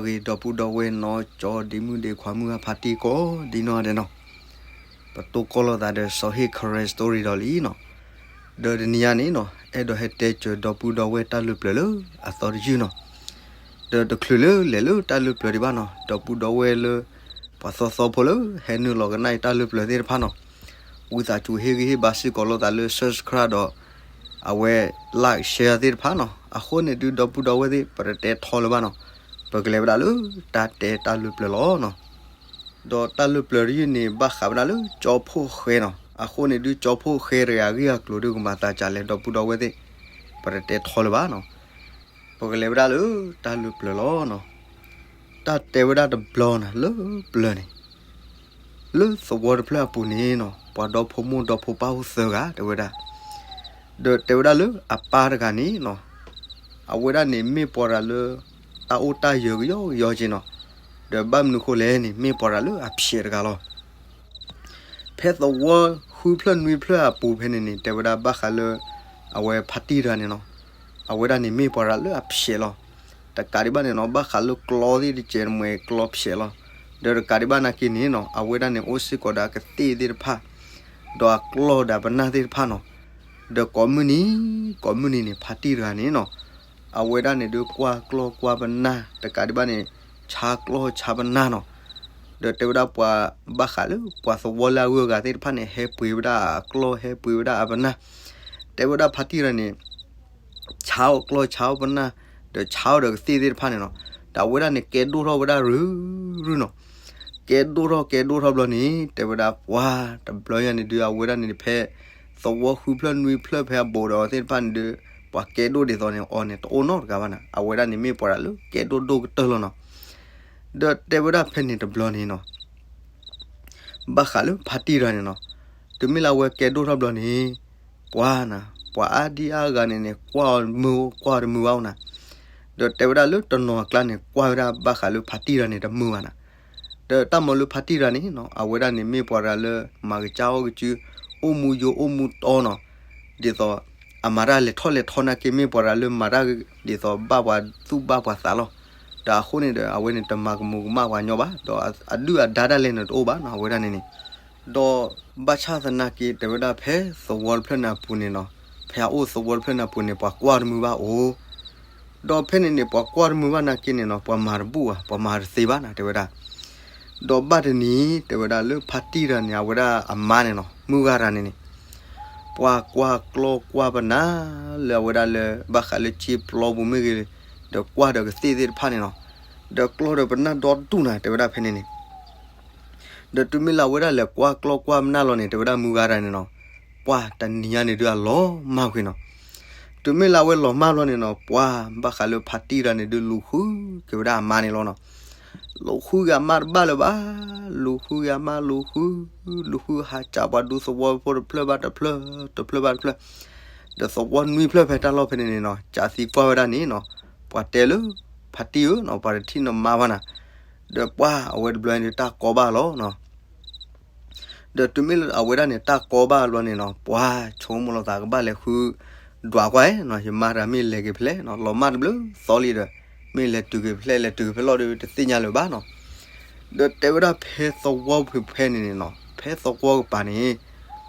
ဂ့ၤ ဒီပုၢ်ဒီဝဲၢ်နီၢ်ကၠီ ဒ့မုၣ်ဒ့ခွါ မုၢ်ဂၢ်ဖါတံၢ်ကိးဒ်နီၢ်ဒဲးနီၤ, ပတိၢ်ကီၢ်လိာ်သးဒီးစီၤဟ့ၣ် Karen Story ဒီးလံနီၤ. ဒီးတနံၤညါန့ၣ်နီၤ အဲၣ်ဒိးဟဲတဲစၢၤဒီပုၢ်ဒီဝဲၢ်တၢ်လၢပျၢၤလၢအသီတယုၢ်နီၤ. ဒီးတချုးလၢလဲၤလၢတၢ်လၢပျၢၤဒံးဘၣ်နီၤ, ဒီပုၢ်ဒီဝဲၢ်လၢ ပှၤသီသီဖိလၢဟဲနုာ်လီၤကနၣ်အံၤတၢ်လၢပျၢၤသ့ၣ်တဖၣ်နီၤ, ဝံသးစူၤဟ့ၣ်ဂံၢ်ဟ့ၣ်ဘါစ့ၢ်ကီးလိာ်သးလၢ subscribe ဒီး အဝဲ like share သ့ၣ်တဖၣ်နီၤ. အဃိန့ၣ်ဒုး ဒီပုၢ်ဒီဝဲၢ်သ့ၣ် ပတတဲထီလၢၤဘၣ်နီၤ, ပကလဲၤဝဲဒၣ်လၢတၢ်တဲတၢ်လၢပျၢၤလီၤနီၤ. ဒီးတၢ်လၢပျၢၤတယုၢ်န့ၣ် ဘၣ်ဃးဝဲဒၣ်လၢကၠီဖီၣ်ဃဲနီၤ. အဃိန့ၣ်ဒုး ကၠီဖီၣ်ဃဲတဂၤအဂ့ၢ်အကျိၤဒုး ကမၤသးဒ်လဲၣ် ဒီပုၢ်ဒီဝဲၢ်သ့ၣ်, ပတတဲထီလၢၤဘၣ်နီၤ, ပကလဲၤဝဲဒၣ်လၢတၢ်လၢပျၢၤလီၤနီၤ. တၢ်တဲဝဲဒၣ်တဘျီနီၤ လၢပျၢၤန့ၣ် လၢသဝီတဖျၢၣ်အပူၤန့ၣ်နီၤ ပှၤဒီဖိမိၢ်ဒီဖိပၢ်အိၣ်သၢဂၤ တဲဝဲဒၣ်. ဒီးတဲဝဲဒၣ်လၢအပၢ်တဂၤန့ၣ်နီၤ, အဝဲဒၣ်န့ၣ်မ့ၢ်ပှၤတဂၤလၢ တၢ်အိၣ်တၢ်ယၢၤကယီကယီက့နီၤ. ဒီးဘၣ်မနုၤဃိလဲၣ်န့ၣ် မ့ၢ်ပှၤတဂၤလၢအဖျဲးတဂၤလီၤ. ဖဲသဝီဃုဖျၢၣ်နွံဖျၢၣ်အပူၤဖဲန့ၣ်န့ၣ် တဲဝဲဒၣ်ဘၣ်ဃးလၢ အဝဲဖါတံၢ်တဂၤန့ၣ်နီၤ, အဝဲဒၣ်န့ၣ်မ့ၢ်ပှၤတဂၤလၢအဖျဲးလီၤ. တကးဒံးဘၣ်န့ၣ်နီၤ ဘၣ်ဃးလၢကျီသ့ၣ်တကဲးတမှဲၤကျီဖျဲးလီၤ. ဒီးတကးဒံးဘၣ်နာ်က့န့ၣ်နီၤ အဝဲဒၣ်န့ၣ်အိၣ်စ့ၢ်ကီးဒီးအကသ့ၣ်သ့ၣ်တဖၣ်, ဒီးအကျီၢ်ဒီးအပနၢ်သ့ၣ်တဖၣ်နီၤ. ဒီးကိးမုၢ်နံၤ, ကိးမုၢ်နံၤန့ၣ် ဖါတံၢ်တဂၤန့ၣ်နီၤ, အဝဲဒၣ်န့ၣ်ဒုးကွၢ်ကျီၢ်ကွၢ်ပနၢ် တကးဒံးဘၣ်န့ၣ် ဆါကျီၢ်ဆါပနၢ်နီၤ. ဒီးတဲဝဲဒၣ်ပှၤဘၣ်ဃးလၢပှၤသဝီလၢအဂုၤအဂၤသ့ၣ်တဖၣ်န့ၣ် ဟဲပှ့ၤဝဲဒၣ်အကျီၢ် ဟဲပှ့ၤဝဲဒၣ်အပနၢ်. တဲဝဲဒၣ်ဖါတံၢ်တဂၤန့ၣ် ဆါအီၣ်ကျီၢ်ဆါအီၣ်ပနၢ်, ဒီးဆါအီၣ်ဒီးကသ့ၣ်သ့ၣ်တဖၣ်န့ၣ်နီၤ. ဒီးအဝဲဒၣ်န့ၣ်ကဲဒိၣ်ထီၣ်ဝဲဒၣ်ရုၢ်ရုၢ်နီၤ. ကဲဒိၣ်ထီၣ်ကဲဒိၣ်ထီၣ်ဘျီန့ၣ် တဲဝဲဒၣ်ပှၤတဘျီညါန့ၣ်ဒုး အဝဲဒၣ်န့ၣ်ဖဲ သဝီဃုဖျၢၣ်နွံဖျၢၣ်ဖဲအဘူးဒီးအီၤသ့ၣ်တဖၣ်န့ၣ်ဒုး ပှၤကဲဒိၣ်ဒ်သိးန့ၣ် အီၤန့ၣ်တအိၣ်နီတဂၤဘၣ်နီၤ. အဝဲဒၣ်န့ၣ်မ့ၢ်ပှၤတဂၤလၢကဲဒိၣ်ဒိၣ်ကတၢၢ်လီၤနီၤ. ဒီးတဲဝဲဒၣ်ဖဲန့ၣ်တဘျီန့ၣ်နီၤ ဘၣ်ဃးလၢဖါတံၢ်တဂၤန့ၣ်နီၤ, တုၤမ့ၢ်လၢအဝဲကဲဒိၣ်ထီၣ်ဘျီန့ၣ် ပှၤနီၤ, ပှၤအါဒံအါဂၤန့ၣ်န့ၣ် ကွၢ်အီၤမုာ် ကွၢ်အီၤတမုာ်ဘၣ်နီၤ. ဒီးတဲဝဲဒၣ်လၢတနီၤအကျါန့ၣ် ကွၢ်ဝဲဒၣ်ဘၣ်ဃးလၢဖါတံၢ်တဂၤန့ၣ်တမုာ်ဘၣ်နီၤ. ဒီးတၢ်မၤလၢဖါတံၢ်တဂၤန့ၣ်နီၤ အဝဲဒၣ်န့ၣ်မ့ၢ်ပှၤတဂၤလၢ မၤကစၢ်အီၣ်ကစၢ် အိၣ်မူယိာ်အိၣ်မူတီနီၤ. ဒ်သိး အမၤတၢ်လဲၤထီၣ်လဲၤထီနာ်က့ မ့ၢ်ပှၤတဂၤလၢမၤတၢ် ဒ်သိးဘၣ်ပှၤသူၣ်ဘၣ်ပှၤသးလီၤ. ဒီးအဃိန့ၣ်ဒီး အဝဲန့ၣ်တမၤကမူးကမၣ်ပှၤညီဘၣ်, ဒီးအဒုၣ်အဒါဒၣ်လဲာ်န့ၣ်တအိၣ်ဘၣ်နီၤ အဝဲဒၣ်န့ၣ်န့ၣ်. ဒီးဘၣ်ဆၣ်သနာ်က့ တဲဝဲဒၣ်ဖဲသဝီတဖျၢၣ်န့ၣ်အပူၤန့ၣ်နီၤ, ဖဲအအိၣ်သဝီတဖျၢၣ်န့ၣ်အပူၤန့ၣ် ပှၤကွၢ်တမုာ်ဘၣ်အိၣ် ဒီးဖဲန့ၣ်န့ၣ် ပှၤကွၢ်တမုာ်ဘၣ်နာ်က့န့ၣ်နီၤ ပှၤမၤတဘူၣ်ဘၣ် ပှၤမၤတသ့ဘၣ်နီၤ တဲဝဲဒၣ်. ဒီးဘၣ်တနံၤ တဲဝဲဒၣ်လၢဖါတံၢ်တဂၤန့ၣ် အဝဲဒၣ်အမါန့ၣ်နီၤ မုၢ်ဂၤတဂၤန့ၣ်န့ၣ် ပှၤကွၢ်ကျီၢ်ကွၢ်ပနၢ်လၢအဝဲဒၣ်လၢ ဘၣ်ဃးလၢစ့ပျီပူၤမ့ၢ်ဂ့ၤ, ဒီးကွၢ်ဒီးကသ့ၣ်သ့ၣ်တဖၣ်န့ၣ်နီၤ, ဒီးကျီၢ်ဒီးပနၢ်ဒီဒူၣ်နီၤ တဲဝဲဒၣ်ဖဲန့ၣ်န့ၣ် ဒီးတုၤမ့ၢ်လၢအဝဲဒၣ်လဲၤကွၢ်ကျီၢ်ကွၢ်ပနၢ်လီၤန့ၣ် တဲဝဲဒၣ်မုၢ်ဂၤတဂၤန့ၣ်နီၤ, ပှၤတနံၤညါန့ၣ်ဒုးအလီၤမၢ်ကွံာ်နီၤ. တုၤမ့ၢ်လၢအဝဲလီၤမၢ်လီၤန့ၣ်နီၤ ပှၤဘၣ်ဃးလၢဖါတံၢ်တဂၤန့ၣ်ဒုးလူၤဃုက့ၤဝဲဒၣ်အမါန့ၣ်လီၤနီၤ. လူၤဃုက့ၤအမါတဘၣ်လၢၤဘၣ်, လူၤဃုက့ၤအမါလူၤဃု, လူၤဃုဟးစးပှၤဒူသဝီဖိတဖျၢၣ်ဘၣ်တဖျၢၣ်, တဖျၢၣ်ဘၣ်တဖျၢၣ်, ဒီးသဝီနွံဖျၢၣ်ဖဲတၢ်လီၢ်ဖဲန့ၣ်န့ၣ်နီၤ စးသံကွၢ်ဝဲဒၣ်န့ၣ်နီၤ, ပှၤတဲလၢ ဖါတံၢ်ဧၢနီၤ ပှၤတထံၣ်နမါဘၣ်နီၤ, ဒီးပှၤအဝဲတဘျီန့ၣ်တၢ်ကီဘၣ်လီၤနီၤ. ဒီးတုၤမ့ၢ်လၢအဝဲဒၣ်န့ၣ် တၢ်ကီဘၣ်ဘျီန့ၣ်နီၤ ပှၤဆိကမိၣ်လီၤသးကဘၣ်လဲၤဃု ဒွးကွၢ်နီၤ ယမါတဂၤမ့ၢ်လဲၤက့ၤဖဲလဲၣ်နီၤ လီၤမၢ်တဘျုးသီလံဒီး မ့ၢ်လဲၤတုၤက့ၤဖဲလဲၣ် လဲၤတုၤက့ၤဖဲလဲၣ်ဒီး တသ့ၣ်ညါလၢၤဘၣ်နီၤ. ဒီးတဲဝဲဒၣ်ဖဲသဝီပူၤဖဲန့ၣ်န့ၣ်နီၤ ဖဲသဝီကပၤန့ၣ်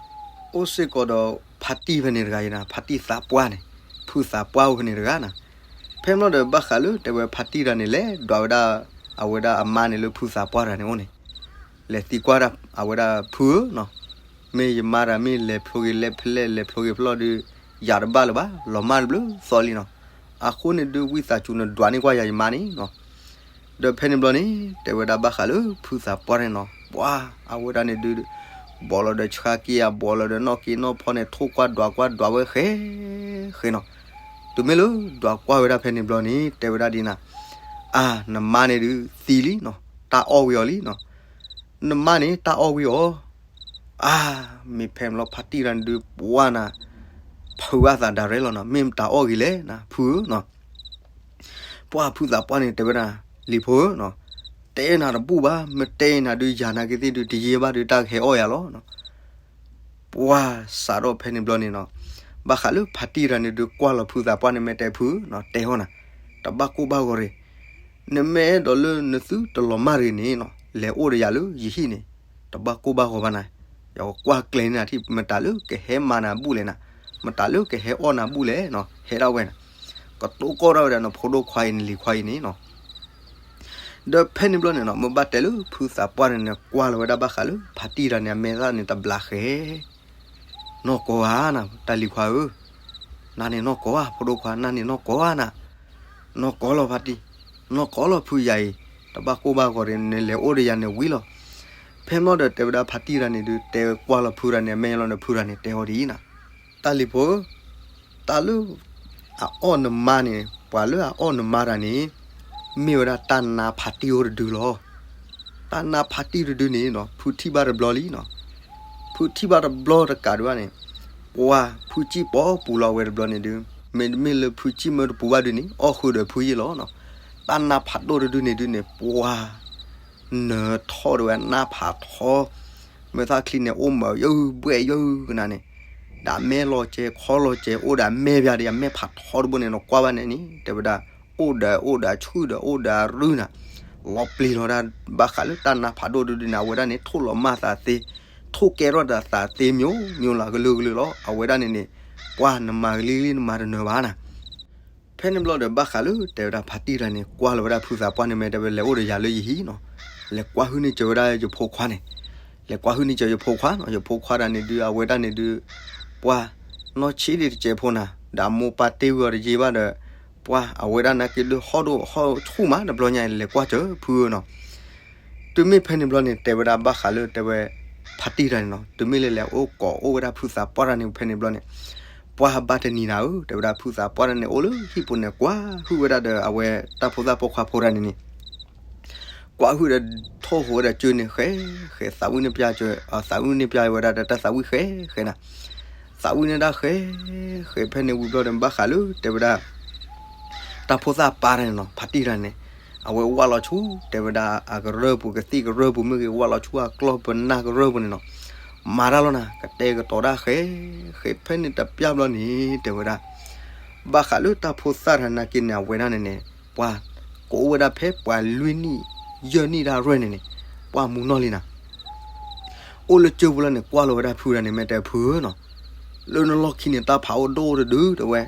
အိၣ်စ့ၢ်ကီးဒီးဖါတံၢ်ဖဲန့ၣ်တဂၤအံၤနီၤ ဖါတံၢ်သးပှၢ်န့ၣ် ဖုသးပှၢ်အိၣ်ဖဲန့ၣ်တဂၤနီၤ. ဖဲမ့ၢ်လီၤဒီးဘၣ်ဃးလၢတဲဝဲဖါတံၢ်တဂၤန့ၣ် လဲၤဒွးဝဲဒၣ် အဝဲဒၣ်အမါန့ၣ်လၢဖုသးပှၢ်တဂၤန့ၣ်အိၣ်န့ၣ် လဲၤသံကွၢ်ဒၣ်အဝဲဒၣ်ဖုဧၢနီၤ မ့ၢ်ယမါတဂၤမ့ၢ်လဲၤဖျိက့ၤလဲၤဖဲလဲၣ်လဲၤဖျိက့ၤဖဲလဲၣ်ဒီး ယၤတဘၣ်လၢၤဘၣ် လီၤမၢ်တဘျုးသီလံနီၤ. အဃိန့ၣ်ဒုးဝံသးစူၤနဒွးန့ၢ်ကွၢ်ယၤယမါန့ၣ်နီၤ. ဒီးဖဲန့ၣ်ဘျီန့ၣ် တဲဝဲဒၣ်ဘၣ်ဃးလၢဖုသးပှၢ်န့ၣ်နီၤ ပှၤအဝဲဒၣ်န့ၣ်ဒုး ဘီးလီၤဒီးဆှါက့ၤအဘီးလီၤဒီးနီၢ်က့ၤနီၢ်ဖီန့ၣ် ထိၣ်ကွၢ်ဒွးကွၢ်ဒွးဝဲဃဲဃဲနီၤ. တုၤမ့ၢ်လၢဒွးကွၢ်ဝဲဒၣ်ဖဲန့ၣ်ဘျီန့ၣ် တဲဝဲဒၣ်ဒ်နၤ အါ နမါန့ၣ်ဒုးသံလံနီၤ တၢ်အီၣ်ဝံၤအီၤလံနီၤ. နမါန့ၣ်တၢ်အီၣ်ဝံၤအီၤ အါ မ့ၢ်ဖဲန့ၣ်ဘျီဖါတံၢ်တဂၤန့ၣ်ဒုးပှၤနၤ ဖုအသးဒၣ်ရဲၣ်လီၤနီၤ မ့ၢ်မတၤအီၣ်ဂ့ၤလဲၣ်နၤ ဖုဧၢနီၤ. ပှၤဖုသးပှၢ်န့ၣ်တဲဝဲဒၣ် လံၤဖိဧၢနီၤ တဲနၤတဘူၣ်ဘၣ် မ့ၢ်တဲနၤဒုးယၤနာ်က့သ့ၣ်ဒုး တယံာ်ဘၣ်ဒုးတၢ်ကဟဲအီၣ်ယၤလီၤနီၤ. ပှၤစးထီၣ်ဖဲန့ၣ်ဘျီန့ၣ်နီၤ ဘၣ်ဃးလၢဖါတံၢ်တဂၤန့ၣ်ဒုးကွၢ်လီၤဖုသးပှၢ်န့ၣ် မ့ၢ်တဲဖုဧၢနီၤ တဲဟီၣ်နၤ တဘၣ်ကိၢ်ဘၣ်ဂီၤရ့ၣ် နမ့ၢ်အဲၣ်ဒိးလၢနသုတလီၤမၢ်တဂ့ၤန့ၣ်နီၤ, လဲၤအိၣ်ဒီးယၤလၢယဟံၣ်န့ၣ်, တဘၣ်ကိၢ်ဘၣ်ဂီၤဘၣ်နၤ, ယကကွၢ်ကျဲၤန့ၢ်နၤထံၣ် မတၤလၢကဟဲမၤနၤဘူၣ်လဲၣ်နၤ, မတၤလၢကဟဲအီၣ်နၤဘူၣ်လဲၣ်နီၤ, ဟဲဒၣ်ဝဲနၤ, ကတိၢ်ကီၢ်ဒၣ်ဝဲဒၣ်နဖိဒိၣ်ခွါအံၤ နလံၤခွါအံၤန့ၣ်နီၤ. ဒီးဖဲန့ၣ်ဘျီန့ၣ်နီၤ, မ့ၢ်ဘၣ်တဲလၢဖုသးပှၢ်န့ၣ်န့ၣ် ကွၢ်လီၤဝဲဒၣ်ဘၣ်ဃးလၢဖါတံၢ်တဂၤန့ၣ် အမဲာ်သၣ်န့ၣ်တဘျးဃဲ နီၢ်ကီဧါနၤ တၢ်လံၤခွါဧၢ, နၤန့ၣ်နီၢ်ကီဧါ ဖိဒိၣ်ခွါ နၤန့ၣ်နီၢ်ကီဧါနၤ, နီၢ်ကီလီၤဖါတံၢ်, နီၢ်ကီလီၤဖုယၤအံၤ, တဘၣ်ကိၢ်ဘၣ်ဂီၤဒီး နလဲၤအိၣ်ဒီးယၤန့ၣ်ဝံၤလီၤ. ဖဲမ့ၢ်ဒီးတဲဝဲဒၣ်ဖါတံၢ်တဂၤန့ၣ်ဒုး တဲကွၢ်လီၤဖုတဂၤန့ၣ် အမဲာ်လီၤန့ၣ် ဖုတဂၤန့ၣ် တဲအီၤဒ်အံၤနၤ, တၢ်လံၤဖိဧၢ, တၢ်လၢ အအီၣ်နမါန့ၣ် ပှၤလၢအအီၣ်နမါတဂၤန့ၣ် မ့ၢ်ဝဲဒၣ်တၢ်နါဖးတံၢ်အိၣ်တဒုလီၤ. တၢ်နါဖးတံၢ်တဒုန့ၣ်နီၤ ဖုထံၣ်ဘၣ်တဘျီလံနီၤ. ဖုထံၣ်ဘၣ်တဘျီတကးဒံးဘၣ်န့ၣ် ပှၤဖုစံၣ်ပီပူၤလီၤဝဲတဘျီန့ၣ်ဒုး မ့တမ့ၢ်လၢဖုစံၣ်မၢတပူၤဘၣ်ဒုးန့ၣ် အီၣ်ဃုာ်ဒီးဖုယ့ၢ်လီၤနီၤ. တၢ်နါဖးဒိၣ်တဒုန့ၣ်ဒုးန့ၣ် ပှၤ နၢၤထီၣ်ဒၣ်ဝဲနါဖးထီ မ့ၢ်သၣ်ချံန့ၣ် အိၣ်မးယုၢ်ဘှဲၣ်ယုၢ်ကနၤန့ၣ် ဒီးအမဲာ်လီၤစဲၤခီလီၤစဲၤ အိၣ်ဒီးအမဲာ်ဘၣ်ဒီး အမဲာ်ဖးထီတဘိန့ၣ် နကွၢ်ဘၣ်န့ၣ်န့ၣ် တဲဝဲဒၣ် အိၣ်ဒီးအိၣ်ဒီးဆူၣ်ဒီးအိၣ်ဒီးအရုၢ်နၤ လီၤပျံၤလီၤဒၣ် ဘၣ်ဃးလၢတၢ်နါဖးဒိၣ်တဒုန့ၣ် အဝဲဒၣ်န့ၣ် ထိၣ်လီၤမၢ်သးသ့ ထိၣ်ကဲထီၣ်ဒီးသးသ့ မျိုးမျိုးလၢကလုာ်ကလုာ်လီၤ. အဝဲဒၣ်န့ၣ်န့ၣ် ပှၤနမၤကလံၤကလံၤ နမၤတနၢၤဘၣ်နၤ. ဖဲန့ၣ်ဘျီဒီး ဘၣ်ဃးလၢတဲဝဲဒၣ်ဖါတံၢ်တဂၤန့ၣ် ကွၢ်လီၤဝဲဒၣ်ဖုသးပှၢ်န့ၣ် မ့ၢ်တဲဝဲလဲၤအိၣ်ဒီးယၤလၢယဟံၣ်နီၤ, လဲၤကွၢ်ဟုၣ်န့ၢ်စၢၤဝဲဒၣ်ယဖိခွါန့ၣ်, လဲၤကွၢ်ဟုၣ်န့ၢ်စၢၤယဖိခွါနီၤ, ယဖိခွါတဂၤန့ၣ်ဒုး အဝဲဒၣ်န့ၣ်ဒုး ပှၤနီၢ်ဆံးဒံးတစဲးဖိနၤ, ဒီးအမိၢ်ပၢ်တ့ဝံၤအီၤတယံာ်ဘၣ်ဒီး ပှၤအဝဲဒၣ်နာ်က့ဒုးဟီၣ်ဒိၣ်ဟီၣ်ဆူၣ်မး တဘျီညါအံၤ လဲၤကွၢ်စၢၤဖုဧၢနီၤ. တုၤမ့ၢ်ဖဲန့ၣ်ဘျီန့ၣ် တဲဝဲဒၣ်ဘၣ်ဃးလၢတဲဝဲ ဖါတံၢ်တဂၤန့ၣ်နီၤ, တုၤမ့ၢ်လၢလဲၤအိၣ်ကိးအိၣ်ဝဲဒၣ်ဖုသးပှၢ်တဂၤန့ၣ် ဖဲန့ၣ်ဘျီန့ၣ် ပှၤဘၣ်တနံၤနၤဧၢ, တဲဝဲဒၣ်ဖုသးပှၢ်တဂၤန့ၣ် အိၣ်လၢဟံၣ်ပူၤန့ၣ် ကွၢ်ဟုၣ်ဝဲဒၣ်ဒီးအဝဲတၢ်ဖိသၣ်ပိာ်ခွါဖိတဂၤန့ၣ်န့ၣ် ကွၢ်ဟုၣ်ဒီးထိၣ်ဟူးဝဲဒၣ်ကၠိန့ၣ် ဃဲ ဃဲ သးဝံၣ်န့ၢ်ပျၢ်ကၠိ, သးဝံၣ်န့ၢ်ပျၢ်ဝဲဒၣ်ဒီးတၢ်သးဝံၣ်ဃဲ ဃဲနၤ, သးဝံၣ်န့ၢ်ဒၣ်ဃဲ ဃဲ ဖဲန့ၣ်ဝံၤဘျီဒီး ဘၣ်ဃးလၢတဲဝဲဒၣ် တၢ်ဖိသၣ်ပၢ်တဂၤန့ၣ်နီၤ, ဖါတံၢ်တဂၤန့ၣ် အဝဲဝၢ်လီၤဆူ တဲဝဲဒၣ်အကရၢၢ်ပူၤ ကသံၣ်ကရၢၢ်ပူၤမ့ၢ်ဂ့ၤ ဝၢ်လီၤဆူအကျီၢ်ပနၢ်ကရၢၢ်ပူၤန့ၣ်နီၤ, မၤတၢ်လီၤနၤ ကတဲာ်ကတီၤဒၣ်ဃဲ ဃဲ ဖဲန့ၣ်တပျၢ်ဘျီန့ၣ် တဲဝဲဒၣ် ဘၣ်ဃးလၢတၢ်ဖိသၣ်တဂၤနာ်က့န့ၣ် အဝဲဒၣ်န့ၣ်န့ၣ် ပှၤကအိၣ်ဝဲဒၣ်ဖဲပှၤလွံၢ်နံၣ် ယဲၢ်နံၣ်တၢ်ရဲၣ်န့ၣ်န့ၣ် ပှၤမူနီၢ်လံနၤ အိၣ်လၢကၠိပူၤလီၤန့ၣ် ကွၢ်လီၤဝဲဒၣ်ဖုတဂၤန့ၣ် မ့ၢ်တဲဖုဧၢနီၤ, လၢနလီၢ်ခံန့ၣ် တၢ်ဖးအိၣ်ဒိၣ်တဒုတဲဝဲ,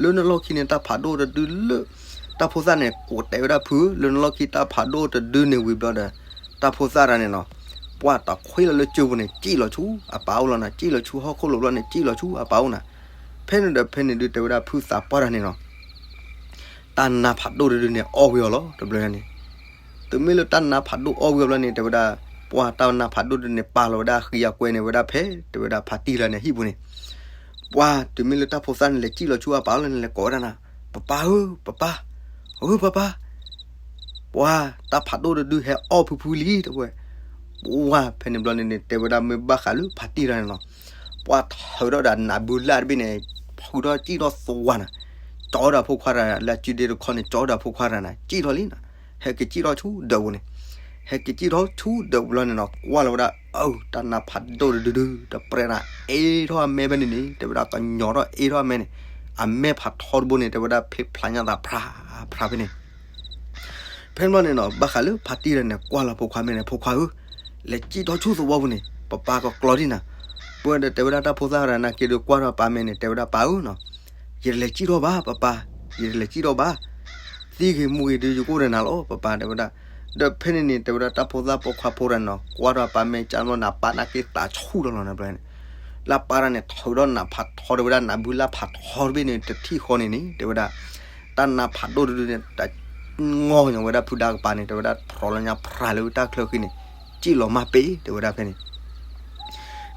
လၢနလီၢ်ခံန့ၣ် တၢ်ဖးဒိၣ်တဒုလၢ တၢ်ဖိသၣ်န့ၣ် ကိးတဲဝဲဒၣ်ဖုဧၢ လၢနလီၢ်ခံတၢ်ဖးဒိၣ်တဒုန့ၣ်ဝံၤဘျီဒီး တၢ်ဖိသၣ်တဂၤန့ၣ်နီၤ ပှၤတခွ့လီၤလၢကၠိပူၤန့ၣ် စံၣ်လီၤဆူအပၢ်အိၣ်လီၤနၤ, စံၣ်လီၤဆူဟီၣ်ခိၣ်လိၤဘျီန့ၣ် စံၣ်လီၤဆူအပၢ်အိၣ်နၤ, ဖဲန့ၣ်ဒီးဖဲန့ၣ်ဒုးတဲဝဲဒၣ်ဖုသးပှၢ်တဂၤန့ၣ်နီၤ တၢ်နါဖးဒိၣ်တဒုန့ၣ် အီၣ်ဝံၤအီၤလီၤ တဘျီညါန့ၣ်, တုၤမ့ၢ်လၢတၢ်နါဖးဒိၣ်အီၣ်ဝံၤအီၤဘျီန့ၣ် တဲဝဲဒၣ် ပှၤတၢ်နါဖးဒိၣ်တဒုန့ၣ် ပာ်လီၤဝဲဒၣ်ဃံအကွဲန့ၣ်ဝဲဒၣ်ဖဲ တဲဝဲဒၣ်ဖါတံၢ်တဂၤန့ၣ် ဟံၣ်ပူၤန့ၣ်, ပှၤတုၤမ့ၢ်လၢတၢ်ဖိသၣ်န့ၣ် လဲၤစံၣ်လီၤဆူအပၢ်လီၤန့ၣ် လဲၤကိးဝဲဒၣ်နၤ, ပပၢ်ဧၢ ပပၢ်, ဧၢ ပပၢ် ပှၤတၢ်ဖးဒိၣ်တဒုဟဲအီၣ်ဖုဖုလံ တဲဝဲ, ပှၤဖဲန့ၣ်ဘျီန့ၣ်န့ၣ် တဲဝဲဒၣ်မ့ၢ်ဘၣ်ဃးလၢဖါတံၢ်တဂၤန့ၣ်နီၤ, ပှၤထုးထီၣ်ဒီးနးဘုလၢ်တဘ့ၣ်န့ၣ် ထုးထီၣ်စံၣ်ထီၣ်သွါနၤ, ကၠီဒီးဖိခွါတဂၤ လၢအစုဒ့တခီန့ၣ် ကၠီဒီးဖိခွါတဂၤနၤ စံၣ်ထီၣ်လံနၤ, ဟဲက့ၤစံၣ်ထီၣ်ဆူဒၢးပူၤန့ၣ်, ဟဲက့ၤစံၣ်ထီၣ်ဆူဒၢးပူၤလီၤန့ၣ်နီၤ ကွၢ်လီၤဝဲဒၣ် အၢ တၢ်နါဖးဒိၣ်တဒုဒု တပြဲးနၤ အ့ထီၣ်အမဲဖဲန့ၣ်န့ၣ် တဲဝဲဒၣ် ကညီထီၣ်အ့ထီၣ်အမဲန့ၣ်, အမဲဖးထီတဘိန့ၣ် တဲဝဲဒၣ်ဖျ့ဖျါညါသးဖြါဖြါဖဲန့ၣ် ဖဲန့ၣ်ဘျီန့ၣ်နီၤ ဘၣ်ဃးလၢဖါတံၢ်တဂၤန့ၣ် ကွၢ်လီၤဖိခွါမဲန့ၣ် ဖိခွါဧၢ, လဲၤစံၣ်ထီၣ်ဆူသဝီပူၤန့ၣ် ပပၢ်ကကျီဒံနၤ, ပှၤဒီးတဲဝဲဒၣ်တၢ်ဖိသၣ်တဂၤနာ်က့ဒုးကွၢ်ထီၣ်ပၢ်မဲန့ၣ် တဲဝဲဒၣ်ပၢ်ဧၢနီၤ, ယတလဲၤစံၣ်ထီၣ်ဘၣ်ပပၢ်, ယတလဲၤစံၣ်ထီၣ်ဘၣ်, သံဂ့ၤမူဂ့ၤဒုးယကအိၣ်ဒီးနၤလီၤပပၢ် တဲဝဲဒၣ်, ဒီးဖဲန့ၣ်န့ၣ် တဲဝဲဒၣ်တၢ်ဖိသၣ်ပိာ်ခွါဖိတဂၤန့ၣ်နီၤ ကွၢ်ထီၣ်ပၢ်မဲကၢ်လီၤနၤ ပၢ်နာ်က့သးဆူၣ်လီၤလီၤနၤဘျီန့ၣ် လၢပၢ်တဂၤန့ၣ် ထုးထီၣ်နးဖးထီ တဲဝဲဒၣ်နးဘုလၢ်ဖးထီတဘ့ၣ်န့ၣ် တထံၣ်ဃီန့ၣ်န့ၣ် တဲဝဲဒၣ် တၢ်နါဖးဒိၣ်တဒုန့ၣ် တၢ်ငီၢ်ညီဝဲဒၣ်ဖုဒါကပၤန့ၣ် တဲဝဲဒၣ်ဖြီလီၤညါဖြးလၢတၢ်ချၢဃံန့ၣ် စံၣ်လီၤမၢ်ပ့ၢ် တဲဝဲဒၣ်ဖဲန့ၣ်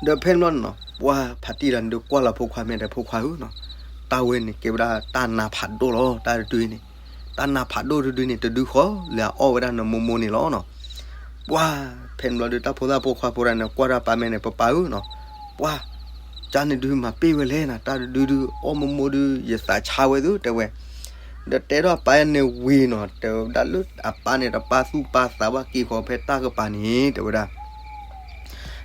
ဒီးဖဲန့ၣ်ဘျီန့ၣ်နီၤ ပှၤဖါတံၢ်တဂၤန့ၣ်ဒုးကွၢ်လီၤဖိခွါမဲဒီးဖိခွါဧၢနီၤ, တၢ်ဝဲန့ၣ်ကဲဝဲဒၣ်တၢ်နါဖးဒိၣ်လီၤ တၢ်တဒုန့ၣ်, တၢ်နါဖးဒိၣ်တဒုန့ၣ် တဒုဃီလၢအအီၣ်ဝဲဒၣ်နမိၢ်မိၢ်န့ၣ်လီၤနီၤ. ပှၤဖဲန့ၣ်ဘျီဒုး တၢ်ဖိသၣ်ပိာ်ခွါဖိတဂၤန့ၣ် ကွၢ်တၢ်ပၢ်မဲန့ၣ် ပပၢ်ဧၢနီၤ, ပှၤ ကၢ်န့ၣ်ဒုးမၤပ့ၢ်ဝဲလဲၣ်နၤ, တၢ်တဒုဒုး အီၣ်မိၢ်မိၢ်ဒုး ယသးဆါဝဲသု တဲဝဲ ဒီးတဲထီၣ်အပၢ်န့ၣ်ဝံၤနီၤ တဲဝဲဒၣ်လၢအပၢ်န့ၣ် တပၢ်သူၣ်ပၢ်သးဘၣ်က့ၤဃီဖဲတၢ်ကပၤန့ၣ် တဲဝဲဒၣ်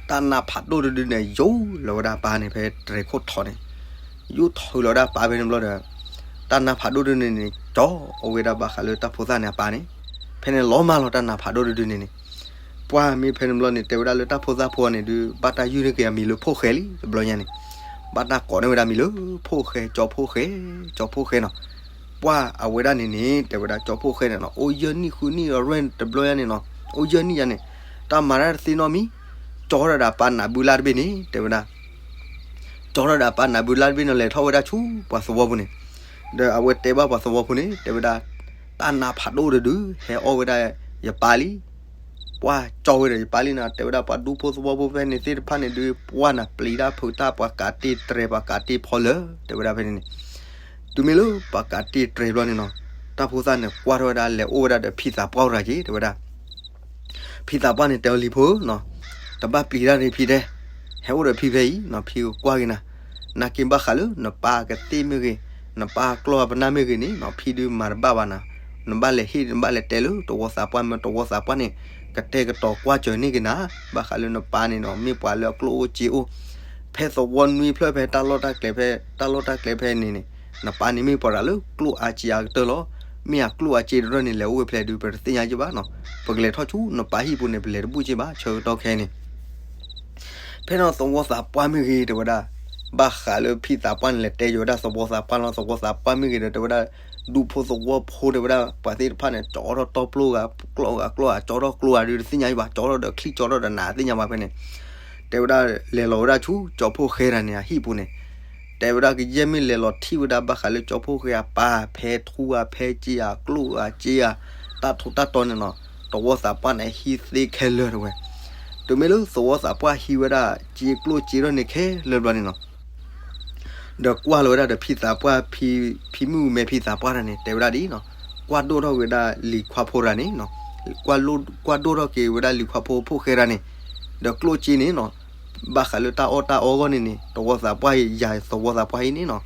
တၢ်နါဖးဒိၣ်တဒုန့ၣ် ယူၤလီၤဝဲဒၣ်အပၢ်န့ၣ် ဖဲတြဲၤခိၣ်ထီန့ၣ်, ယူၤထုးလီၤဝဲဒၣ်အပၢ်ဖဲန့ၣ်ဘျီဒီး တၢ်နါဖးဒိၣ်တဒုန့ၣ်န့ၣ် ကၠီအီၤဝဲဒၣ်ဘၣ်ဃးလၢတၢ်ဖိသၣ်န့ၣ်အပၢ်န့ၣ်, ဖဲန့ၣ်လီၤမၢ်လီၤတၢ်နးဖးဒိၣ်တဒုန့ၣ်န့ၣ်, ပှၢ်မ့ၢ်ဖဲန့ၣ်ဘျီန့ၣ် တဲဝဲဒၣ်လၢတၢ်ဖိသၣ်ဖိန့ၣ်ဒုး ဘၣ်တၢ်ယုၢ်န့ၢ်က့ၤအမံၤလၢဖိၣ်ဃဲလံ တဘျီညါန့ၣ်, ဘၣ်တၢ်ကိးန့ၢ်ဝဲဒၣ်မံၤလၢ ဖိၣ်ဃဲ ကၠီဖိၣ်ဃဲ, ကၠီဖိၣ်ဃဲနီၤ. ပှၢ်အဝဲဒၣ်န့ၣ်န့ၣ် တဲဝဲဒၣ်ကၠီဖိၣ်ဃဲန့ၣ်နီၤ အိၣ်ယဲၢ်နံၣ်ဃုနံၣ်အရွဲၣ်တဘျီညါန့ၣ်နီၤ, အိၣ်ယဲၢ်နံၣ်ယါန့ၣ်, တၢ်မၤတၢ်တသ့နီတမံၤ, ကၠီထီၣ်ဒီးအပၢ်နးဘုလၢ်တဘ့ၣ်န့ၣ် တဲဝဲဒၣ် ကၠီထီၣ်ဒီးအပၢ်နးဘုလၢ်တဘ့ၣ်န့ၣ် လဲၤထီၣ်ဝဲဒၣ်ဆူပှၤသဝီပူၤန့ၣ်, ဒီးအဝဲတဲဘၣ်ပှၤသဝီဖိန့ၣ် တဲဝဲဒၣ် တၢ်နးဖးဒိၣ်တဒု ဟဲအီၣ်ဝဲဒၣ်ယပၢ်လံ, ပှၢ်ကၠီဝဲဒီးယပၢ်လံနီၤ, တဲဝဲဒၣ်ပှၤဒူဖိသဝီဖိဖဲန့ၣ်သ့ၣ်တဖၣ်န့ၣ်ဒုး ပှၢ်နၤပျံၤတၢ်ဖုးတၢ် ပှၤကးတ့ၢ်တြဲၤ ပှၤကးတ့ၢ်ဖီလၢာ် တဲဝဲဒၣ်ဖဲန့ၣ်န့ၣ်, တုၤမ့ၢ်လၢပှၤကးတ့ၢ်တြဲၤဘျီန့ၣ်နီၤ, တၢ်ဖိသၣ်န့ၣ်ကွၢ်ထီၣ်ဝဲဒၣ် လဲၤအိၣ်ဝဲဒၣ်ဒီးဖံသးပှၢ်အိၣ်တဂၤက့ၤ တဲဝဲဒၣ် ဖံသးပှၢ်န့ၣ် တဲအီၤ လံၤဖိဧၢနီၤ, တဘၣ်ပျံၤတၢ်န့ၣ်ဖံတဲ, ဟဲအိၣ်ဒီးဖံဖဲအံၤနီၤ, ဖံကကွၢ်က့ၤနၤ, နာ်က့ဘၣ်ဃးလၢနပၢ်ကသ့ၣ်မ့ၢ်ဂ့ၤ, နပၢ်ကျီၢ်အပနၢ်မ့ၢ်ဂ့ၤန့ၣ်နီၤ ဖံဒုးမၤတဘၣ်ဘၣ်နၤ, နဘၣ်လဲၤဟ့ၣ် နဘၣ်လဲၤတဲလၢတဝီသးပှၢ် မ့ၢ်တဝီသးပှၢ်န့ၣ် ကတဲာ်ကတီၤကွၢ်စၢၤန့ၢ်က့ၤနၤ, ဘၣ်ဃးလၢနပၢ်န့ၣ်နီၤ မ့ၢ်ပှၤလၢအကျိၣ်အိၣ်စ့အိၣ်, ဖဲသဝီနွံဖျၢၣ်ဖဲတၢ်လီၢ်တၢ်ကျဲဖဲ တၢ်လီၢ်တၢ်ကျဲဖဲန့ၣ်န့ၣ်, နပၢ်န့ၣ်မ့ၢ်ပှၤတဂၤလၢကျိၣ်အါစ့အါကတၢၢ်လီၤ. မ့ၢ်အကျိၣ်အါစ့တရၢၢ်န့ၣ် လဲၤအိၣ်ဝဲဖဲလဲၣ်ဒုး ပတသ့ၣ်ညါက့ၤဘၣ်နီၤ, ပကလဲၤထီၣ်ဆူနပၢ်ဟံၣ်ပူၤန့ၣ် ပလဲၤတဘူၣ်က့ၤဘၣ် ဆၢကတီၢ်ခဲအံၤန့ၣ် ဖဲန့ၣ်သဝီသးပှၢ်မ့ၢ်ဂ့ၤ တဲဝဲဒၣ်, ဘၣ်ဃးလၢဖံသးပှၢ်န့ၣ် လဲၤတဲယိၤဝဲဒၣ်သဝီသးပှၢ်လီၤ, သဝီသးပှၢ်မ့ၢ်ဂ့ၤဒီး တဲဝဲဒၣ် ဒူဖိသဝီဖိ တဲဝဲဒၣ် ပှၤသ့ၣ်တဖၣ်န့ၣ် ကၠီထီၣ်တီပျိဂၤ ကျီဂၤကျီဂၤ ကၠီထီၣ်ကျိဂၤဒုး တသ့ၣ်ညါဘၣ်, ကၠီထီၣ်ဒီးချံ ကၠီထီၣ်ဒီးနး သ့ၣ်ညါဘၣ်ဖဲန့ၣ်, တဲဝဲဒၣ် လဲၤလီၤဝဲဒၣ်ဆူကၠီဖိၣ်ဃဲတဂၤန့ၣ် အဟံၣ်ပူၤန့ၣ်, တဲဝဲဒၣ်ကယဲၢ်မ့ၢ်လဲၤလီၤထံၣ်ဝဲဒၣ် ဘၣ်ဃးလၢကၠီဖိၣ်ဃဲအပၢ် ဖဲထူဧါ ဖဲစ့ဧါ ကျိၣ်ဧါစ့ဧါ တၢ်ထူးတၢ်တီၤန့ၣ်နီၤ, သဝီသးပှၢ်န့ၣ် ဟံးသ့ခဲလၢာ်တဲဝဲ. တုၤမ့ၢ်လၢသဝီသးပှၢ်ဟံးဝဲဒၣ် စ့ကျိၣ်စ့ထီၣ်န့ၣ်ခဲလၢာ်ဘျီန့ၣ်နီၤ, ဒီးကွၢ်လီၤဝဲဒၣ်ဒီးဖံသးပှၢ်, ဖံမုၣ်မဲဖံသးပှၢ်တဂၤန့ၣ် တဲဝဲဒၣ်ဒ်အံၤနီၤ, ကွၢ်ဒိၣ်ထီၣ်က့ၤဝဲဒၣ်လံၤခွါဖိတဂၤန့ၣ်နီၤ, ကွၢ်ဒိၣ်ထီၣ်က့ၤဝဲဒၣ်လံၤခွါဖိဖိၣ်ဃဲတဂၤန့ၣ်, ဒီးကျိၣ်စ့န့ၣ်နီၤ, ဘၣ်ဃးလၢတၢ်အီၣ်တၢ်အီအဂီၢ်န့ၣ်န့ၣ် သဝီသးပှၢ်အံၤ ယၤသဝီသးပှၢ်အံၤန့ၣ်နီၤ,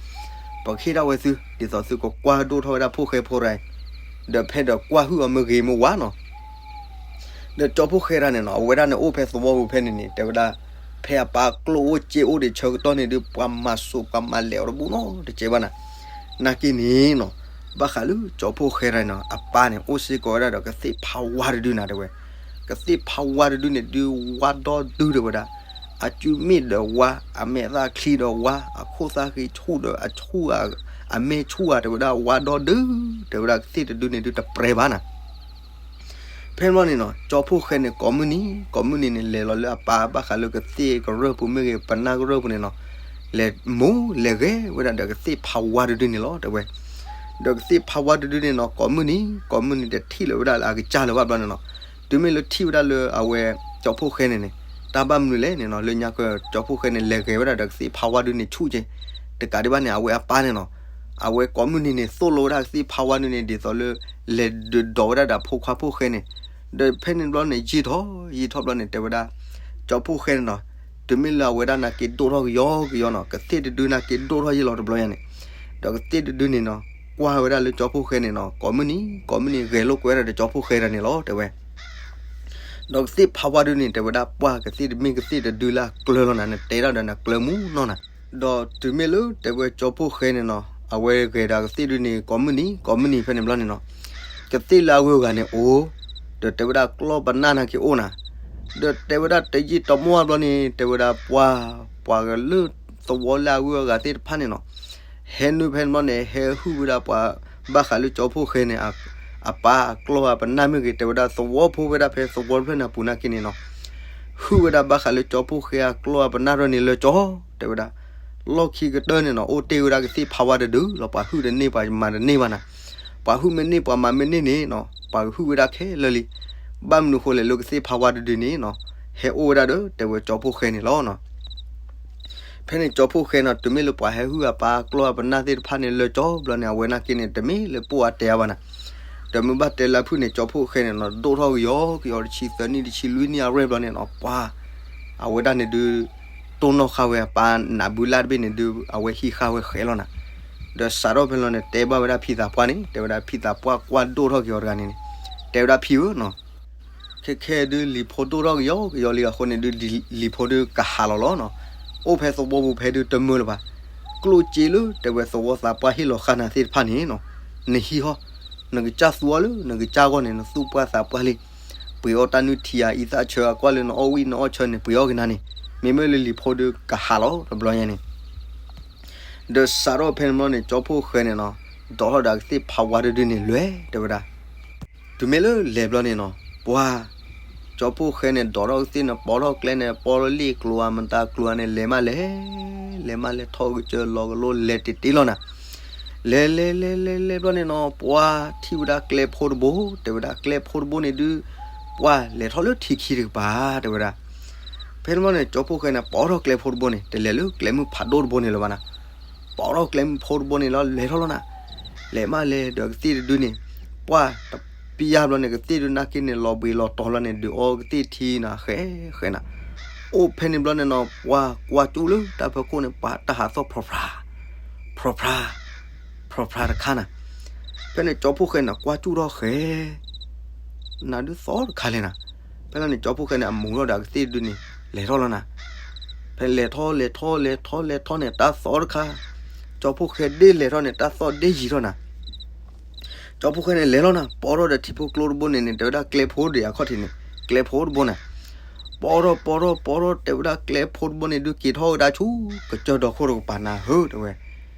ပကဟ့ၣ်ထီၣ်ဝဲသု ဒ်သိးသုကကွၢ်ဒိၣ်ထီၣ်ဝဲဒၣ်ဖိၣ်ဃဲဖိတဂၤအံၤ, ဒီးဖဲဒီးကွၢ်ဟုၣ်အီၤမ့ၢ်ဂ့ၤမ့ၢ်ဝါနီၤ ဒီးကၠီဖိၣ်ဃဲတဂၤန့ၣ်နီၤ အဝဲဒၣ်န့ၣ်အိၣ်ဖဲသဝီပူၤဖဲန့ၣ်န့ၣ် တဲဝဲဒၣ်, ဖဲအပၢ်ကျိၣ်အိၣ်စ့အိၣ်ဒံးဆၢကတီၢ်န့ၣ်ဒုး ပှၤမၤစိးပှၤမၤလဲၤအီၤတဘူၣ်နီတစဲးဘၣ်နၤ, နာ်က့န့ၣ်နီၤ, ဘၣ်ဃးလၢကၠီဖိၣ်ဃဲတဂၤန့ၣ်နီၤ အပၢ်န့ၣ် အိၣ်စ့ၢ်ကီးဝဲဒၣ်ဒီးကသ့ၣ်ဖးဝါတဒုနၤတဲဝဲ, ကသ့ၣ်ဖးဝါတဒုန့ၣ်ဒုး ဝါဒီဒုတဲဝဲဒၣ်, အစုမ့ၣ်ဒီးဝါ, အမဲာ်သၣ်ချံဒီးဝါ, အခိၣ်သၣ်ဃံဆူၣ်ဒီးအဆူၣ်ဧါ, အမဲာ်ဆူၣ်ဧါတဲဝဲဒၣ် ဝါဒီဒု, တဲဝဲဒၣ်ကသ့ၣ်တဒုန့ၣ်ဒုးတပြဲၤဘၣ်နၤ ဖဲန့ၣ်ဘျီန့ၣ်နီၤ ကၠီဖိၣ်ဃဲန့ၣ် ကိးမုၢ်နံၤ ကိးမုၢ်နံၤန့ၣ် လဲၤလီၤလၢအပၢ်ဘၣ်ဃးလၢကသ့ၣ်ကရၢၢ်ပူၤမ့ၢ်ဂ့ၤ ပနၢ်ကရၢၢ်ပူၤန့ၣ်နီၤ, လဲၤမိၢ်လဲၤဂဲၤဝဲဒၣ်ဒီးကသ့ၣ်ဖးဝါတဒုန့ၣ်လီၤတဲဝဲ, ဒီးကသ့ၣ်ဖးဝါတဒုန့ၣ်နီၤ ကိးမုၢ်နံၤ ကိးမုၢ်နံၤတထံၣ်လၢၤဝဲဒၣ်လၢအကစၢ်လၢၤဘၣ်ဘျီန့ၣ်နီၤ, တုၤမ့ၢ်လၢထံၣ်ဝဲဒၣ်လၢအဝဲ ကၠီဖိၣ်ဃဲန့ၣ်န့ၣ်, တၢ်ဘၣ်မနုၤလဲၣ်န့ၣ်နီၤ လၢညါကၢ ကၠီဖိၣ်ဃဲန့ၣ် လဲၤဂဲၤဝဲဒၣ်ဒီးကသ့ၣ်ဖးဝါတဒုန့ၣ်ဆူၣ်က့ၤ, တကးဒံးဘၣ်န့ၣ် အဝဲအပၢ်န့ၣ်နီၤ အဝဲကိးမုၢ်နံၤန့ၣ် သိၣ်လိဝဲဒၣ်ကသ့ၣ်ဖးဝါတဒုန့ၣ် ဒ်သိးလၢ လဲၤဒုးဒိးဝဲဒၣ်ဒီးဖိခွါဖိၣ်ဃဲန့ၣ်, ဒီးဖဲန့ၣ်ဘျီန့ၣ် ယံာ်ထီၣ်ယံာ်ထီၣ်ဘျီန့ၣ် တဲဝဲဒၣ်, ကၠီဖိၣ်ဃဲန့ၣ်နီၤ, တုၤမ့ၢ်လၢအဝဲဒၣ်နာ်က့ဒိၣ်ထီၣ်ကယီကယီနီၤ ကသ့ၣ်တဒုနာ်က့ဒိၣ်ထီၣ်ယံာ်လီၤတဘျီညါန့ၣ်, ဒီးကသ့ၣ်တဒုန့ၣ်နီၤ ကွၢ်ဝဲဒၣ်လၢကၠီဖိၣ်ဃဲန့ၣ်နီၤ ကိးမုၢ်နံၤ ကိးမုၢ်နံၤဂဲၤလိာ်ကွဲဒၣ်ဒီးကၠီဖိၣ်ဃဲတဂၤန့ၣ်လီၤတဲဝဲ ဒီးကသ့ၣ်ဖးဝါတဒုန့ၣ် တဲဝဲဒၣ်ပှၢ်ကသ့ၣ်တမ့ၢ်ကသ့ၣ်တဒုလၢအကျၢၤလီၤနၤ နတဲဒၣ်ဒီးနကျၢၤမူနီၢ်နၤ, ဒီးတုၤမ့ၢ်လၢတဲဝဲကၠီဖိၣ်ဃဲန့ၣ်နီၤ အဝဲဂဲၤဒီးကသ့ၣ်တဒုန့ၣ် ကိးမုၢ်နံၤ ကိးမုၢ်နံၤဖဲန့ၣ်ဘျီန့ၣ်နီၤ, ကသ့ၣ်လၢအဂုၤအဂၤန့ၣ်အိၣ်, ဒီးတဲဝဲဒၣ်ကျီၢ်ပနၢ်နာ်က့အိၣ်နၤ, ဒီးတဲဝဲဒၣ်တယံာ်တမီၢ်ဘျီန့ၣ် တဲဝဲဒၣ်ပှၢ်, ပှၤလၢသဝီလၢအဂုၤအဂၤသ့ၣ်တဖၣ်န့ၣ်နီၤ ဟဲနုာ်ဖဲန့ၣ်ဘျီန့ၣ် ဟဲဟုၣ်ဝဲဒၣ်ပှၤဘၣ်ဃးလၢကၠီဖိၣ်ဃဲန့ၣ် အပၢ်အကျီၢ်အပနၢ်မ့ၢ်ဂ့ၤ တဲဝဲဒၣ်သဝီဖိဝဲဒၣ်ဖဲသဝီတဖျၢၣ်န့ၣ်အပူၤနာ်က့န့ၣ်နီၤ, ဟုၣ်ဝဲဒၣ်ဘၣ်ဃးလၢကၠီဖိၣ်ဃဲအကျီၢ်အပနၢ်ရၢန့ၣ်လၢကၠီ, တဲဝဲဒၣ်, လီၢ်ခံကတၢၢ်န့ၣ်နီၤ အိၣ်တ့ၢ်ဝဲဒၣ်ကသ့ၣ်ဖးဝါတဒုလီၤ ပှၤဟုၣ်တန့ၢ်ပှၤမၤတန့ၢ်ဘၣ်နၤ, ပှၤဟုၣ်မ့ၢ်န့ၢ်ပှၤမၤမ့ၢ်န့ၢ်န့ၣ်နီၤ ပှၤကဟုၣ်ဝဲဒၣ်ခဲလၢာ်လံ, ဘၣ်မနုၤဃိလဲၣ်လၢကသ့ၣ်ဖးဝါတဒုန့ၣ်နီၤ ဟဲအိၣ်ဝဲဒၣ်ဒီးတဲဝဲကၠီဖိၣ်ဃဲန့ၣ်လီၤနီၤ. ဖဲန့ၣ်ကၠီဖိၣ်ဃဲနီၤ တုၤမ့ၢ်လၢပှၤဟဲဟုၣ်အပၢ်အကျီၢ်အပနၢ်သ့ၣ်တဖၣ်န့ၣ်လၢကၠီဘျီန့ၣ် အဝဲနာ်က့န့ၣ် တမ့ၢ်လၢပိၢ်အတဲအါဘၣ်နၤ, ဒီးမ့ၢ်ဘၣ်တဲလၢဖုၣ်န့ၣ် ကၠီဖိၣ်ဃဲန့ၣ်နီၤ ဒိၣ်ထီၣ်ကယီကယီတဆံသၢနံၣ်တဆံလွံၢ်နံၣ်အရဲၣ်ဘျီန့ၣ်နီၤ ပှၤ အဝဲဒၣ်န့ၣ်ဒုး တိၢ်နီၣ်ဃာ်ဝဲအပၢ်နးဘုလၢ်တဘ့ၣ်န့ၣ်ဒုး အဝဲဟံးဃာ်ဝဲဃဲလီၤနၤ, ဒီးစးထီၣ်ဖဲလီၤန့ၣ် တဲဘၣ်ဝဲဒၣ်ဖံသးပှၢ်န့ၣ် တဲဝဲဒၣ်ဖံသးပှၢ်ကွၢ်ဒိၣ်ထီၣ်က့ၤအီၤတဂၤန့ၣ်န့ၣ်, တဲဝဲဒၣ်ဖံဧၢနီၤ ခဲခဲဒုးလံၤဖိဒိၣ်ထီၣ်ကယီကယီလံအဃိန့ၣ်ဒုး လံၤဖိဒုးကဟးလီၤလီၤနီၤ, အိၣ်ဖဲသဝီပူၤဖဲဒုးတမုာ်လၢၤဘၣ်, ကျိၣ်စ့လၢတဲဝဲသဝီသးပှၢ်ဟ့ၣ်လီၤဃာ်နၤသ့ၣ်တဖၣ်န့ၣ်နီၤ, နဟံးဟီၣ်, နကစၢ်သူအီၤလၢနကစၢ်အဂီၢ်န့ၣ် နသူၣ်ပှၢ်သးပှၢ်လံ. ပှ့ၤအီၣ်တၢ်နုၢ်ထံဧါ အံသၣ်ဆၢဧါ ကွၢ်လၢနအီၣ်ဝံၣ်နအီၣ်ဆၢန့ၣ် ပှ့ၤအီၣ်ကနၤန့ၣ်, မ့မ့ၢ်လၢလံၤဖိဒုးကဟးလီၤ တဘျီညါန့ၣ် ဒီးစးထီၣ်ဖဲန့ၣ်ဘျီန့ၣ် ကၠီဖှိၣ်ဃဲန့ၣ်နီၤ, ဒိးထီၣ်ဒီးကသ့ၣ်ဖးဝါတဒုန့ၣ် လဲၤ တဲဝဲဒၣ်. တုၤမ့ၢ်လၢလဲၤဘျီန့ၣ်နီၤ, ပှၤ ကၠီဖှိၣ်ဃဲန့ၣ် ဒိးထီၣ်ကသ့ၣ်န့ၣ် ပိာ်ထီၣ်ကျဲန့ၣ် ပိာ်ထီၣ်လ့ၣ်ကျိၤဧါ မတၤကျိၤဧါန့ၣ် လဲၤမးလဲၤ, လဲၤမးလဲၤထီၣ်ကစၢၢ်လီၤကလိ လဲၤတ့ၢ်တ့ၢ်လီၤနၤ. လဲၤလဲၤလဲၤလဲၤလဲၤဘျီန့ၣ်နီၤ, ပှၤထံၣ်ဝဲဒၣ်ကျဲဖိတဘိ တဲဝဲဒၣ် ကျဲဖိတဘိန့ၣ်ဒုး ပှၤလဲၤထီၣ်လၢထံခံတကပၤ တဲဝဲဒၣ်. ဖဲန့ၣ်ဘျီန့ၣ် ကၠီဖှိၣ်ဃဲန့ၣ် ပိာ်ထီၣ်ကျဲဖိတဘိန့ၣ် တလဲၤလၢကျဲမုၢ်ဖးဒိၣ်တဘိန့ၣ်လၢၤဘၣ်နၤ. ပိာ်ထီၣ်ကျဲမုၢ်ဖိတဘိန့ၣ်လီၤ လဲၤထီၣ်လီၤနၤ. လဲၤမးလဲၤဒီးကသ့ၣ်တဒုန့ၣ်, ပှၤတပျၢ်ဘျီန့ၣ် ကသ့ၣ်ဒုနာ်က့န့ၣ် လီၤဘှံးလီၤတီၤလီၤန့ၣ် ဒုးအီကသ့ၣ်ထံနၤ ဃဲဃဲနၤ. အိၣ်ဖဲန့ၣ်ဘျီန့ၣ်နီၤ ပှၤကွၢ်ကၠူလၢတၢ်ဖီခိၣ်န့ၣ် ပှၤတၢ်ဟးသီၣ်ဖြီဖြါ ဖြီဖြါ ဖြီဖြါတခါနၤ. ဖဲန့ၣ်ကၠီဖှိၣ်ဃဲန့ၣ် ကွၢ်ကၠူထီၣ်ဃဲ နၤဒုးသီတခါလဲၣ်နၤ. ဖဲလီၤန့ၣ် ကၠီဖှိၣ်ဃဲန့ၣ် အမူထီၣ်ဒီးကသ့ၣ်ဒုန့ၣ် လဲၤထီၣ်လီၤနၤ. ဖဲလဲၤထီၣ်လဲၤထီၣ်လဲၤထီၣ်လဲၤထီၣ်န့ၣ် တၢ်သီတခါ, ကၠီဖှိၣ်ဃဲဒ့ၣ်လဲၤထီၣ်န့ၣ် တၢ်သီဒ့ၣ်ယံၤထီၣ်နၤ. ကၠီဖှိၣ်ဃဲန့ၣ် လဲၤလီၤနၤ ပိာ်ထီၣ်ဒီးထံဖိကျိတဘိန့ၣ်န့ၣ် တဲဝဲဒၣ်ကျဲဖိဒံးအခီၣ်ထံးန့ၣ် ကျဲဖိတဘိနၤ. ပိာ်ထီၣ်ပိာ်ထီၣ်ပိာ်ထီၣ် တဲဝဲဒၣ်ကျဲဖိတဘိန့ၣ်ဒုးက့ၤထီၣ်ဝဲဒၣ်ဆူ ကစၢၢ်ဒီခိၣ်တကပၤနၤဧၢ တဲဝဲ.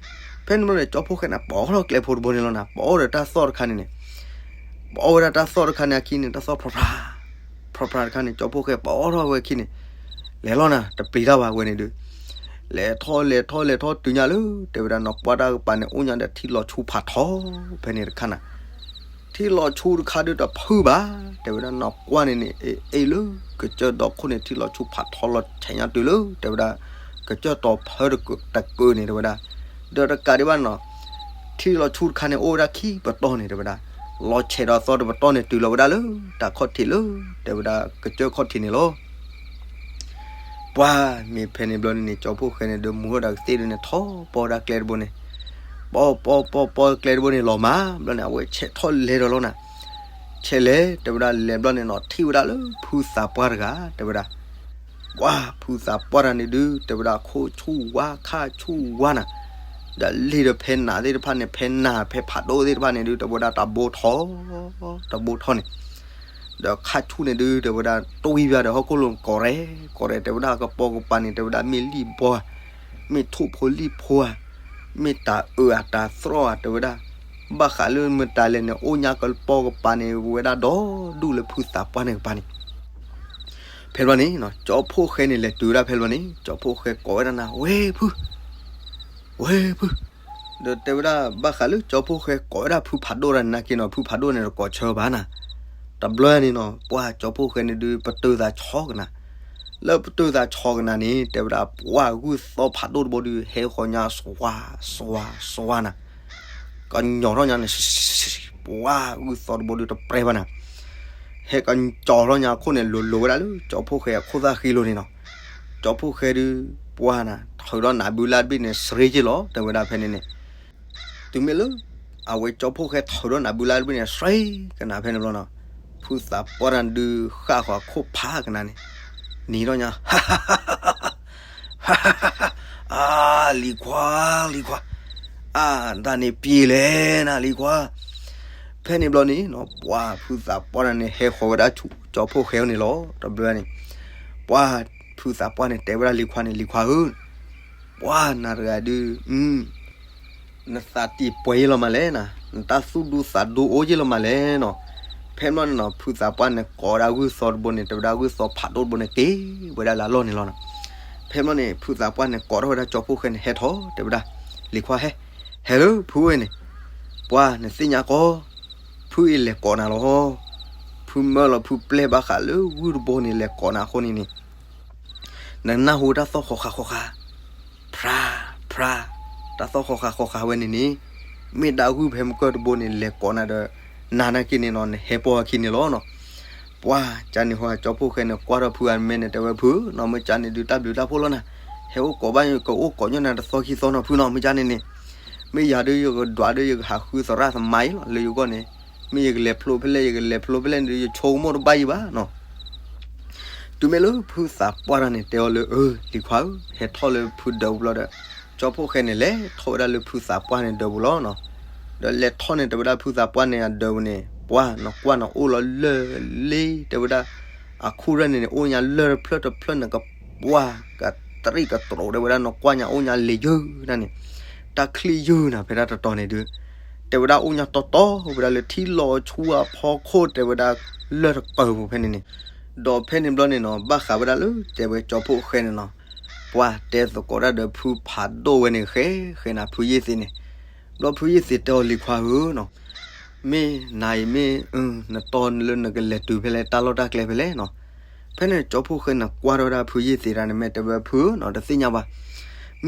ဖဲန့ၣ်ဘျီန့ၣ် ကၠီဖှိၣ်ဃဲန့ၣ် ပိာ်ထီၣ်ကျဲဖိတဘိန့ၣ်လီၤနၤ, ပိာ်အီၤဒီးတၢ်သီၣ်တခါန့ၣ်န့ၣ်, ပိာ်အီၤဝဲဒၣ်တၢ်သီၣ်တခါန့ၣ်အခံန့ၣ် တၢ်သီၣ်ဖြီဖြါ ဖြီဖြါတခါန့ၣ် ကၠီဖှိၣ်ဃဲပိာ်ထီၣ်ဝဲအခံန့ၣ် လဲၤလီၤနၤ တပျံၤတၢ်ဘၣ်ဝဲန့ၣ်ဒုး လဲၤထီၣ်လဲၤထီၣ်လဲၤထီၣ်တုၤညါလၢ တဲဝဲဒၣ်နီၢ်ကွၢ်တၢ်ကပၤန့ၣ် အိၣ်ညါဒီးထံလီၤဆူဖးထီ ဖဲန့ၣ်တခါနၤ. ထံလီၤဆူတခါဒုးတဖုၣ်ဘၣ် တဲဝဲဒၣ်နီၢ်ကွၢ်န့ၣ်န့ၣ် အ့ၣ်လၢ ကစၢၢ်ဒီခိၣ်န့ၣ် ထံလီၤဆူဖးထီလီၤဆဲးညါတုၤလၢ တဲဝဲဒၣ် ကစၢၢ်တီၤဖၢတကၢၢ်န့ၣ် တဲဝဲဒၣ်. ဒီးတကးဒံးဘၣ်နီၤ ထံလီၤဆူတခါန့ၣ် အိၣ်ဝဲဒၣ်ခံပတီၢ်န့ၣ် တဲဝဲဒၣ် လီၤဆဲးဒီးသီတပတီၢ်န့ၣ် တုၤလီၤဝဲဒၣ်လၢ တၢ်ခီၣ်ထံးလၢ တဲဝဲဒၣ် ကစၢၢ်ခီၣ်ထံးန့ၣ်လီၤ. ပှၤမ့ၢ်ဖဲန့ၣ်ဘျီန့ၣ်န့ၣ် ကၠီဖှိၣ်ဃဲန့ၣ် ဒီးမူထီၣ်ဒီးကသ့ၣ်ဒုန့ၣ် ထီၣ်ပိာ်ဝဲဒၣ်ကျဲတဘိန့ၣ်, ပိာ်ပိာ်ပိာ်ပိာ်ကျဲတဘိန့ၣ်လီၤမး ဘျီန့ၣ် အဝဲဆဲးထီၣ်လဲၤဒီးလီၤနၤ. ဆဲးလဲၤ တဲဝဲဒၣ်လဲၤဘျီန့ၣ်နီၤ ထံၣ်ဝဲဒၣ်လၢဖုသးပှၢ်တဂၤ တဲဝဲဒၣ် ပှၤဖုသးပှၢ်တဂၤန့ၣ်ဒုး တဲဝဲဒၣ်ခိၣ်ဆူၣ်ဝါခါဆူၣ်ဝါနၤ, ဒီးလ့ၣ်ဒီးဖဲနးသ့ၣ်တဖၣ်န့ၣ် ဖဲနးဖဲဖးဒိၣ်သ့ၣ်တဖၣ်န့ၣ်ဒုး တဲဝဲဒၣ်တဘိထီၣ် တဘိထီၣ်န့ၣ်, ဒီးခါဆူၣ်န့ၣ်ဒုး တဲဝဲဒၣ်တွံၢ်ဘၣ်ဒီးဟီၣ်ခိၣ်လိၤကိးရဲၣ်ကိးရဲၣ် တဲဝဲဒၣ်ကပိာ်ကပၤန့ၣ် တဲဝဲဒၣ်မ့ၢ်လံၣ်ဘီဧါ, မ့ၢ်ထိၣ်ဖိလံၣ်ဖိဧါ, မ့ၢ်တၢ်အၢၣ်ဧါတၢ်သြီၣ်ဧါ တဲဝဲဒၣ်, ဘၣ်ဃးလၢမတၤလဲၣ်န့ၣ် အိၣ်ညါကပိာ်ကပၤန့ၣ် ဝဲဒၣ်ဒီဒူၣ်လၢဖုသးပှၢ်န့ၣ်ကပၤန့ၣ် ဖဲဘျီန့ၣ် ကၠီဖှိၣ်ဃဲန့ၣ် လဲၤတုၤဝဲဒၣ်ဖဲဘျီန့ၣ် ကၠီဖှိၣ်ဃဲကိးဝဲဒၣ်နၤ ဝဲဖု ဝဲဖု, ဒီးတဲဝဲဒၣ် ဘၣ်ဃးလၢကၠီဖှိၣ်ဃဲကိးဝဲဒၣ်ဖုဖးဒိၣ်တဂၤန့ၣ်နာ်က့နီၤ ဖုဖးဒိၣ်န့ၣ်တကိးဆၢဘၣ်နၤ, တဘျီန့ၣ်နီၤ ပှၤကၠီဖှိၣ်ဃဲန့ၣ်ဒုး ပတုာ်သးဆီကနၤ, လၢပတုာ်သးဆီကနၤန့ၣ် တဲဝဲဒၣ်ပှၤဂုၢ်သီဖးဒိၣ်တဘိဒုး ဟဲဃီၤညါစွါ စွါ စွါနၤ ကညီၤထီၣ်ညါန့ၣ် ပှၤဂုၢ်သီတဘိဒုးတပြဲဘၣ်နၤ, ဟဲကညီၤထီၣ်ညါအခိၣ်န့ၣ် လိၤလိၤဝဲဒၣ်လၢကၠီဖှိၣ်ဃဲအခိၣ်သၣ်ဃံလိၤန့ၣ်နီၤ, ကၠီဖှိၣ်ဃဲဒုး ပှၤနၤ ထုးဒီးနးဘုလါတဘ့ၣ်န့ၣ် စရ့က့လီၤ တဲဝဲဒၣ်ဖဲန့ၣ်န့ၣ်, တုၤမ့ၢ်လၢ အဝဲကၠီဖှိၣ်ဃဲထုးဒီးနးဘုလါတဘ့ၣ်န့ၣ် စရ့ကနၤဖဲန့ၣ်ဘျီနီၤ, ဖုသးပှၢ်တၢ်ဒုးဃၣ်ဃီၤခိၣ်ဖးကနၤန့ၣ်, နံၤထီၣ်ညါ အါ, လံၤခွါ, လံၤခွါ, အါ, တၢ်န့ၣ်ပျ့ၤလဲၣ်နၤ လံၤခွါ, ဖဲန့ၣ်ဘျီန့ၣ်နီၤ ပှၤဖုသးပှၢ်တၢ်န့ၣ် ဟဲဃီၤဝဲဒၣ်ဆူကၠီဖှိၣ်ဃဲန့ၣ်လီၤ တဘျီန့ၣ်, ပှၤဖုသးပှၢ်န့ၣ် တဲဝဲဒၣ်လံၤခွါန့ၣ် လံၤခွါဧၢ, ပှၤနၤတဂၤဒုး နသးတံၢ်ပှဲၤယ့လီၤမးလဲၣ်နၤ, နတၢ်သူၣ်ဒူသးဒူအိၣ်ယ့လီၤမးလဲၣ်နီၤ, ဖဲဘျီန့ၣ်နီၤ ဖုသးပှၢ်န့ၣ် ကိးဝဲဒၣ်ဂုၢ်သီတဘိန့ၣ် တဲဝဲဒၣ်ဂုၢ်သီဖးဒိၣ်တဘိန့ၣ် က့ၤဝဲဒၣ်လၢအလီၢ်န့ၣ်လီၤနီၤ, ဖဲဘျီန့ၣ် ဖုသးပှၢ်န့ၣ် ကိးထီၣ်ဝဲဒၣ်ကၠီဖှိၣ်ဃဲန့ၣ် ဟဲထီၣ် တဲဝဲဒၣ်, လံၤခွါဟဲ, ဟဲလၢဖုဝဲန့ၣ်, ပှၤနသ့ၣ်ညါကီး, ဖုအံၤလဲၤကိးနၤလီၤ, ဖုမၢလီၤဖုပျဲၢ်ဘၣ်ဃးလၢဂုၢ်တဘိန့ၣ် လဲၤကိးနၤအဃိန့ၣ်န့ၣ် နနၢ်ဟူတၢ်သီၣ်ဃီဃာ်ဃီဃာ်, ဖြါ, ဖြါ, တၢ်သီၣ်ဃီဃာ်ဃီဃာ်ဝဲန့ၣ်န့ၣ်, မ့ၢ်ဒၣ်ဂုၢ်ဖဲမုၢ်ကၢၢ်တဘိန့ၣ် လဲၤကိးနၤဒီး နၤနာ်က့န့ၣ်နီၤ နဟဲပိာ်အခံန့ၣ်လီၤနီၤ, ပှၤကန့ၣ်ဟီ ကၠီဖှိၣ်ဃဲန့ၣ် ကွၢ်ထီၣ်ဖုအမဲန့ၣ် တဲဝဲဖုနီၤ မ့ၢ်ကန့ၣ်ဒုးတၢ်ဘျုးတၢ်ဖှိၣ်လီၤနၤ, ဟဲအိၣ်ကိးဘၣ် ကအိၣ်ကိးညီနၤတသီခံသီနီၤဖုနီၤ မ့ၢ်ကန့ၣ်န့ၣ်, မ့ၢ်ယၤဒုးယကဒွးဒုးယကဟးဃုသရၣ်သမါအံၤလီၤ လၢယဂီၢ်န့ၣ်, မ့ၢ်ယကလဲၤဖျိဖဲလဲၣ် ယကလဲၤဖျိဖဲလဲၣ်န့ၣ်ဒုး ယဆိကမိၣ်တဘၣ်ယံၤဘၣ်နီၤ တုၤမ့ၢ်လၢဖုသးပှၢ်တၢ်န့ၣ် တဲအီၤလၢ အၢ လံၤခွါဧၢ ဟဲထီၣ်လၢဖုဒၢးပူၤလီၤဒီး ကၠီဖှိၣ်ဃဲန့ၣ် လဲၤထီၣ်ဝဲဒၣ်လၢဖုသးပှၢ်န့ၣ်ဒၢးပူၤလီၤနီၤ. ဒီးလဲၤထီၣ်န့ၣ် တဲဝဲဒၣ်ဖုသးပှၢ်န့ၣ်အဒၢးပူၤန့ၣ် ပှၢ်နီၤ ကွၢ်နီၤ အိၣ်လီၤလၢၢ်လ့ တဲဝဲဒၣ် အခူၣ်ရၢၢ်န့ၣ်န့ၣ် အိၣ်ညါလၢၢ်တဖျၢၣ်တဖျၢၣ်န့ၣ် ကပှၢ် ကတရံၣ်ကတြိး တဲဝဲဒၣ်နီၤ ကွၢ်ညါအိၣ်ညါလံာ်ယုၢ်နၤန့ၣ် တၢ်ချံၣ်ယုၢ်နၤ ဖဲဒၣ်တတီၤန့ၣ်ဒုး တဲဝဲဒၣ်အိၣ်ညါတီတီ ဝဲဒၣ်လၢထံလီၤဆူအဖီခိၣ် တဲဝဲဒၣ် လၢၢ်တကၢၢ်ပူၤဖဲန့ၣ်န့ၣ် ဒီးဖဲန့ၣ်ဘျီန့ၣ်နီၤ ဘၣ်ဃးဝဲဒၣ်လၢ တဲဝဲကၠီဖီၣ်ဃဲန့ၣ်နီၤ ပှၢ်တဲသကိးတၢ်ဒီးဖုဖးဒိၣ်ဝဲန့ၣ် ဃဲဃဲနၤ ဖုယ့ၢ်သ့းန့ၣ် ဘျီဖုယ့ၢ်သ့းတဲအီၤ လံၤခွါဧၢနီၤ မ့ၢ်နၤအံၤမ့ၢ် နတီလၢနကလဲၤတုၤဖဲလဲၣ် တၢ်လီၢ်တၢ်ကျဲဖဲလဲၣ်နီၤ ဖဲန့ၣ်ကၠီဖီၣ်ဃဲန့ၣ် ကွၢ်ထီၣ်ဝဲဒၣ်ဖုယ့ၢ်သ့းတၢ်န့ၣ် မ့ၢ်တဲဝဲဖုဧၢနီၤ တသ့ၣ်ညါဘၣ်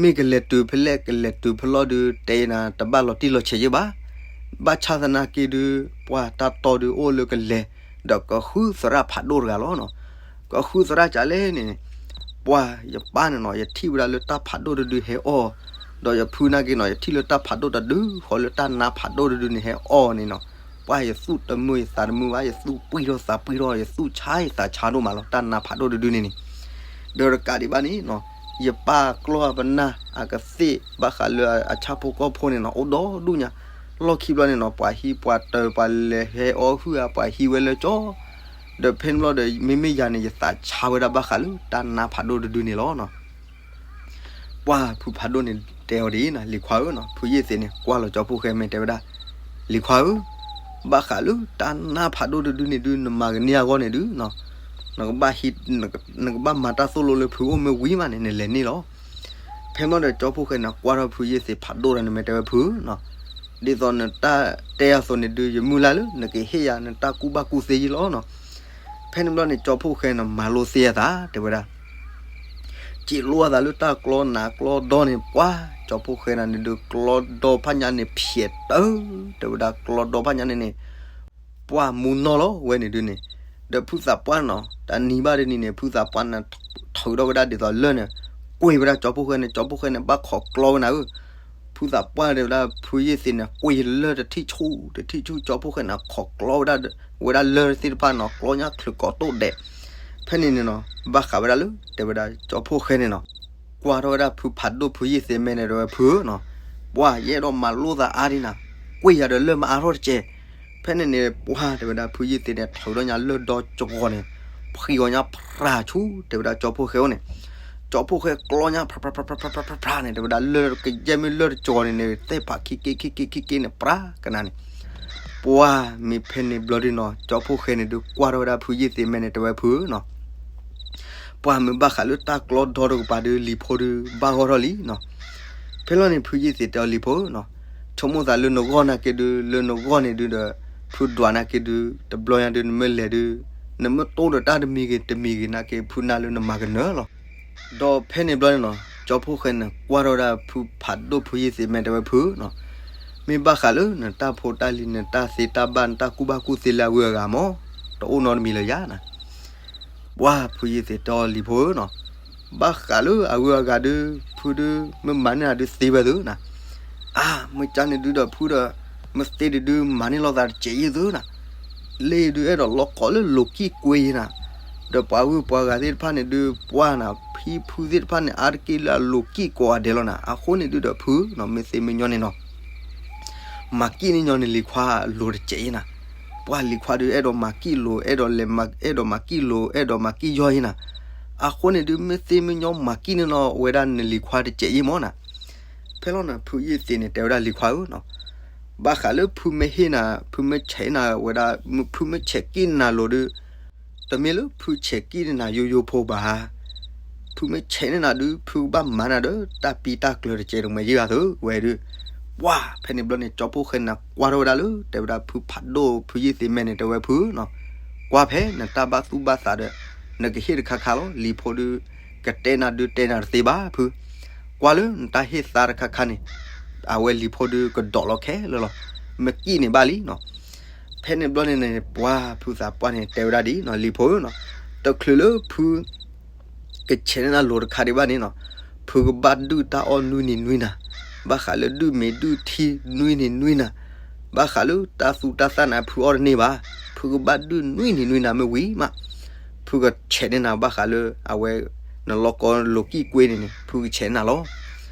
မ့ၢ်ကလဲၤတုၤဖဲလဲၣ် ကလဲၤတုၤဖဲလဲၣ်ဒုး တဲနၤ တဘၣ်လီၤတံၢ်လီၤဆဲးယဲၢ်ဘၣ် ဘၣ်ဆၣ်သနာ်က့ဒုး ပှၢ်တၢ်တီဒုးအိၣ်လၢကလဲၤ ဒီးကဃုသရၣ်ဖးဒိၣ်တဂၤလီၤနီၤ ကဃုသရၣ်ကလဲၣ်န့ၣ် ပှၢ်ယပၢ်န့ၣ်နီၤ ယထံၣ်ဝဲဒၣ်လၢတၢ်ဖးဒိၣ်တဒုဟဲအီၣ် ဒီးယဖုနာ်က့နီၤ ယထံၣ်လၢတၢ်ဖးဒိၣ်တဒုဃီလၢတၢ်နါဖးဒိၣ်တဒုန့ၣ်ဟဲအီၣ်န့ၣ်နီၤ ပှၢ်ယသူၣ်တမုာ်ယသးတမုာ်ဘၣ် ယသူၣ်ပှံၢ်ထီၣ်သးပှံၢ်ထီၣ် ယသူၣ်ဆါယသးဆါဒိၣ်မးလီၤ တၢ်နါဖးဒိၣ်တဒုန့ၣ်န့ၣ် ဒီးတကးဒံးဘၣ်န့ၣ်နီၤ ယပၢ်ကျီၢ်အပနၢ်အကသ့ၣ် ဘၣ်ဃးလၢအဆၣ်ဖိကီၢ်ဖိန့ၣ်နီၤ အိၣ်ဒီဒူၣ်ညါ လီၢ်ခံဘျီန့ၣ်နီၤ ပှၤဟံးပှၤတၢၤ ပှၤလဲၤဟဲအီၣ်ဟုၣ်ဧါ ပှၤဟံးဝဲလၢကၠီ ဒီးဖဲန့ၣ်ဘျီဒီး မ့မ့ၢ်ယၤန့ၣ် ယသးဆါဝဲဒၣ်ဘၣ်ဃးလၢတၢ်နါဖးဒိၣ်တဒုန့ၣ်လီၤနီၤ ပှၢ်ဖုဖးဒိၣ်န့ၣ်တဲအီၤဒ်အံၤနီၤ လံၤခွါဧၢနီၤ ဖုယ့ၢ်သ့းန့ၣ် ကွၢ်လီၤကၠီဖီၣ်ဃဲမ့ၢ်တဲဝဲဒၣ် လံၤခွါဧၢ ဘၣ်ဃးလၢတၢ်နါဖးဒိၣ်တဒုန့ၣ်ဒုး နမၤကန့ၢ်အဂီၢ်န့ၣ်ဒုး နကဘၣ်ဟံး နကဘၣ်မၤတၢ်သိၣ်လိလၢဖုအိၣ်မ့ၢ်ဝံၤမးန့ၣ် နလဲၤန့ၢ်လီၤ ဖဲမ့ၢ်ဒီးကၠီဖီၣ်ဃဲန့ၣ် ကွၢ်ထီၣ်ဖုယ့ၢ်သ့းဖးဒိၣ်တၢ်န့ၣ် မ့ၢ်တဲဝဲဖုနီၤ ဒ်သိးနတၢ်တဲအသိးန့ၣ်ဒုး ယမုၢ်လၢ်လၢ နကဟ့ၣ်ယၤနတၢ်ကူၣ်ဘၣ်ကူၣ်သ့ယံလီၤနီၤ ဖဲန့ၣ်ဘျီန့ၣ် ကၠီဖီၣ်ဃဲန့ၣ် မၤလိသ့အသး တဲဝဲဒၣ် စံးလိအသးလၢတၢ်ကျီနးကျီဒီန့ၣ် ပှၢ် ကၠီဖီၣ်ဃဲနၤန့ၣ်ဒုး ကျီဒီဖးညါန့ၣ် ဖျဲးတၢ် တဲဝဲဒၣ် ကျီဒီဖးညါန့ၣ်န့ၣ် ပှၢ်မူနီၢ်လီၤဝဲန့ၣ်ဒုးန့ၣ် ဒီးဖုသးပှၢ်နီၤ တနံၤဘၣ်တနံၤန့ၣ် ဖုသးပှၢ်န့ၣ် ထုးထီၣ်ဝဲဒၣ်ဒ်သိးလၢၢ်န့ၣ် ကွံာ်ဝဲဒၣ်ကၠီဖီၣ်ဃဲန့ၣ် ကၠီဖီၣ်ဃဲန့ၣ် ဘၣ်ခိးကျီဝဲနၤဧၢ ဖုသးပှၢ်တဲဝဲဒၣ် ဖုယ့ၢ်သ့းန့ၣ် ကွံာ်လၢၢ်တထံၣ်ဆူၣ် တထံၣ်ဆူၣ် ကၠီဖီၣ်ဃဲန့ၣ် ခိးကျီဝဲဒၣ် ဝဲဒၣ်လၢၢ်သ့ၣ်တဖၣ်နီၤ ကျီညါချုးကိးတိၣ်ဒဲး ဖဲန့ၣ်န့ၣ်နီၤ ဘၣ်ဃးဝဲဒၣ်လၢ တဲဝဲဒၣ် ကၠီဖီၣ်ဃဲန့ၣ်နီၤ ကွၢ်ထီၣ်ဝဲဒၣ်ဖုဖးဒိၣ်ဖုယ့ၢ်သ့းမဲာ်န့ၣ် တဲဝဲဖုနီၤ ပှၢ် ယအဲၣ်ဒိးမၤလိသးအါဒံးနၤ ကွံာ်ယၤဒီးလၢၢ်မၤအါထီၣ်တကဲး ဖဲန့ၣ်န့ၣ် ပှၢ် တဲဝဲဒၣ်ဖုယ့ၢ်သ့းန့ၣ် ထုးထီၣ်ညါလၢၢ်ဒီကၠီဂီၤန့ၣ် ဖှံဂီၤညါဖြးဆူ တဲဝဲဒၣ်ကၠီဖီၣ်ဃဲအိၣ်န့ၣ် ကၠီဖီၣ်ဃဲကျီညါဖြးဖြးဖြးဖြးန့ၣ် တဲဝဲဒၣ်လၢၢ်ကယဲၢ်မ့ၢ်လၢၢ်တကၠီဂီၤန့ၣ်န့ၣ် သ့ၣ်ဖးခံက့ခံက့ခံက့ခံက့န့ၣ် ပြးကနၤန့ၣ် ပှၢ် မ့ၢ်ဖဲန့ၣ်ဘျီဒုးနီၤ ကၠီဖီၣ်ဃဲန့ၣ်ဒုး ကွၢ်ထီၣ်ဝဲဒၣ်ဖုယ့ၢ်သ့းမဲာ်န့ၣ် တဲဝဲဖုနီၤ ပှၢ် မ့ၢ်ဘၣ်ဃးလၢတၢ်ကျီဒီတကပၤဒုး လံၤဖိဒုး ဘၣ်ဂီၢ်ထီၣ်လံနီၤ ဖဲလီၤန့ၣ် ဖုယ့ၢ်သ့းတဲအီၤ လံၤဖိနီၤ ဆိကမိၣ်သးလၢနဂီၢ်နာ်က့ဒုး လၢနဂီၢ်န့ၣ်ဒုးဒီး ဖုဒွးနာ်က့ဒုး တဘျီညါဒုး နမ့ၢ်လဲၤဒုး နမ့ၢ်တိၢ်ဒီးတၢ်တမံၤဂ့ၤတမံၤဂ့ၤနာ်က့ ဖုနၢ်လၢနမၤကနၢၤလီၤ ဒီးဖဲန့ၣ်ဘျီန့ၣ်နီၤ ကၠီဖီၣ်ဃဲန့ၣ် ကွၢ်ထီၣ်ဝဲဒၣ်ဖုဖးဒိၣ်ဖုယ့ၢ်သ့းမဲာ် တဲဝဲဖုနီၤ မ့ၢ်ဘၣ်ဃးလၢနတၢ်ဖိတၢ်လံၤ နတၢ်သ့တၢ်ဘၣ် နတၢ်ကူၣ်ဘၣ်ကူၣ်သ့လၢအဂုၤအဂၤမး တအိၣ်နီတမံၤလၢၤယၤနၤ ပှၢ် ဖုယ့ၢ်သ့းတဲအီၤ လံၤဖိဧၢနီၤ ဘၣ်ဃးလၢအဂုၤအဂၤဒုး ဖုဒုး မ့ၢ်မၤန့ၢ်နၤဒုးသ့ဝဲသုနၤ အါ မ့ၢ်ကန့ၣ်ဒုးဒီးဖုဒီး မ့ၢ်သ့ဒုးဒုး မၤန့ၢ်လိာ်သးတစဲးယံာ်သုနၤ လၢဒုး အဲၣ်ဒိးလီၤကိးလၢလိာ်ကံၢ်ကွ့ယံၤနၤ ဒီးပှၤဂုၤပှၤဂၤသ့ၣ်တဖၣ်န့ၣ်ဒုး ပှၢ်နၤ ဖံဖုသ့ၣ်တဖၣ်န့ၣ် အါတက့ၢ်လၢအလိာ်ကံၢ်ကိးဂၤဒဲးလီၤနၤ အဃိန့ၣ်ဒုးဒီးဖုနီၤ မ့ၢ်သ့မ့ၢ်ညီန့ၣ်နီၤ မၤကံၢ်န့ၢ်ညီန့ၣ် လံၤခွါလိၤတစဲးယံၤနၤ ပှၢ် လံၤခွါဒုး အဲၣ်ဒိးမၤကံၢ်လိၤ အဲၣ်ဒိးလဲၤမၤ အဲၣ်ဒိးမၤကံၢ်လိၤ အဲၣ်ဒိးမၤကံၢ်ယီၢ်ယံၤနၤ အဃိန့ၣ်ဒုး မ့ၢ်သ့မ့ၢ်ညီမၤကံၢ်န့ၢ်လီၤဝဲဒၣ်နလံၤခွါတစဲးယံၤမးနၤ ဖဲလီၤန့ၣ် ဖုယ့ၢ်သ့းန့ၣ် တဲဝဲဒၣ်လံၤခွါဧၢနီၤ ဘၣ်ဃးလၢဖုမ့ၢ်ဟ့ၣ်နၤ ဖုမ့ၢ်ဆဲးနၤဝဲဒၣ် ဖုမ့ၢ်ဆဲးကံၢ်နၤလိၤဒုး တမ့ၢ်လၢဖုဆဲးကံၢ်န့ၢ်နၤယိယိဖိဘၣ် ဖုမ့ၢ်ဆဲးန့ၢ်နၤဒုး ဖုကဘၣ်မၤနၤဒီး တၢ်ပံတၢ်ကျၢၤတစဲးတမှဲၤယံၤဂၤသုဝဲဒုး ပှၢ် ဖဲန့ၣ်ဘျီန့ၣ် ကၠီဖီၣ်ဃဲန့ၣ် ကွၢ်ထီၣ်ဝဲဒၣ်လၢ တဲဝဲဒၣ်ဖုဖးဒိၣ်ဖုယ့ၢ်သ့းမဲာ်န့ၣ် တဲဝဲဖုနီၤ ကွၢ်ဖဲ နတၢ်ဘၣ်သူၣ်ဘၣ်သးဒီး နကဟ့ၣ်တခါခါလီၤ လံၤဖိဒုး ကတဲနၤဒုးတဲနၤတသ့ဘၣ်ဖု ကွၢ်လၢနတၢ်ဟ့ၣ်သါတခါခါန့ၣ် အဝဲလံၤဖိဒုးကဒီးလီၤခဲလၢာ်လီၤ မ့ၢ်ကံၢ်န့ၢ်ဘၣ်လံနီၤ ဖဲန့ၣ်ဘျီန့ၣ်န့ၣ် ပှၢ်ဖုသးပှၢ်န့ၣ် တဲဝဲဒၣ်ဒ်နီၤ လံၤဖိဧၢနီၤ တချုးလၢဖု ကဆဲးန့ၢ်နၤလိၤတခါဒံးဘၣ်န့ၣ်နီၤ ဖုကဘၣ်ဒုၣ်တၢ်အီၣ်နွံနံၤနွံနၤ, ဘၣ်ဃးလၢဒုၣ်မ့ၢ်ဒုၣ်ထံနွံနံၤနွံနၤ, ဘၣ်ဃးလၢတၢ်သူတၢ်သၣ်န့ၣ် ဖုအီၣ်တန့ၢ်ဘၣ်, ဖုကဘၣ်ဒုၣ်နွံနံၤနွံနၤမ့ၢ်ဝံၤမး, ဖုကဆဲးန့ၢ်နၤဘၣ်ဃးလၢအဝဲ နလီၢ်ကီလိၤကံၢ်ကွ့န့ၣ်န့ၣ် ဖုကဆဲးန့ၢ်နၤလီၤ.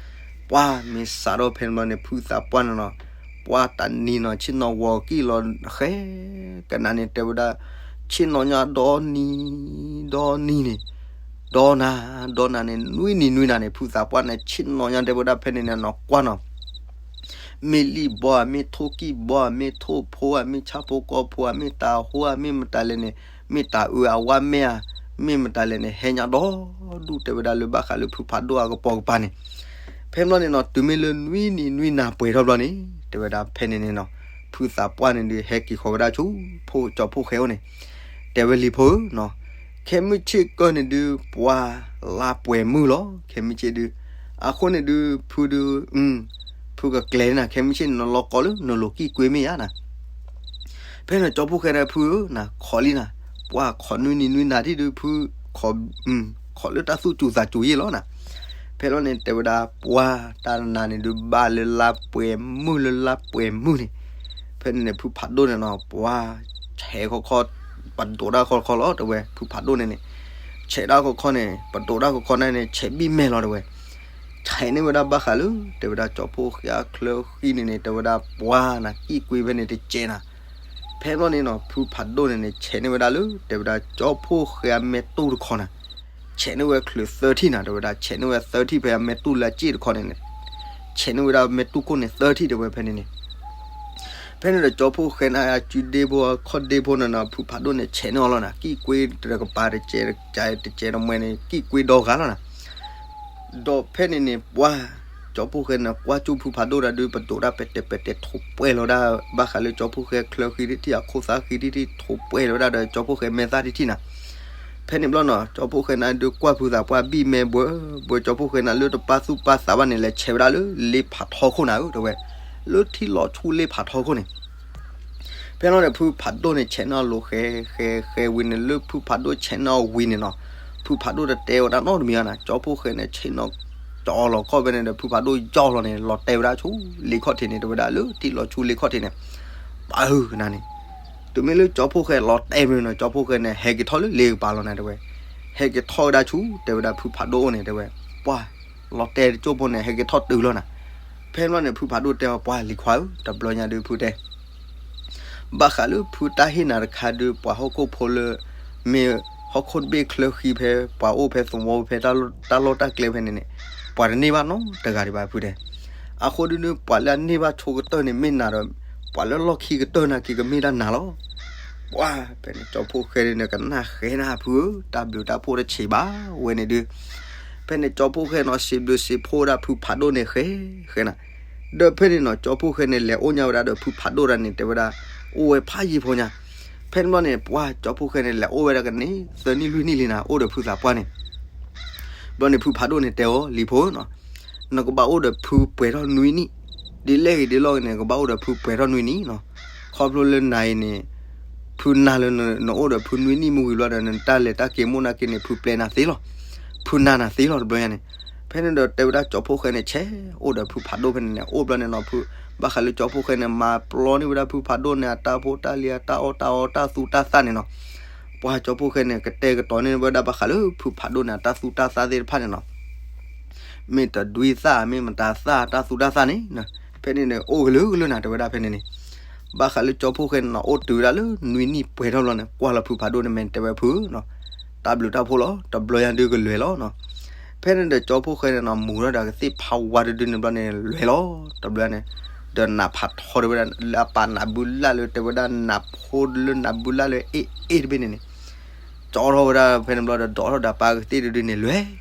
ပှၢ်မ့ၢ်စးထီၣ်ဖဲန့ၣ်ဘျီန့ၣ် ဖုသးပှၢ်န့ၣ်နီၤ, ပှၢ်တနံၤနီၤ ဆ့ၣ်နီၤဝီၤကံၣ်လီၤဃဲ ကနၣ်န့ၣ် တဲဝဲဒၣ် ဆ့ၣ်နီၤညါဒီနံၤ ဒီနံၤန့ၣ် ဒီနၤ ဒီနၤန့ၣ် နွံနံၤနွံနၤန့ၣ် ဖုသးပှၢ်န့ၣ် ဆ့ၣ်နီၤညါတဲဝဲဒၣ်ဖဲန့ၣ်န့ၣ်နီၤ ကွၢ်နီၤ မ့ၢ်လံၣ်ဘီဧါ မ့ၢ်ထိၣ်ကံၣ်ဘီဧါ မ့ၢ်ထိၣ်ဖိဧါ မ့ၢ်ဆၣ်ဖိကီၢ်ဖိဧါ မ့ၢ်တၤဟိဧါ မ့ၢ်မတၤလဲၣ်န့ၣ် မ့ၢ်တၤအၢအဝါမဲဧါ မ့ၢ်မတၤလဲၣ်န့ၣ် ဟဲညါဒီဒူၣ် တဲဝဲဒၣ်လၢဘၣ်ဃးလၢဖုဖးဒိၣ်အကပိာ်ကပၤန့ၣ် ဖဲဘျီန့ၣ်နီၤ တုၤမ့ၢ်လၢနွံနံၤနွံနၤပှဲၤထီၣ်ဘျီန့ၣ် တဲဝဲဒၣ်ဖဲန့ၣ်န့ၣ်နီၤ ဖုသးပှၢ်န့ၣ်ဒုး ဟဲက့ၤဃီၤဝဲဒၣ်ဆူ ဖိကၠီဖိဃဲအိၣ်န့ၣ် တဲဝဲလံၤဖိဧၢနီၤ ခဲမုၢ်ဆ့ၣ်ကၢၢ်န့ၣ်ဒုး ပှၢ်လါပှဲၤမုၢ်လီၤ ခဲမုၢ်ဆ့ၣ်ဒုး အဃိန့ၣ်ဒုး ဖုဒုး ဖုကကျဲၤနၤ ခဲမုၢ်ဆ့ၣ်န့ၣ် နလီၤကီးလၢ နလိၤကံၣ်ကွ့မ့ၢ်ဧါနၤ ဖဲန့ၣ်ကၠီဖိဃဲဒၣ်ဖုဧၢ နၤခိးလံနၤ ပှၢ်ခိးနွံနံၤနွံနၤထံၣ်ဒုး ဖုခိး ခိးလၢတၢ်သူၣ်စူၤသးစူၤယ့ၣ်လီၤနၤ ဖဲလီၤန့ၣ် တဲဝဲဒၣ်ပှၢ်တၢ်နၤန့ၣ်ဒုး ဘၣ်လၢလါပှဲၤမုၢ်လၢလါပှဲၤမုၢ်န့ၣ် ဖဲန့ၣ်န့ၣ် ဖုဖးဒိၣ်န့ၣ်နီၤ ပှၢ်ဆဲးခီခီ ပဒိးတၢ်ခီခီလီၤ တဲဝဲ ဖုဖးဒိၣ်န့ၣ်န့ၣ် ဆဲးတၢ်ခီခီန့ၣ် ပဒိးတၢ်ခီခီန့ၣ်န့ၣ် ဆဲးဘံၣ်မဲာ်လီၤ တဲဝဲ ဆဲးန့ၢ်ဝဲဒၣ်ဘၣ်ဃးလၢ တဲဝဲဒၣ်ကၠီဖိဃဲအချၢဃံန့ၣ်န့ၣ် တဲဝဲဒၣ်ပှၢ်နၤ ကံၣ်ကွ့ဖဲန့ၣ်တစဲးနၤ ဖဲဘျီန့ၣ်နီၤ ဖုဖးဒိၣ်န့ၣ်န့ၣ် ဆဲးန့ၢ်ဝဲဒၣ်လၢ တဲဝဲဒၣ်ကၠီဖိဃဲအမဲာ်တူၢ်တခီနၤ ဆဲးန့ၢ်ဝဲချုးသၢထံၣ်နၤ တဲဝဲဒၣ် ဆဲးန့ၢ်ဝဲသၢထံၣ်ဖဲအမဲာ်တူၢ်လၢအစ့ၣ်တခီန့ၣ်န့ၣ် ဆဲးန့ၢ်ဝဲဒၣ်မဲာ်တူၢ်ခိၣ်န့ၣ်သၢထံၣ် တဲဝဲဖဲန့ၣ်န့ၣ် ဖဲန့ၣ်ဒီးကၠီဖိဃဲန့ၣ် အစုဒ့ဖိအခီၣ်ဒ့ဖိန့ၣ်နီၤ ဖုဖးဒိၣ်န့ၣ် ဆဲးန့ၢ်အီၤလီၤနၤ ကံၣ်ကွ့တကပၤတစဲးတကဲးတစဲးတမှဲန့ၣ် ကံၣ်ကွ့ဒီဂၤလီၤနၤ ဒီးဖဲန့ၣ်န့ၣ် ပှၢ်ကၠီဖိဃဲန့ၣ် ကွၢ်ကၠူၣ်ဖုဖးဒိၣ်တၢ်ဒုး ပဒိးတၢ်ပဲာ်တဲာ်ပဲာ်တဲာ်ထိးပှဲၤလီၤဒၣ် ဘၣ်ဃးလၢကၠီဖိဃဲချၢဃံထံၣ် အခိၣ်သးဃံထံၣ်ထံၣ် ထိးပှဲၤလီၤဝဲဒၣ်ဒီးကၠီဖိဃဲမဲာ်သၣ်ထံၣ်ထံၣ်နၤ ဖဲန့ၣ်ဘျီနီၤ ကၠီဖိဃဲန့ၣ်ဒုးကွၢ်ဖုသးပှၢ်ဘံၣ်မဲာ်ဘှဲဘှဲ ကၠီဖိဃဲန့ၣ်လၢတပၢ်သူၣ်ပၢ်သးဘၣ်န့ၣ် လဲၤဆဲးဝဲဒၣ်လၢလ့ဖးထီခိၣ်နၤဧၢ တဲဝဲ လၢထံလီၤဆူလ့ဖးထီခိၣ်န့ၣ် ဖဲန့ၣ်န့ၣ် ဖုဖးဒိၣ်န့ၣ် ဆဲးန့ၢ်အီၤလိၤဃဲဃဲဃဲဝံၤန့ၣ် လၢဖုဖးဒိၣ်ဆဲးန့ၢ်အီၤဝံၤန့ၣ်နီၤ ဖုဖးဒိၣ်တတဲဝဲဒၣ်နီတမံၤဘၣ်နၤ ကၠီဖိဃဲန့ၣ် ဆဲးန့ၢ်ကၠီလီၤခီၣ်ဖဲန့ၣ်ဒီး ဖုဖးဒိၣ်ယီၢ်လီၤန့ၣ် လီၤတဲာ်ဝဲဒၣ်ဆူလ့ခီၣ်ထံးန့ၣ် တဲဝဲဒၣ်လၢထံလီၤဆူလ့ခီၣ်ထံးန့ၣ် ပၢ်ဧၢနၤန့ၣ် တုၤမ့ၢ်လၢကၠီဖိဃဲလီၤတဲာ်မ့ၢ်နီၤ ကၠီဖိဃဲန့ၣ် ဟဲက့ၤထီၣ်လၢလ့ကပၤလီၤနၤ တဲဝဲ ဟဲက့ၤထီၣ်ဝဲဒၣ်ဆူ တဲဝဲဒၣ်ဖုဖးဒိၣ်အိၣ်န့ၣ် တဲဝဲ ပှၢ်လီၤတဲာ်တကၠိၢ်ဖိန့ၣ် ဟဲက့ၤထီၣ်တုၤလီၤနၤ ဖဲန့ၣ်ဘျီန့ၣ် ဖုဖးဒိၣ်တဲအီၤ ပှၢ်လံၤခွါဧၢ တဘျီညါဒုးဖုတဲ ဘၣ်ဃးလၢဖုတၢ်ဟ့ၣ်နၤတခါဒုး ပှၤဟီၣ်ခိၣ်ဖိလၢ မ့ၢ်ဟီၣ်ခိၣ်တဘ့ၣ်ချၢဃံဖဲ ပှၤအိၣ်ဖဲသဝီဖဲ တၢ်လီၢ်တၢ်ကျဲဖဲန့ၣ်န့ၣ် ပှၤတန့ၢ်ဘၣ်နီတဂၤဒံးဘၣ်ဖုတဲ အဃိဒုးဒုး ပှၤလၢအန့ၢ်ဘၣ်ဆိကတၢၢ်န့ၣ် မ့ၢ်နၤဒီး ပှၤလၢလီၢ်ခံကတၢၢ်နာ်က့ၤကမ့ၢ်ဒၣ်နၤလီၤ ပှၢ်ဖဲန့ၣ် ကၠီဖိဃဲန့ၣ် ကနၣ်ဃဲနၤဖုဧၢ တၢ်ဘျုးတၢ်ဖှိၣ်တဆံးဘၣ်ဝဲန့ၣ်ဒုး ဖဲန့ၣ် ကၠီဖိဃဲနီၤ စံးဘျုးစံးဖှိၣ်ဝဲဒၣ်ဖုဖးဒိၣ်န့ၣ်ဃဲ ဃဲနၤ ဒီးဖဲန့ၣ်နီၤ ကၠီဖိဃဲန့ၣ် လဲၤအိၣ်ညါဝဲဒၣ်ဒီးဖုဖးဒိၣ်တၢ်န့ၣ် တဲဝဲဒၣ် အိၣ်ဝဲဖးယံာ်ဖိညါ ဖဲန့ၣ်ဘျီန့ၣ် ပှၢ်ကၠီဖိဃဲန့ၣ် လဲၤအိၣ်ဝဲဒၣ်ကန့ၣ် သၢနံၣ်လွံၢ်နံၣ်လံနၤ အိၣ်ဒီးဖုသးပှၢ်န့ၣ် ဘျီန့ၣ် ဖုဖးဒိၣ်န့ၣ် တဲအီၤ လံၤဖိနီၤ နကဘၣ်အိၣ်ဒီးဖုပှဲၤထီၣ်နွံနံၣ် ဒ်လဲၣ်ဂ့ၤဒ်လဲၣ်ဂ့ၤန့ၣ် နကဘၣ်အိၣ်ဒီးဖုပှဲၤထီၣ်နွံနံၣ်နီၤ ခီဖျိလၢနၤအံၤန့ၣ် ဖုနၤလၢနအိၣ်ဒီးဖုနွံနံၣ်မ့ၢ်ဝံၤဘျီဒီး နတၢ်လဲၤတၢ်က့ၤမိၣ်နာ်က့န့ၣ် ဖုပျဲနၤသ့လီၤ ဖုနၤနၤသ့လီၤ တဘျီညါန့ၣ် ဖဲန့ၣ်ဒီးတဲဝဲဒၣ်ကၠီဖိဃဲန့ၣ် ဆဲးအိၣ်ဒီးဖုဖးဒိၣ်ဖဲန့ၣ်န့ၣ် အိၣ်ဘျီန့ၣ်နီၤ ဖု ဘၣ်ဃးလၢကၠီဖိဃဲန့ၣ် မၤပျီန့ၢ်ဝဲဒၣ်ဖုဖးဒိၣ်န့ၣ် အတၢ်ဖိတၢ်လံၤ အတၢ်အီၣ်တၢ်အီ တၢ်သူတၢ်သၣ်န့ၣ်နီၤ ပှၢ်ကၠီဖိဃဲန့ၣ် ကတဲာ်ကတီၤန့ၢ်ဝဲဒၣ်ဘၣ်ဃးလၢဖုဖးဒိၣ်န့ၣ် အတၢ်သူတၢ်သၣ်သ့ၣ်တဖၣ်န့ၣ်နီၤ မ့ၢ်တဒွံသၣ် မ့ၢ်မတၤသၣ် တၢ်သူတၢ်သၣ်န့ၣ် ဖဲန့ၣ်န့ၣ် အိၣ်ကလုာ်ကလုာ်နၤ တဲဝဲဒၣ်ဖဲန့ၣ်န့ၣ် ဘၣ်ဃးလၢကၠီဖိဃဲန့ၣ်နီၤ အိၣ်တုၤဝဲဒၣ်လၢနွံနံၣ်ပှဲၤထီၣ်ဘျီန့ၣ် ကွၢ်လီၤဖုဖးဒိၣ်န့ၣ် မ့ၢ်တဲဝဲဖုနီၤ တၢ်ဘျုးတၢ်ဖှိၣ်လီၤ တဘျီညါဒုးကလဲၤလီၤနီၤ ဖဲန့ၣ်ဒီးကၠီဖိဃဲန့ၣ်နီၤ မူၤထီၣ်ဒီးကသ့ၣ်ဖးဝါတဒုန့ၣ်ဘျီန့ၣ် လဲၤလီၤ တဘျီန့ၣ် ဒီးနးဖးထီတဲဝဲဒၣ် လၢအပာ်နးဘုလၣ်လၢ တဲဝဲဒၣ်နးဖိလၢနးဘုလၣ်လၢအ့ၣ်အ့ၣ်တဘ့ၣ်န့ၣ်န့ၣ် ကၠီထီၣ်ဝဲဒၣ်ဖဲန့ၣ်ဘျီဒီး ဒိးထီၣ်ဒီးပၢ်ကသ့ၣ်တဒုန့ၣ် လဲၤ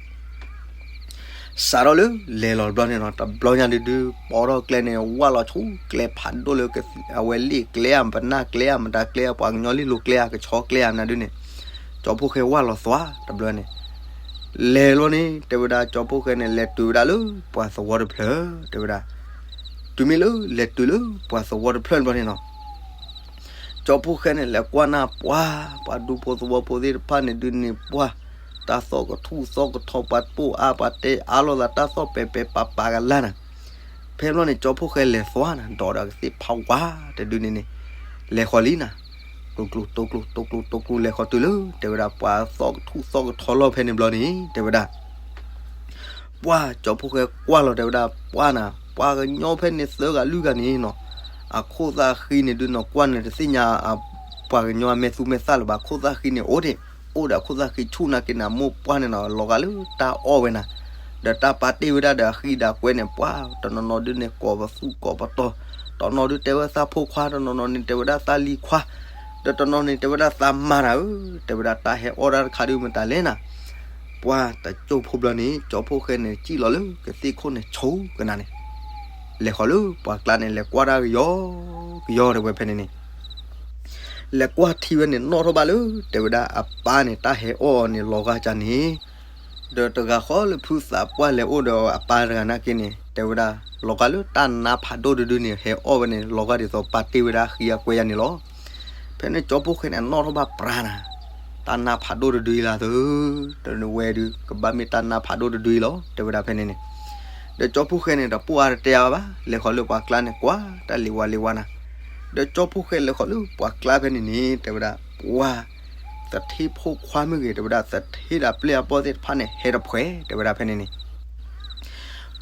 စးထီၣ်လၢလဲၤလီၤတဘျီန့ၣ်နီၤ တဘျီညါဒုဒု ပိာ်ထီၣ်ကျဲန့ၣ် ဝၢ်လီၤဆူကျဲဖးဒိၣ်လၢ အဝဲလ့ၣ်ကျဲဧါ ပနၢ်ကျဲဧါ မတၤကျဲဧါ ပှၤကညီလ့ၣ်လိၤကျဲဧါ ကဆီကျဲဧါ မနုၤဒုန့ၣ် ကၠီဖိဃဲဝၢ်လီၤသွါတဘျီန့ၣ် လဲၤလီၤန့ၣ် တဲဝဲဒၣ်ကၠီဖိဃဲန့ၣ် လဲၤတုၤဝဲဒၣ်လၢပှၤသဝီတဖျၢၣ် တဲဝဲဒၣ် တုၤမ့ၢ်လၢလဲၤတုၤလၢပှၤသဝီတဖျၢၣ်တဘျီန့ၣ်နီၤ ကၠီဖိဃဲန့ၣ် လဲၤကွၢ်နၢ်ပှၢ် ပှၤဒူဖိသဝီဖိသ့ၣ်တဖၣ်န့ၣ်ဒုန့ၣ် ပှၢ် တၢ်သီၣ်ကထူၣ်သီၣ်ကထီ ပှၤပိၢ်အါ ပှၤတဲအါလိာ်သး တၢ်သီၣ်ပဲာ်ပဲာ်ပာ်ပာ်ကလါနၤ ဖဲဘျီန့ၣ် ကၠီဖိဃဲလဲၤသွါနၤ ဒီးဒီးကသ့ၣ်ဖးဝါတဒုန့ၣ်န့ၣ် လဲၤဃီၤလံနၤ ကျိၤကျိၤ တိကျိၤ တိကျိၤ တိကျိၤ လဲၤဃီၤတုၤလၢ တဲဝဲဒၣ် ပှၤသီၣ်ကထူၣ်သီၣ်ကထီလီၢ်ဖဲန့ၣ်ဘျီန့ၣ် တဲဝဲဒၣ် ပှၢ်ကၠီဖိဃဲကွၢ်လီၤ တဲဝဲဒၣ် ပှၢ်နၤ ပှၤကညီဖဲန့ၣ်သၢဂၤလွံၢ်ဂၤန့ၣ်နီၤ အခိၣ်သၣ်ဃံန့ၣ်ဒုး နကွၢ်န့ၣ်တသ့ၣ်ညါ ပှၤကညီအမဲာ်သူမဲာ်သၣ်လၢၤဘၣ်, အခိၣ်သၣ်ဃံန့ၣ်အိၣ်ဒံး, အိၣ်ဒီးအခိၣ်သၣ်ဃံဆူၣ်နာ်က့န့ၣ် အမိၢ်ပှၢ်န့ၣ်နီၤ လီၤဂာ်လၢတၢ်အီၣ်ဝဲနၤ, ဒီးတၢ်ပာ်တ့ၢ်ဝဲဒၣ်ဒီးအဃံဒီးအကွဲန့ၣ် ပှၤတနီၤနီၤဒုးန့ၣ် ကိးပသူကိးပတီၤ, တနီၤဒုးတဲဝဲသးဖိခွါ, တနီၤနီၤန့ၣ်တဲဝဲဒၣ်သးလံၤခွါ, ဒီးတနီၤန့ၣ်တဲဝဲဒၣ် သးမါတၢ်ဧၢ, တဲဝဲဒၣ်တၢ်ဟဲအီၣ်တၢ်တခါဒုးမတၤလဲၣ်နၤ. ပှၤတကၠိဖိဘျီန့ၣ် ကၠီဖိဃဲန့ၣ် စံၣ်လီၤလၢကသ့ၣ်ခိၣ်န့ၣ် ဆိကနၤန့ၣ်, လဲၤဃီၤလၢပှၤကျါန့ၣ် လဲၤကွၢ်တၢ်ကယီကယီတဲဝဲဖဲန့ၣ်န့ၣ် လဲၤကွၢ်ထံဝဲန့ၣ် နီၣ်ထီၣ်ဘၣ်လၢ တဲဝဲဒၣ်အပၢ်န့ၣ် တၢ်ဟဲအီၣ်အီၤန့ၣ် လီၤဂာ်ကၢ်န့ၣ်, ဒီးတဂၤဃီလၢဖုသးပှၢ်လဲၤအိၣ်ဒီးအပၢ်တဂၤနာ်က့န့ၣ် တဲဝဲဒၣ် လီၤဂာ်လၢတၢ်နါဖးဒိၣ်တဒုန့ၣ် ဟဲအီၣ်ဝဲန့ၣ် လီၤဂာ်ဒ်သိးပာ်တ့ၢ်ဝဲဒၣ်ဃံအကွဲယါန့ၣ်လီၤ. ဖဲန့ၣ်ကၠီဖိဃဲန့ၣ် အနီၣ်ထီၣ်ဘၣ်ပြးနၤ, တၢ်နါဖးဒိၣ်တဒုအံၤလၢသု, တဝဲဒုး ကဘၣ်မ့ၢ်တၢ်နါဖးဒိၣ်တဒုအံၤလီၤ တဲဝဲဒၣ်ဖဲန့ၣ်န့ၣ်, ဒီးကၠီဖိဃဲန့ၣ် တပိၢ်အါတတဲအါဘၣ်, လဲၤဃီၤလၢပှၤကျါန့ၣ် ကွၢ်တၢ်လံၤဝါလံၤဝါနၤ, ဒီးကၠီဖိဃဲလဲၤဃီၤလၢပှၤကျါဖဲန့ၣ်န့ၣ် တဲဝဲဒၣ် ပှၤသထ့ဖိခွါမ့ၢ်ဂ့ၤ တဲဝဲဒၣ် သထ့ဒီးပျဲၢ်အဘီၣ်သ့ၣ်တဖၣ်န့ၣ် ဟဲတဖှဲး တဲဝဲဒၣ်ဖဲန့ၣ်န့ၣ်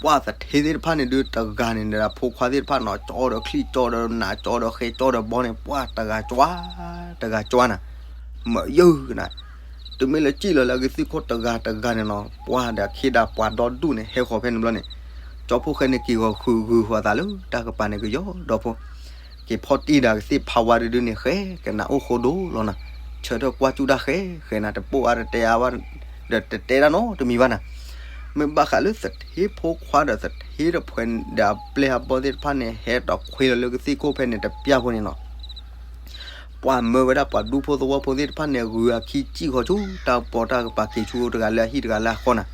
ပှၤသထ့သ့ၣ်တဖၣ်န့ၣ်ဒုး တဂၤန့ၣ်ဒီးဖိခွါသ့ၣ်တဖၣ်နီၤ ကၠီဒီးချံၣ် ကၠီဒီးနး ကၠီဒီးဃဲ ကၠီဒီးဘီန့ၣ် ပှၤတဂၤကၠွါ တဂၤကၠွါနၤ, မၢယၢနၤ, တုၤမ့ၢ်လၢစံၣ်လီၤလၢအကသ့ၣ်ခိၣ်တဂၤတဂၤန့ၣ်နီၤ ပှၤဒီးခ့ဒီးပှၤဒီဒူၣ်န့ၣ် ဟဲဃီၤဖဲန့ၣ်ဘျီန့ၣ်, ကၠီဖိဃဲန့ၣ်က့ၤဂီၤဃုာ်ဂုာ်ဃီၤသးလၢ တၢ်ကပၤန့ၣ်ကယီဒီဖိ က့ၤဖီၣ်တံၢ်ဒီးကသ့ၣ်ဖးဝါတဒုန့ၣ် ဃဲကနၣ်အိၣ်ဃိဒိၣ်လီၤနၤ, ဆၢထၢၣ်ကွၢ်စူၣ်တၢ်ဃဲ ဃဲနၤ တပိၢ်အါတတဲအါဘၣ်, ဒီးတတဲတၢ်နီတမံၤဘၣ်နၤ, မ့ၢ်ဘၣ်ဃးလၢသထ့ဖိခွါဒီးသထ့တဖှဲးဒီးအပျဲၢ်အဘီၣ်သ့ၣ်တဖၣ်န့ၣ် ဟဲတဖှဲးလီၤလၢကသ့ၣ်ခိၣ်ဖဲန့ၣ်တပျၢ်ဖိန့ၣ်နီၤ ပှၤမၢဝဲဒၣ်ပှၤဒူဖိသဝီဖိသ့ၣ်တဖၣ်န့ၣ် ဂုာ်အခံစံၣ်ဃီၤဆူတၢ်ပီးတၢ်ကပၤ က့ၤဆူတဂၤလၢအဟံၣ်တဂၤလၢအဃီနၤ,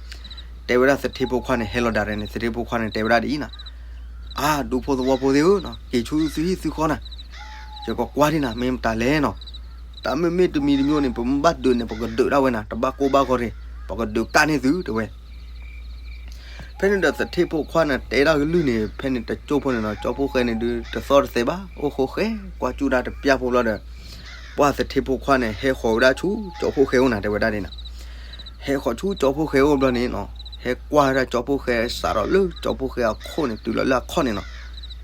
တဲဝဲဒၣ်သထ့ဖိခွါန့ၣ် ဟဲလီၤဒၣ်ရဲၣ်န့ၣ် သထ့ဖိခွါန့ၣ် တဲဝဲဒၣ်ဒ်အံၤနၤ, အါ ဒူဖိသဝီဖိသ့ၣ်ဧၢ, က့ၤဆူသုဟံၣ်သုဃီနၤ, ယကကွၢ်ဒံးနၤ မ့ၢ်မတၤလဲၣ်နီၤ, တၢ်မ့မ့ၢ်တမံၤတမံၤန့ၣ် ပမ့ၢ်ဘၣ်ဒုးန့ၣ် ပကဒုးဒၣ်ဝဲနၤ တဘၣ်ကိၢ်ဘၣ်ဂီၤတဂ့ၤ, ပကဒုးကၣ်န့ၢ်သု တဲဝဲ ဖဲန့ၣ်ဒီးသထ့ဖိခွါန့ၣ် တဲဒၣ်ကလုၢ်န့ၣ် ဖဲန့ၣ်တကၠိဖိန့ၣ်နီၤ ကၠီဖိဃဲန့ၣ်ဒုး တသီၣ်တသဲဘၣ် အိၣ်ဃိဃဲ ကွၢ်စူၣ်တၢ်တပျၢ်ဖိဘျီဒီး ပှၤသထ့ဖိခွါန့ၣ် ဟဲဃီၤဝဲဒၣ်ဆူကၠီဖိဃဲအိၣ်နၤ တဲဝဲဒၣ်န့ၣ်နီၤ, ဟဲဃီၤဆူကၠီဖိဃဲအိၣ်ဘျီန့ၣ်နီၤ ဟဲကွၢ်ဝဲဒၣ်ကၠီဖိဃဲ စးထီၣ်လၢကၠီဖိဃဲအခီၣ်န့ၣ် တုၤလီၤလၢအခီၣ်န့ၣ်နီၤ,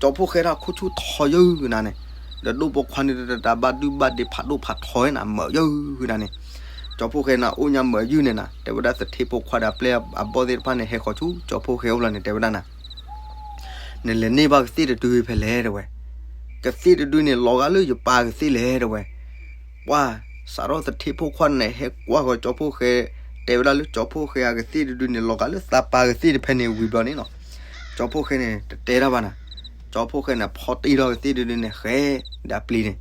ကၠီဖိဃဲဒၣ်ခူၣ်ဆူၣ်ထီယုၢ်နၤန့ၣ်, ဒီးဒိၣ်ပိာ်ခွါန့ၣ်တတၢ်ဘၣ်ဒုၣ်ဘၣ်ဒ့ဖးဒိၣ်ဖးထီဝဲနၤ မၢယုၢ်နၤန့ၣ် ကၠီဖိဃဲန့ၣ် အိၣ်ညါမၢယုၢ်န့ၣ်နၤ တဲဝဲဒၣ်သထ့ဖိခွါဒီးပျဲၢ်အဘီၣ်သ့ၣ်တဖၣ်န့ၣ် ဟဲဃီၤဆူကၠီဖိဃဲအိၣ်လီၤန့ၣ် တဲဝဲဒၣ်နၤ, နလဲၤန့ၢ်ဘၣ်ကသ့ၣ်တဒုဖဲလဲၣ် တဲဝဲ, ကသ့ၣ်တဒုန့ၣ် လီၤဂာ်လၢယပၢ်ကသ့ၣ်လဲၣ် တဲဝဲ, ပှၤစးထီၣ်သထ့ဖိခွါန့ၣ် ဟဲကွၢ်ဃီၤကၠီဖိဃဲ, တဲဝဲဒၣ်လၢကၠီဖိဃဲအကသ့ၣ်တဒုန့ၣ် လီၤဂာ်လၢသးပၢ်ကသ့ၣ်တဖဲန့ၣ်ဝံၤဘျီန့ၣ်နီၤ, ကၠီဖိဃဲန့ၣ် တတဲတၢ်ဘၣ်နၤ, ကၠီဖိဃဲန့ၣ် ဖီၣ်တံၢ်ထီၣ်ကသ့ၣ်တဒုန့ၣ် ဃဲဒီးပျံၤန့ၣ်,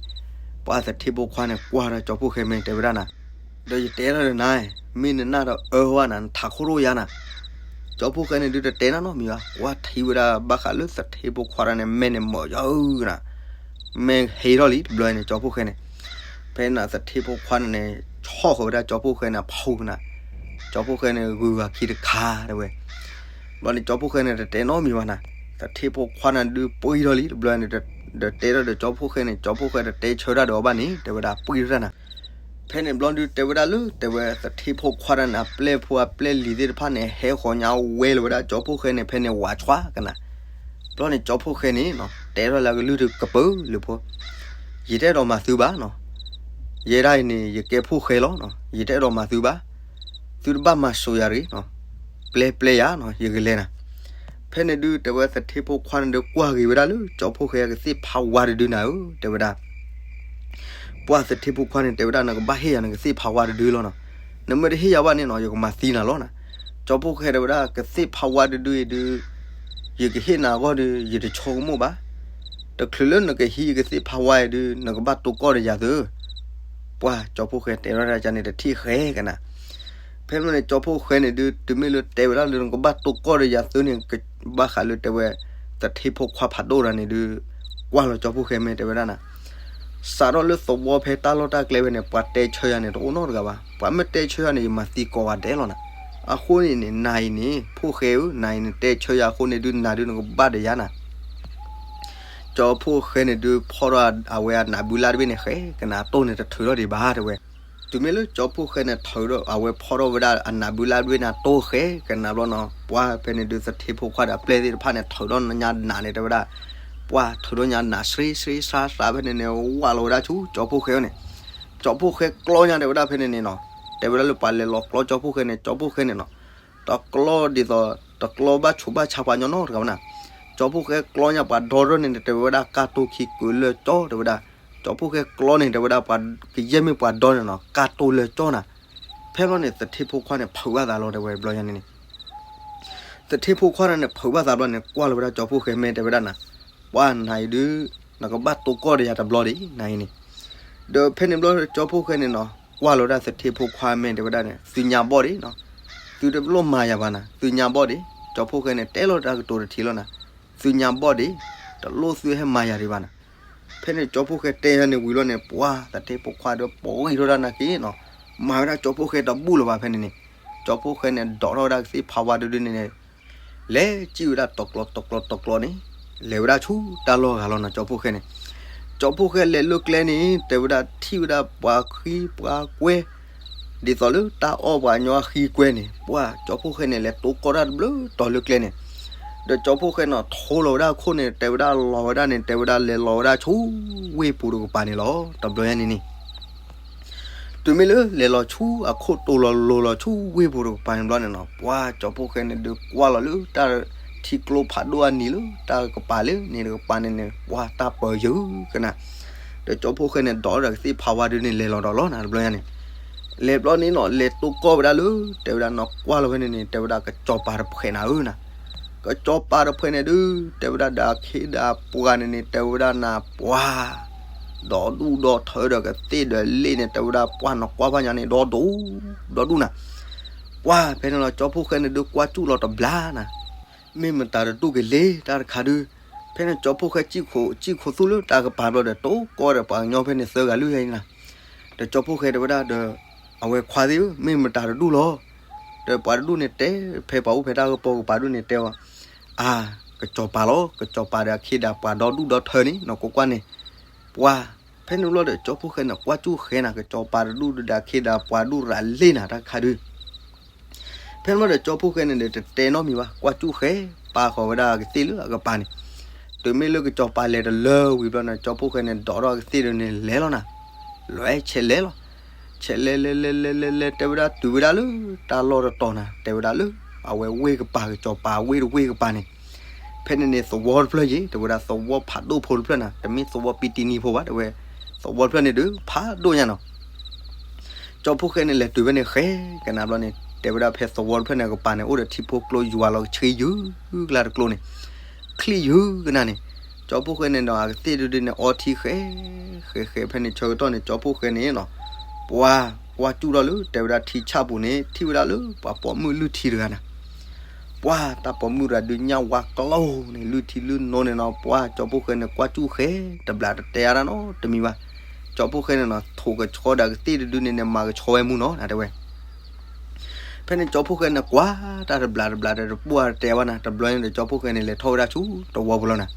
ပှၤသထ့ဖိခွါန့ၣ် ကွၢ်ဒီးကၠီဖိဃဲမ့ၢ်တဲဝဲဒၣ်နၤ, ဒီးယတဲထီၣ်ဒီးနၤ, မ့ၢ်နနၢ်ဒီးအၢဝဲနၤ နထးခိၣ်ရိၣ်ယါနၤ, ကၠီဖိဃဲန့ၣ်ဒုးတတဲနၤနီတမံၤဘၣ်, ကွၢ်ထံဝဲဒၣ်ဘၣ်ဃးလၢသထ့ဖိခွါတဂၤန့ၣ် မဲာ်န့ၣ်မၢယုၢ်နၤ, မဲာ်ဟ့ထီၣ်လံတဘျီန့ၣ် ကၠီဖိဃဲန့ၣ်, ဖဲန့ၣ်သထ့ဖိခွါန့ၣ်န့ၣ် ဆီၣ်ဃီၤဝဲဒၣ်ကၠီဖိဃဲန့ၣ် ဖူနၤ, ကၠီဖိဃဲန့ၣ် ဂုာ်ဂၤခံတခါတဲဝဲ, ဘျီန့ၣ် ကၠီဖိဃဲန့ၣ် တတဲနီတမံၤဘၣ်နၤ, သထ့ဖိခွါန့ၣ်ဒုးပှံၢ်ထီၣ်လံတဘျီန့ၣ်, ဒီးတဲထီၣ်ဒီးကၠီဖိဃဲန့ၣ် ကၠီဖိဃဲတတဲဆၢတၢ်ဒီးအီၤဘၣ်န့ၣ် တဲဝဲဒၣ်ပှံၢ်ထီၣ်တၢ်နၤ ဖဲန့ၣ်ဘျီဒုးတဲဝဲဒၣ်လၢ တဲဝဲသထ့ဖိခွါတဂၤန့ၣ် အပျဲၢ်ဖိအပျဲၢ်လံၤသ့ၣ်တဖၣ်န့ၣ် ဟဲဃီၤညါဝဲလီၤဝဲဒၣ်ကၠီဖိဃဲန့ၣ် ဖဲန့ၣ်ဝးဆှါကနၤ, ဘျီန့ၣ်ကၠီဖိဃဲန့ၣ် တဲထီၣ်လၢအကလုၢ်တကပၢၢ်လၢဖိ, ယတအဲၣ်ဒိးမၤသုဘၣ်နီၤ, ယဲဒၣ်အံၤန့ၣ် ယကဲဖိၣ်ဃဲလီၤ, ယတအဲၣ်ဒိးမၤသုဘၣ်, သုတဘၣ်မၤစိာ်ယၤတဂ့ၤ, ပျဲပျဲယၤနီၤ ယကလဲၤနၤ ဖဲန့ၣ်ဒုး တဲဝဲသထ့ဖိခွါန့ၣ်ဒုး ကွၢ်ဂ့ၤဝဲဒၣ်လၢကၠီဖိဃဲအကသ့ၣ်ဖးဝါတဒုနၤဧၢ တဲဝဲဒၣ်. ပှၢ်သထ့ဖိခွါန့ၣ် တဲဝဲဒၣ် နကဘၣ်ဟ့ၣ်ယၤနကသ့ၣ်ဖးဝါတဒုလီၤနီၤ. နမ့ၢ်တဟ့ၣ်ယၤဘၣ်န့ၣ်နီၤ ယကမၤသံနၤလီၤနၤ. ကၠီဖိဃဲတဲဝဲဒၣ် ကသ့ၣ်ဖးဝါတဒုအံၤဒုး ယကဟ့ၣ်နၤအဂီၢ်ဒုး ယတဆိကမိၣ်ဘၣ်. တချုးလၢနကဟံးယကသ့ၣ်ဖးဝါအံၤဒုး နကဘၣ်တိၢ်ကီၢ်ဒီးယၤသု. ပှၢ်ကၠီဖိဃဲတဲဝဲဒၣ်န့ၣ် တထံၣ်ဃဲကနၤ ဖဲန့ၣ် ကၠီဖိဃဲန့ၣ်ဒုး တုၤမ့ၢ်လၢတဲဝဲဒၣ်လၢနကဘၣ်တိၢ်ကီၢ်ဒီးယၤသုန့ၣ် ဘၣ်ဃးလၢတဲဝဲ သထ့ဖိခွါဖးဒိၣ်တဂၤန့ၣ်ဒုး ကွၢ်လီၤကၠီဖိဃဲမ့ၢ်တဲဝဲဒၣ်နၤ. စးထီၣ်လၢသဝီဖဲတၢ်လီၢ်တၢ်ကျဲဖဲန့ၣ် ပှၤတဲဆၢယၤန့ၣ် တအိၣ်နီတဂၤဘၣ်. ပှၤမ့ၢ်တဲဆၢယၤန့ၣ် ယမၤသံကိးဂၤဒဲးလီၤနၤ. အဃိန့ၣ်န့ၣ် နၤအံၤန့ၣ် ဖိၣ်ဃဲဧၢ, နၤအံၤန့ၣ် တဲဆၢယၤအဃိန့ၣ်ဒုး နၤဒုးနကဘၣ်ဒီးယၤနၤ. ကၠီဖိဃဲန့ၣ်ဒုး ဖီၣ်ထီၣ်အဝဲအနးဘုလၢ်တဘ့ၣ်န့ၣ် ဃဲကနၤ အတိၢ်န့ၣ်တထုးထီၣ်ဒံးဘၣ်တဲဝဲ. တုၤမ့ၢ်လၢကၠီဖိဃဲန့ၣ် ထုးထီၣ် အဝဲဖီၣ်ထီၣ်ဝဲဒၣ်အနးဘုလၢ်တဘ့ၣ်န့ၣ် အတိၢ်ဃဲကနၤဘျီနီၤ ပှၢ်ဖဲန့ၣ်ဒုး သထ့ဖိခွါဒီးအပျဲၢ်သ့ၣ်တဖၣ်န့ၣ် ထုးထီၣ်ညါနးန့ၣ် တဲဝဲဒၣ် ပှၢ်ထုးဒီညါနးဆှ့ဆှ့ဆှါသးဖဲန့ၣ်န့ၣ် ဝးလီၤဝဲဒၣ်ဆူကၠီဖီၣ်ဃဲန့ၣ်, ကၠီဖီၣ်ဃဲကျီညါတဲဝဲဒၣ်ဖဲန့ၣ်န့ၣ်နီၤ, တဲဝဲဒၣ်လၢပှၤလဲၤလီၤကျီကၠီဖီၣ်ဃဲန့ၣ် ကၠီဖီၣ်ဃဲန့ၣ်နီၤ, တကျီဒ်သိး တကျီဘၣ်ဆူးဘၣ်ဆါပှၤညီနီတဂၤဘၣ်နၤ, ကၠီဖီၣ်ဃဲကျီညါပှၤဒီရၢၢ်န့ၣ် တဲဝဲဒၣ်ကၢ်တိၢ်ခံကုာ်လၢကၠီတဲဝဲဒၣ်, ကၠီဖီၣ်ဃဲကျီန့ၣ် တဲဝဲဒၣ်ပှၤကယဲၢ်မ့ၢ်ပှၤဒီန့ၣ်နီၤ ကၢ်တိၢ်လၢကၠီနၤ, ဖဲဘျီန့ၣ် သထ့ဖိခွါန့ၣ် ဖုးဘၣ်သးလီၤတဲဝဲဘျီညါန့ၣ်န့ၣ် သထ့ဖိခွါန့ၣ် ဖုးဘၣ်သးဘျီန့ၣ် ကွၢ်လီၤဝဲဒၣ်ကၠီဖီၣ်ဃဲမဲာ်တဲဝဲဒၣ်နၤ, ပှၢ်နၤအံၤဒုး နကဘၣ်တိၢ်ကီၢ်ဒီးယၤတဘျီဒံး နၤအံၤန့ၣ်, ဒီးဖဲန့ၣ်ဘျီကၠီဖီၣ်ဃဲန့ၣ်နီၤ ကွၢ်လီၤဝဲဒၣ်သထ့ဖိခွါမဲာ်တဲဝဲဒၣ်န့ၣ် သုညါဘီၣ်ဒံးနီၤ, သုတလိၣ်မၤယၤဘၣ်နၤ သုညါဘီၣ်ဒံး, ကၠီဖီၣ်ဃဲန့ၣ် တဲလီၤတၢ်ကတိၤတထံးလီၤနၤ, သုညါဘီၣ်ဒံး, တလိၣ်သုဟဲမၤယၤဒံးဘၣ်နၤ, ဖဲန့ၣ်ကၠီဖီၣ်ဃဲတဲန့ၣ်ဝံၤလီၤန့ၣ် ပှၢ်သထ့ဖိခွါဒီးပှံၢ်ထီၣ်ဒၣ်နၤက့နီၤ, မၤဝဲဒၣ်ကၠီဖီၣ်ဃဲတဘူၣ်လၢၤဘၣ်ဖဲန့ၣ်န့ၣ်, ကၠီဖီၣ်ဃဲန့ၣ် ဒိးထီၣ်ဝဲဒၣ်ကသ့ၣ်ဖးဝါဒုဒုန့ၣ်န့ၣ် လဲၤစံၣ်ဝဲဒၣ်တကျီတကျီတကျီန့ၣ်, လဲၤဝဲဒၣ်ဆူတၢ်လီၢ်ဂၤလီၤနီၤ ကၠီဖီၣ်ဃဲန့ၣ်, ကၠီဖီၣ်ဃဲလဲၤလၢကျဲန့ၣ် တဲဝဲဒၣ်ထံၣ်ဝဲဒၣ်ပှၤဃံပှၤကွဲ ဒ်သိးလၢတၢ်အီၣ်ပှၤညီဃံကွဲန့ၣ် ပှၢ်ကၠီဖီၣ်ဃဲန့ၣ် လဲၤတိၢ်ကီၢ်တၢ်တဘျုးတီၤလၢကျဲန့ၣ်, ဒီးကၠီဖီၣ်ဃဲန့ၣ် ထိလီၤဝဲဒၣ်အခိၣ်န့ၣ် တဲဝဲဒၣ်လီၤဝဲဒၣ်န့ၣ် တဲဝဲဒၣ်လဲၤလီၤဝဲဒၣ်ဆူဝ့ၢ်ပူၤတကပၤန့ၣ်လီၤ တဘျီညါန့ၣ်န့ၣ် တုၤမ့ၢ်လၢလဲၤလီၤဆူအခိၣ်တိၤလီၤလိၤလီၤဆူဝ့ၢ်ပူၤတကပၤန့ၣ်ဘျီန့ၣ်နီၤ ပှၢ်ကၠီဖီၣ်ဃဲန့ၣ်ဒုးကွၢ်လီၤလၢတၢ်ထံကျိဖးဒိၣ်အနံၤလၢ တၢ်ကပၤလၢန့ၣ်တကပၤန့ၣ်န့ၣ် ပှၢ်တၢ်ပၢၤယုၢ်ကနၤ, ဒီးကၠီဖီၣ်ဃဲန့ၣ် ဒိးဒီးကသ့ၣ်ဖးဝါဒုန့ၣ် လဲၤလီၤဒီးလီၤနၤတဘျီညါန့ၣ်, လဲၤဘျီန့ၣ်နီၤ လဲၤတိၢ်ကီၢ်ဝဲဒၣ်လၢ တဲဝဲဒၣ်နီၤကွၢ်လီၤဖဲန့ၣ်န့ၣ် တဲဝဲဒၣ်ကစီၤပၤတဖှဲးနၤဧၢနၤ ကစီၤပၤတဖှဲးန့ၣ်ဒုး တဲဝဲဒၣ်ဒီးအခ့ဒီးအပှၤန့ၣ်န့ၣ် တဲဝဲဒၣ်နၤပှၢ် ဒီဒူၣ်ဒီထၢဒီးကသ့ၣ်ဒီးလ့ၣ်န့ၣ် တဲဝဲဒၣ်ပှၢ်နကွၢ်ဖးညါန့ၣ် ဒီဒူၣ် ဒီဒူၣ်နၤ, ပှၢ်ဖဲန့ၣ်လီၤ ကၠီဖီၣ်ဃဲန့ၣ်ဒုးကွၢ်စူၣ်လီၤတဘျါနၤ, မ့ၢ်မတၤတဒူၣ်က့ၤလ့တၢ်တခါဒုး, ဖဲန့ၣ်ကၠီဖီၣ်ဃဲစံၣ်ခိၣ်သူၣ်လၢတၢ်ကပၤဘျီဒီး တိၢ်ကီၢ်ဒီးပှၤကညီဖဲန့ၣ်သၢဂၤလွံၢ်ဂၤအံၤနၤ, ဒီးကၠီဖီၣ်ဃဲတဲဝဲဒၣ်ဒီး အဝဲခွါသ့ၣ်ဧၢ မ့ၢ်မတၤတဒူၣ်လီၤ, ဒီးပှၤတဒူၣ်န့ၣ်တဲ ဖဲပှၤအိၣ်ဖဲတၢ်ကပီၤကပၤဒူၣ်န့ၣ်တဲအီၤ, အါ ကစီၤပၤလီၤ ကစီၤပၤဒီးအခ့ဒီးပှၤဒီဒူၣ်ဒီထၢန့ၣ် နီၢ်ကိးကွၢ်န့ၣ်, ပှၢ် ဖဲန့ၣ်ဘျီဒီးကၠီဖီၣ်ဃဲန့ၣ် ကွၢ်စူၣ်ဃဲနၤ ကစီၤပၤတဒူၣ်ဒီးအခ့ဒီးပှၤဒူၣ်ရၤလ့ၣ်နၤတၢ်တခါဒုး ဖဲန့ၣ်ဘျီဒီးကၠီဖီၣ်ဃဲန့ၣ်ဒီး တတဲနီတမံၤဘၣ် ကွၢ်စူၣ်ဃဲ ပာ်ဃီၤဝဲဒၣ်ကသ့ၣ်လၢအကပၤန့ၣ်, တုၤမ့ၢ်လၢကစီၤပၤလဲၤတလၢဝံၤဘျီန့ၣ် ကၠီဖီၣ်ဃဲန့ၣ် ဒိးထီၣ်ကသ့ၣ်ဒုန့ၣ်လဲၤလီၤနၤ, လဲၤဆဲးလဲၤလီၤ, ဆဲးလဲၤလဲၤလဲၤလဲၤလဲၤလဲၤ တဲဝဲဒၣ်တုၤဝဲဒၣ်လၢတၢ်လီၢ်တတီၤနၤ တဲဝဲဒၣ်လၢ အဝဲဝ့ၢ်ကပၤ ကစီၤပၤဝ့ၢ်တဝ့ၢ်ကပၤန့ၣ်, ဖဲန့ၣ်န့ၣ်သဝီတဖျၢၣ်ယ့ၣ် တဲဝဲဒၣ်သဝီဖးဒိၣ်ဖိတဖျၢၣ်နၤ တမ့ၢ်သဝီပံတံနံဖိဘၣ် တဲဝဲ, သဝီတဖျၢၣ်န့ၣ်ဒုးဖးဒိၣ်ညါနီၤ ကၠီဖီၣ်ဃဲန့ၣ် လဲၤတုၤဖဲန့ၣ်ဃဲကနၣ်ဘျီန့ၣ် တဲဝဲဒၣ်ဖဲသဝီတဖျၢၣ်န့ၣ် အကပၤန့ၣ် အိၣ်ဒီးထံဖိကျိယွၤလီၤဆှံယုၢ်ကလါတကျိန့ၣ်, ချံယုၢ်ကနၣ်န့ၣ်, ကၠီဖီၣ်ဃဲန့ၣ်ဒီး အကသ့ၣ်ဒုဒုန့ၣ် အီထံဃဲ, ဃဲဃဲဖဲန့ၣ်ဆၢကတီၢ်န့ၣ် ကၠီဖီၣ်ဃဲန့ၣ်နီၤ, ပှၤကွၢ်စူၣ်ထီၣ်လၢ တဲဝဲဒၣ်ထံဆၣ်ပူၤန့ၣ် ထံၣ်ဝဲဒၣ်လၢပှၤပိာ်မုၣ်လုၢ်ထံတဂၤနၤ ပှၢ်တၢ်ပိာ်မုၣ်တဂၤဒုးညၣ်ဝါကျိၤန့ၣ် လုၢ်ထံလုၢ်နိန့ၣ်နီၤ ပှၢ်ကၠီဖီၣ်ဃဲန့ၣ် ကွၢ်စူၣ်ဃဲ တဘျးတတဲအါတၢ်နီတမံၤဘၣ်, ကၠီဖီၣ်ဃဲန့ၣ်နီၤ ထိးကဆီဒီးကသ့ၣ်တဒုန့ၣ်န့ၣ် မၤကဆီဝဲမူနီၤ တဲဝဲ ဖဲန့ၣ်ကၠီဖီၣ်ဃဲန့ၣ် ကွၢ်တၢ်တဘျးတဘျးဒီးတပှၢ်တတဲဘၣ်နၤ တဘျီန့ၣ်ဒီးကၠီဖီၣ်ဃဲန့ၣ် လဲၤထီၣ်ဝဲဒၣ်ဆူသဝီပူၤလီၤနၤ,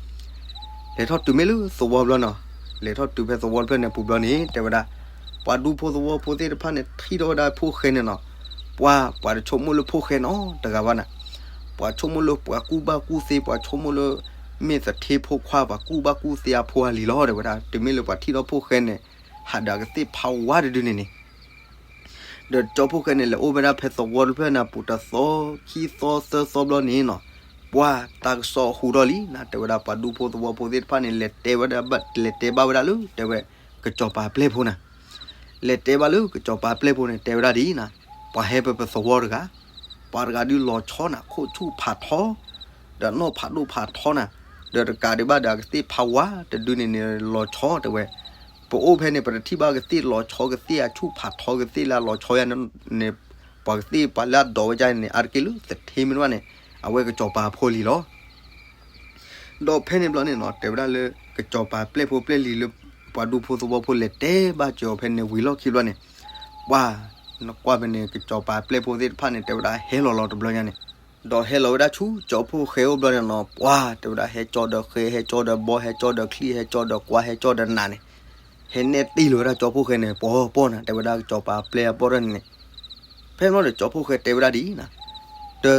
လဲၤထီၣ်တုၤမ့ၢ်လၢသဝီပူၤလီၤနီၤ, လဲၤထီၣ်တုၤဖဲသဝီတဖျၢၣ်န့ၣ်ပူၤဘျီန့ၣ် တဲဝဲဒၣ်, ပှၤဒူဖိသဝီဖိသ့ၣ်တဖၣ်န့ၣ် ထံၣ်ထီၣ်ဝဲဒၣ်ဖီၣ်ဃဲန့ၣ်နီၤ, ပှၤပှၤတဆိကမိၣ်လၢဖီၣ်ဃဲနီတဂၤဘၣ်နၤ, ပှၤဆိကမိၣ်လၢပှၤကူၣ်ဘၣ်ကူၣ်သ့ ပှၤဆိကမိၣ်လၢ မ့ၢ်သထ့ဖိခွါ ပှၤကူၣ်ဘၣ်ကူၣ်သ့အဖိအလံၤလီၤ တဲဝဲဒၣ်, တုၤမ့ၢ်လၢပှၤထံၣ်ထီၣ်ဖီၣ်ဃဲန့ၣ် ဟးဒီးကသ့ၣ်ဖးဝါတဒုန့ၣ်န့ၣ် ဒီးကၠီဖီၣ်ဃဲန့ၣ် လဲၤအိၣ်ဝဲဒၣ်ဖဲသဝီတဖျၢၣ်န့ၣ် ပူၤတသီ ခံသီ သၢသီဘျီန့ၣ်နီၤ, ပှၤတၢ်ကစီၣ်ဟူထီၣ်လံနၤ တဲဝဲဒၣ် ပှၤဒူဖိသဝီဖိသ့ၣ်တဖၣ်န့ၣ် လဲၤတဲဝဲဒၣ် လဲၤတဲဘၣ်ဝဲဒၣ်လၢ တဲဝဲ ကစီၤပၤပျဲၢ်ဖိနၤ, လဲၤတဲဘၣ်လၢကစီၤပၤပျဲၢ်ဖိန့ၣ် တဲဝဲဒၣ်ဒ်အံၤနၤ, ပှၤဟဲပပသဝီတဂၤ, ပှၤတဂၤဒုးလီၤဆီနၤ ခိၣ်ဆူၣ်ဖးထီ ဒီးနီၢ်ဖးဒိၣ်ဖးထီနၤ, ဒီးတကးဒံးဘၣ်ဒီး အကသ့ၣ်ဖးဝါတဒုန့ၣ်န့ၣ် လီၤဆီတဲဝဲ, ပအိၣ်ဖဲန့ၣ် ပတထံၣ်ဘၣ်ကသ့ၣ်လီၤဆီ ကသ့ၣ်အဆူၣ်ဖးထီ ကသ့ၣ်လၢအလီၤဆီယၤန့ၣ်, ပှၤကသ့ၣ်ပှၤလၢအဒိးဝဲဒၣ်န့ၣ် အါတက့ၢ်လၢသထ့မ့ၢ်တဘၣ်န့ၣ် အဝဲကစီၤပၤအဖိအလံၤလီၤ. ဒီးဖဲန့ၣ်ဘျီန့ၣ်နီၤ တဲဝဲဒၣ်လၢ ကစီၤပၤပျဲၢ်ဖိပျဲၢ်လံၤလၢ ပှၤဒူဖိသဝီဖိလဲၤတဲဘၣ်စၢၤအီၤဖဲန့ၣ်ဝံၤလီၢ်ခံဘျီန့ၣ်, ပှၤ နကွၢ်ဖဲန့ၣ် ကစီၤပၤပျဲၢ်ဖိသ့ၣ်တဖၣ်န့ၣ် တဲဝဲဒၣ်ဟဲလီၤလီၤတဘျီညါန့ၣ်, ဒီးဟဲလီၤဝဲဒၣ်ဆူကၠီဖီၣ်ဃဲအိၣ်ဘျီန့ၣ်နီၤ ပှၤ တဲဝဲဒၣ်ဟဲကၠီဒီးဃဲ ဟဲကၠီဒီးဘီ ဟဲကၠီဒီးချံ ဟဲကၠီဒီးကွါ ဟဲကၠီဒီးနးန့ၣ်, ဟဲနဲၣ်တ့ၢ်လီၤဝဲဒၣ်ကၠီဖီၣ်ဃဲန့ၣ် ပီၤပီၤနၤ တဲဝဲဒၣ်ကစီၤပၤပျဲၢ်အပီၢ်ထီၣ်န့ၣ်န့ၣ်, ဖဲန့ၣ်ဘျီဒီးကၠီဖီၣ်ဃဲတဲဝဲဒၣ်ဒ်အံၤနၤ, ဒီ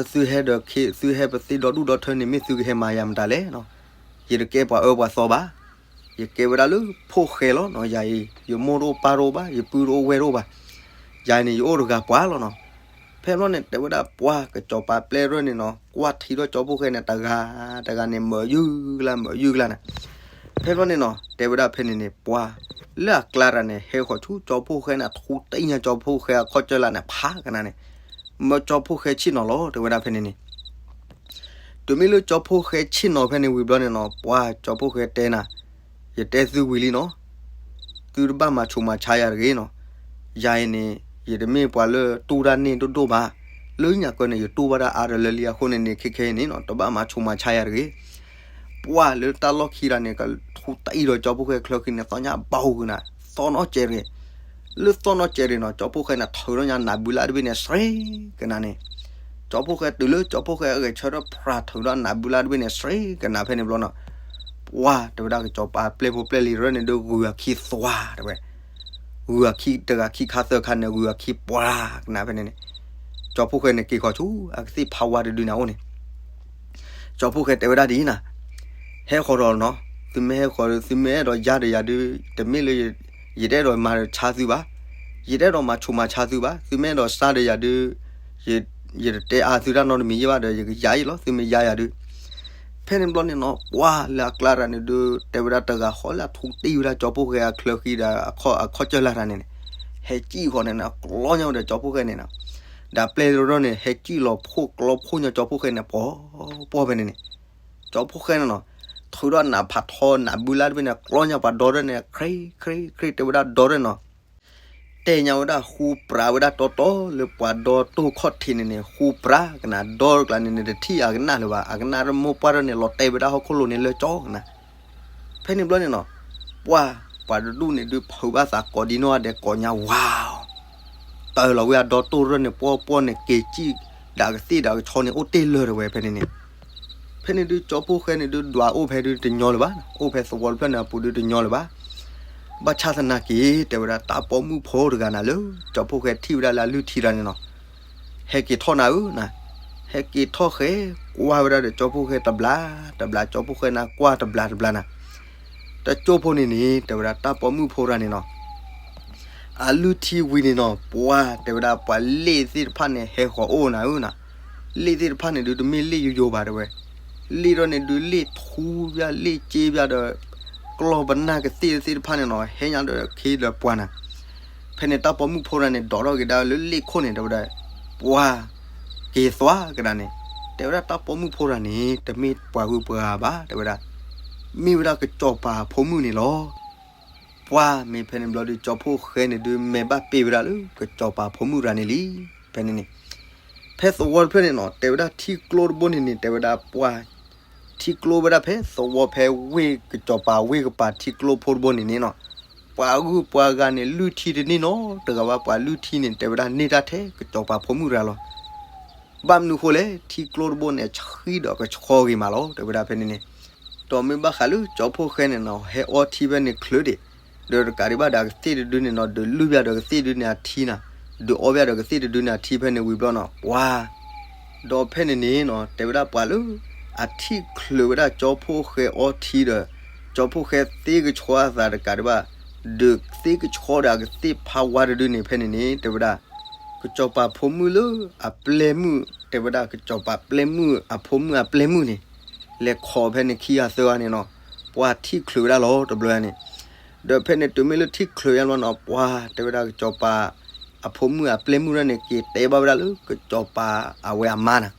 းသုဟဲဒီးခ့ သုဟဲပသ့ဒီဒူၣ်ဒီထၢန့ၣ် မ့ၢ်သုကဟဲမၤယၤမတၤလဲၣ်နီၤ, ယတကဲပှၤအၢပှၤသီဘၣ်. ယကဲဝဲဒၣ်လၢဖိၣ်ဃဲလီၤနီၤ. ယၤအံၤ ယမိၢ်တအိၣ်ပၢ်တအိၣ်ဘၣ်, ယပုၢ်တအိၣ်ဝဲၢ်တအိၣ်ဘၣ်. ယၤအံၤန့ၣ် ယအိၣ်တဂၤပှၤလီၤနီၤ. ဖဲဘျီန့ၣ် တဲဝဲဒၣ်ပှၢ် ကစီၤပၤပျဲၢ်ရၢၢ်န့ၣ်နီၤ, ကွၢ်ထံဒီးကၠီဖိၣ်ဃဲန့ၣ် တဂၤတဂၤန့ၣ် မၢယုၢ်ကလါ မၢယုၢ်ကလါန့ၣ်. ဖဲဘျီန့ၣ်နီၤ တဲဝဲဒၣ်ဖဲန့ၣ်န့ၣ် ပှၢ် လၢအကျါတၢ်န့ၣ် ဟဲဃီၤဆူကၠီဖိၣ်ဃဲန့ၣ် ထူတံၢ်ညါကၠီဖိၣ်ဃဲအခီၣ်ကၢၢ်လၢ်န့ၣ် ဖးကနၤန့ၣ်, မၢကၠီဖိၣ်ဃဲဆ့ၣ်နီၤလီၤ တဲဝဲဒၣ်ဖဲန့ၣ်န့ၣ်. တုၤမ့ၢ်လၢကၠီဖိၣ်ဃဲဆ့ၣ်နီၤဖဲန့ၣ်ဝံၤဘျီန့ၣ်နီၤ ပှၢ်ကၠီဖိၣ်ဃဲတဲနၤ, ယတဲသုဝံၤလံနီၤ, သုတဘၣ်မၤဆူးမၤဆါယၤတဂ့ၤနီၤ. ယၤအံၤန့ၣ် ယတမ့ၢ်ပှၤလၢတူၢ်တၢ်န့ၢ်ဒိၣ်ဒိၣ်ဘၣ်. လၢညါကၢန့ၣ် ယတူၢ်ဘၣ်တၢ်အါတလၢလံအဃိန့ၣ်န့ၣ် ခဲခဲအံၤန့ၣ်နီၤ တဘၣ်မၤဆူးမၤဆါယၤတဂ့ၤ. ပှၢ်လၢတၢ်လီၢ်ခံတၢ်န့ၣ် ကထူတံၢ်ဒီးကၠီဖိၣ်ဃဲချၢဃံန့ၣ် သီညါဘၣ်ဂုာ်နၤ, သီနီၢ်ကဲးတဂ့ၤ. လၢသီနီၢ်ကဲးတဂ့ၤနီၤ ကၠီဖိၣ်ဃဲန့ၣ် ထုးထီၣ်ညါနးဘုလၢ်တဘ့ၣ်န့ၣ် စရ့ကနၤန့ၣ်. ကၠီဖိၣ်ဃဲတုၤလၢကၠီဖိၣ်ဃဲအဂဲၤဆၢထၢၣ်ဖြးထုးထီၣ်နးဘုလၢ်တဘ့ၣ်န့ၣ် စရ့ကနၤဖဲန့ၣ်ဘျီနီၤ ပှၢ် တဲဝဲဒၣ်ကစီၤပၤပျဲၢ်ဖိပျဲၢ်လံၤရၢၢ်န့ၣ် ဒုးဂုၤအခံသွါတဲဝဲ, ဂုၤအခံတဂၤခံခါသၢခါန့ၣ် ဂုၤအခံပှၢ်ကနၤဖဲန့ၣ်န့ၣ်, ကၠီဖိၣ်ဃဲန့ၣ်က့ၤဃီၤဆူ အကသ့ၣ်ဖးဝါတဒုန့ၣ်အအိၣ်န့ၣ်, ကၠီဖိၣ်ဃဲတဲဝဲဒၣ်ဒ်အံၤနၤ, ဟဲဃီၤဒီးနီၤ, သုမ့ၢ်ဟဲဃီၤဒီး သုမ့ၢ်အဲၣ်ဒိးယါဒီးယၤဒုး တမ့ၢ်လၢ ယတအဲၣ်ဒိးမၤဆါသုဘၣ်, ယတအဲၣ်ဒိးမၤဆူးမၤဆါသုဘၣ်, သုမ့ၢ်အဲၣ်ဒိးစါဒီးယၤဒုး ယတတဲအါသုတၢ်နီတမံၤယဲၢ်ဘၣ်ဒီး ယကယါအံၤလီၤ သုမ့ၢ်ယါယၤဒုး. ဖဲန့ၣ်ဘျီန့ၣ်နီၤ ပှၢ်လၢအကျါတၢ်န့ၣ်ဒုး တဲဝဲဒၣ်တဂၤဃီလၢအထူတံၢ်ဝဲဒၣ်ကၠီဖိၣ်ဃဲအချၢဃံဒီး အခီၣ်ကၢၢ်လၢ်တၢ်န့ၣ်န့ၣ်, ဟဲကံၣ်ဃီန့ၣ်နီၤ ကျီညါဝဲဒီးကၠီဖိၣ်ဃဲန့ၣ်နီၤ, ဒီးပျဲၢ်ရၢၢ်န့ၣ် ဟဲကံၣ်လီၤဖှိၣ်ကျီဖှိၣ်ညါကၠီဖိၣ်ဃဲန့ၣ် ပှီၤပှီၤဖဲန့ၣ်န့ၣ်, ကၠီဖိၣ်ဃဲန့ၣ်နီၤ ထုးထီၣ်နးဖးထီနးဘုလၢ်တဘ့ၣ်န့ၣ် ကျီညါပှၤဒီရၢၢ်န့ၣ် ခြ့ခြ့ခြ့ တဲဝဲဒၣ်ဒီရၢၢ်နီၤ တဲညါဝဲဒၣ်ဃူပြးဝဲဒၣ်တီတီလၢပှၤဒီတိၢ်ခီၣ်ထံးန့ၣ်န့ၣ် ဃူပြးကနၤဒီတကျါန့ၣ်န့ၣ် တထံၣ်အကနၣ်လၢၤဘၣ်, အကနၣ်တမိၢ်ပှၢ်ထီၣ်န့ၣ် လီၤတဲာ်ဝဲဒၣ်ဟီၣ်ခိၣ်လိၤန့ၣ်လၢကၠီကနၤ. ဖဲန့ၣ်ဘျီန့ၣ်နီၤ ပှၢ် ပှၤတဒူၣ်န့ၣ်ဒုးဖုးဘၣ်သးကိးဒံနီၢ်ဂၤဒဲးကိးညါဝါ တၢၢ်လီၤဝဲအဒီတိၢ်ရၢၢ်န့ၣ် ပှီၢ်ပှီၢ်န့ၣ် က့ၤကံၣ်ဒၣ်ကသ့ၣ်ဒီးကဆီန့ၣ် အိၣ်တ့ၢ်လၢာ်တဝဲဖဲန့ၣ်န့ၣ်. ဖဲန့ၣ်ဒုးကၠီဖိၣ်ဃဲန့ၣ်ဒုးဒွးအိၣ်ဖဲဒုးတညီလၢၤဘၣ်, အိၣ်ဖဲသဝီတဖျၢၣ်န့ၣ်အပူၤဒုးတညီလၢၤဘၣ်. ဘၣ်ဆၣ်သနာ်က့ တဲဝဲဒၣ်တၢ်ပိာ်မုၣ်ဖိတဂၤနၤလၢ ကၠီဖိၣ်ဃဲထံၣ်ဝဲဒၣ်လၢအလုၢ်ထံတၢ်န့ၣ်နီၤ ဟဲက့ၤထီၣ်နၤဧၢနၤ, ဟဲက့ၤထီၣ်ဃဲ ကွၢ်ဝဲဒၣ်ဒီးကၠီဖိၣ်ဃဲတဘျီ တဘျီကၠီဖိၣ်ဃဲနၤကွၢ်တဘျီတဘျီနၤ. တကၠိဖိန့ၣ်န့ၣ် တဲဝဲဒၣ်တၢ်ပိာ်မုၣ်ဖိတဂၤန့ၣ်နီၤ အလုၢ်ထံဝံၤန့ၣ်နီၤ ပှၢ် တဲဝဲဒၣ်ပှၤလ့ၣ်သ့ၣ်တဖၣ်န့ၣ် ဟဲဃီၤအိၣ်နၤဧၢနၤ, လ့ၣ်သ့ၣ်တဖၣ်န့ၣ်ဒုးတမ့ၢ်လ့ၣ်ယိယိဘၣ်တဲဝဲ, လ့ၣ်ထီၣ်န့ၣ်ဒုးလ့ၣ်ထူဘၣ် လ့ၣ်က့ဘၣ်ဒီး ကျီၢ်ပနၢ်ကသ့ၣ်သ့ၣ်တဖၣ်န့ၣ်နီၤ ဟဲညါဒီးခ့ဒီးပှၢ်နၤ. ဖဲန့ၣ်တၢ်ပိာ်မုၣ်ဖိတဂၤန့ၣ် ဒိးထီၣ်က့ၤဒၣ်လၢလ့ၣ်ခိၣ်န့ၣ် တဲဝဲဒၣ် ပှၢ် က့ၤသွါကဒါန့ၣ်, တဲဝဲဒၣ်တၢ်ပိာ်မုၣ်ဖိတဂၤန့ၣ် တမ့ၢ်ပှၤဂုၤပှၤဂၤဘၣ်တဲဝဲဒၣ်, မ့ၢ်ဝဲဒၣ်ကစီၤပၤဖိမုၣ်န့ၣ်လီၤ. ပှၢ် မ့ၢ်ဖဲန့ၣ်ဘျီဒုး ကၠီဖိၣ်ဃဲန့ၣ်ဒုး မဲာ်ဘၣ်ပ့ၢ်ဝဲဒၣ်လၢ ကစီၤပၤဖိမုၣ်တဂၤန့ၣ်လံ. ဖဲန့ၣ်န့ၣ် ဖဲသဝီတဖျၢၣ်န့ၣ်နီၤ တဲဝဲဒၣ်ထံကျိတဘိန့ၣ်န့ၣ် တဲဝဲဒၣ်ပှၢ် ထံကျိဝဲဒၣ်ဖဲသဝီဖဲဝ့ၢ်ကစီၤပၤဝ့ၢ်ကပၤထံကျိဖိတဘိန့ၣ်န့ၣ်နီၤ, ပှၤဂုၤပှၤဂၤန့ၣ် လုၢ်ထံတန့ၢ်နီတဂၤဘၣ်, ပှၤလုၢ်ထံန့ၣ် တဲဝဲဒၣ်န့ၢ်တၢ်ထဲကစီၤပၤဖိမုၣ်တဂၤလီၤ. ဘၣ်မနုၤဃိလဲၣ်, ထံကျိတဘိန့ၣ် ဆှံဒီးကဆှီဂ့ၤမးလီၤ တဲဝဲဒၣ်ဖဲန့ၣ်န့ၣ်. ဒီးမ့ၢ်ဘၣ်ဃးလၢကၠီဖိၣ်ဃဲန့ၣ်နီၤ ဟဲအီထံဖဲန့ၣ်ချုးဒံး, ဒီးတကးဒံးဘၣ်ဒီးအကသ့ၣ်တဒုန့ၣ်နီၤ ဒုးလုၢ်ဘၣ်ဒီးကသ့ၣ်ဒုန့ၣ်အထံနၤ, ဒုးအီဘၣ်ဒီးကသ့ၣ်တဒုန့ၣ်အထံဖဲန့ၣ်ဝံၤဘျီနီၤ ပှၢ် ဒီးဖဲန့ၣ်န့ၣ်နီၤ တဲဝဲဒၣ်ပှၤလၢ အထံၣ်ချုးဝဲဒၣ်ကၠီဖိၣ်ဃဲအီထံဒီး ကၠီဖိၣ်ဃဲသ့ကဆှီအသးတကးဒံးဘၣ်, ဒုးသ့ကဆှီဒီးအကသ့ၣ်ဖးဝါတဒုန့ၣ် ဖဲန့ၣ်န့ၣ် တဲဝဲဒၣ် ကစီၤပၤဖိမုၣ်လၢအပျဲၢ်မုၣ်, တဲဝဲဒၣ်ကစီၤပၤပျဲၢ်မုၣ် အဖိမုၣ်အပျဲၢ်မုၣ်န့ၣ် လဲၤခိးဖဲန့ၣ်ခံဂၤသၢဂၤန့ၣ်နီၤ, ပှၢ်ထံၣ်ချုးဝဲဒၣ်လီၤတဘျီန့ၣ်. ဒီးဖဲန့ၣ်တုၤမ့ၢ်လၢထံၣ်ချုးယါဘျီနီၤ ပှၢ် တဲဝဲဒၣ်ကစီၤပၤ အဖိမုၣ်အပျဲၢ်မုၣ်ဒၣ်န့ၣ် က့ၤတဲဘၣ်ဝဲဒၣ်လၢကစီၤပၤအဝဲအမါနၤ,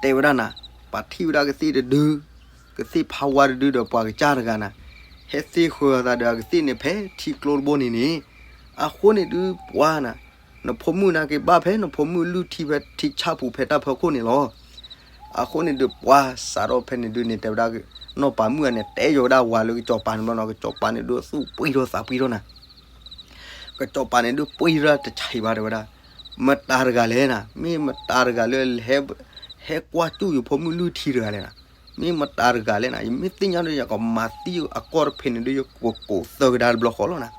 တဲဝဲဒၣ်နၤ, ပှၤထံၣ်ဝဲဒၣ်ကသ့ၣ်တဒု, ကသ့ၣ်ဖးဝါတဒုဒီးပှၤကစၢ်တဂၤနၤ, ဟဲသ့ဃုာ်အသးဒီးအကသ့ၣ်န့ၣ် ဖဲထံကျိတဘိန့ၣ်န့ၣ်, အဃိန့ၣ်ဒုးပှၢ်နၤ, နဖိမုၣ်နၤက့ၤဘၣ်ဖဲနဖိမုၣ်လုၢ်ထံဖဲထံဆၣ်ပူၤဖဲတၢ်ဖၢခိၣ်န့ၣ်လီၤ. အဃိန့ၣ်ဒုးပှၢ်စးထီၣ်ဖဲန့ၣ်ဒုးန့ၣ် တဲဝဲဒၣ် နီၢ်ပၤမုၣ်အန့ၣ် တဲယိာ်ဝဲဒၣ်ဝၤလၢကစီၤပၤန့ၣ်ဘျီနီၤ, ကစီၤပၤန့ၣ်ဒုးသူၣ်ပှံၢ်ထီၣ်သးပှံၢ်ထီၣ်နၤ, ကစီၤပၤန့ၣ်ဒုးပှံၢ်ထီၣ်တဆံးဘၣ်တဲဝဲဒၣ်, မတၤတဂၤလဲၣ်နၤ, မ့ၢ်မတၤတဂၤလၢ ဟဲကွၢ်စူၣ်ယဖိမုၣ်လုၢ်ထံတဂၤလဲၣ်နၤ, မ့ၢ်မတၤတဂၤလဲၣ်နၤ, ယမ့ၢ်သ့ၣ်ညါဒီးယကမၤသံအကီၢ်တဖဲန့ၣ်ဒုး ယကကိးသၢကဒါတဘျီဃီလီၤနၤ.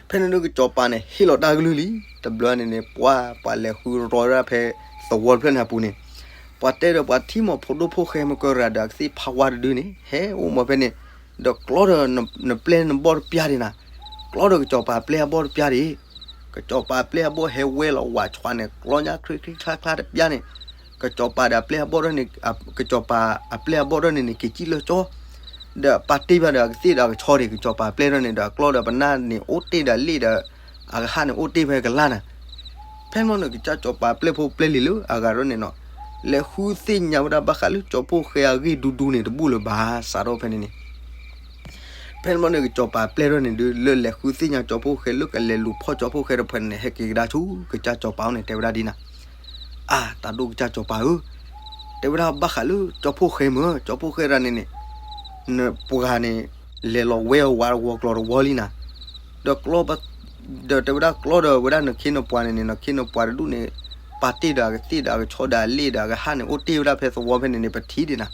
ဖဲန့ၣ်ဒုးကစီၤပၤန့ၣ် ဟ့ၣ်လီၤတၢ်ကလုၢ်လံ, တဘျီန့ၣ်န့ၣ် ပှၤ ပှၤလဲၤဃုရီဒၣ်ဖဲသဝီတဖျၢၣ်န့ၣ်အပူၤန့ၣ်, ပှၤတဲဒီးပှၤထံၣ်မး ဖိဒိၣ်ဖိၣ်ဃဲမ့ၢ်ကရၤဒီးအကသ့ၣ်ဖးဝါတဒုန့ၣ် ဟဲအိၣ်မးဖဲန့ၣ်, ဒီးကျီဒီးနပျဲၢ်နဘီၣ်တပျၢ်ဒံးနၤ, ကျီဒီးကစီၤပၤပျဲၢ်အဘီၣ်တပျၢ်ဒံး, ကစီၤပၤပျဲၢ်အဘီၣ်ဟဲဝဲလီၤဝးဆှးန့ၣ် ကျီညါခရံခရံခါခါတပျၢ်န့ၣ်, ကစီၤပၤဒီးအပျဲၢ်အဘီၣ်ဒၣ်န့ၣ်, ကစီၤပၤအပျဲၢ်အဘီၣ်ဒၣ်န့ၣ်န့ၣ် က့ၤစံၣ်လၢကၠီ ဒီးပာ်တ့ၢ်ဘၣ်ဒီးအကသ့ၣ်ဒီးအကဆီဒံး ကစီၤပၤပျဲၢ်ဒၣ်န့ၣ် ဒီးအကျီဒီးပနၢ်န့ၣ် အိၣ်တ့ၢ်ဒီးလ့ၣ်ဒီး အကဟၣ်န့ၣ်အိၣ်တ့ၢ်ဖဲကလၢ်နၤ. ဖဲန့ၣ်ဘျီန့ၣ် ကစၢ်စီၤပၤပျဲၢ်ဖိပျဲၢ်လံၤလၢအဂၤဒီးန့ၣ်နီၤ, လဲၤဃုသ့ၣ်ညါဝဲဒၣ်ဘၣ်ဃးလၢကၠီဖိၣ်ဃဲအဂ့ၢ်ဒူဒူန့ၣ် တဘူၣ်လၢၤဘၣ် စးထီၣ်ဖဲန့ၣ်န့ၣ် ဖဲန့ၣ်ဘျီန့ၣ် ကစီၤပၤပျဲၢ်ဒၣ်န့ၣ်ဒုး လၢလဲၤဃုသ့ၣ်ညါကၠီဖိၣ်ဃဲလၢကလဲၤလူၤဖီၣ်ကၠီဖိၣ်ဃဲတဖၣ်န့ၣ် ဟဲက့ၤကဒါဆူကစၢ်စီၤပၤအအိၣ်န့ၣ် တဲဝဲဒၣ်ဒ်နၤ, အါ တၢ်ဒိၣ်ကစၢ်စီၤပၤဧၢ, တဲဝဲဒၣ်ဘၣ်ဃးလၢကၠီဖိၣ်ဃဲမ့ၢ် ကၠီဖိၣ်ဃဲတဂၤန့ၣ်န့ၣ် နပှၤန့ၣ် လဲၤလီၤဝဲအဝးတဝီၤကျီၤတဝီၤလံနၤ, ဒီးကျီ ဒီးတဲဝဲဒၣ်ကျီဒီးဝဲဒၣ်နခ့နပှၤန့ၣ်န့ၣ် နခ့နပှၤတဒူၣ်န့ၣ် ပာ်တ့ၢ်ဒီးအကသ့ၣ်ဒီးအကဆီဒီးအလ့ၣ်ဒီးအကဟၣ်န့ၣ် အိၣ်တ့ၢ်ဝဲဒၣ်ဖဲသဝီဖဲန့ၣ်န့ၣ် ပထံၣ်ဒံးနၤ,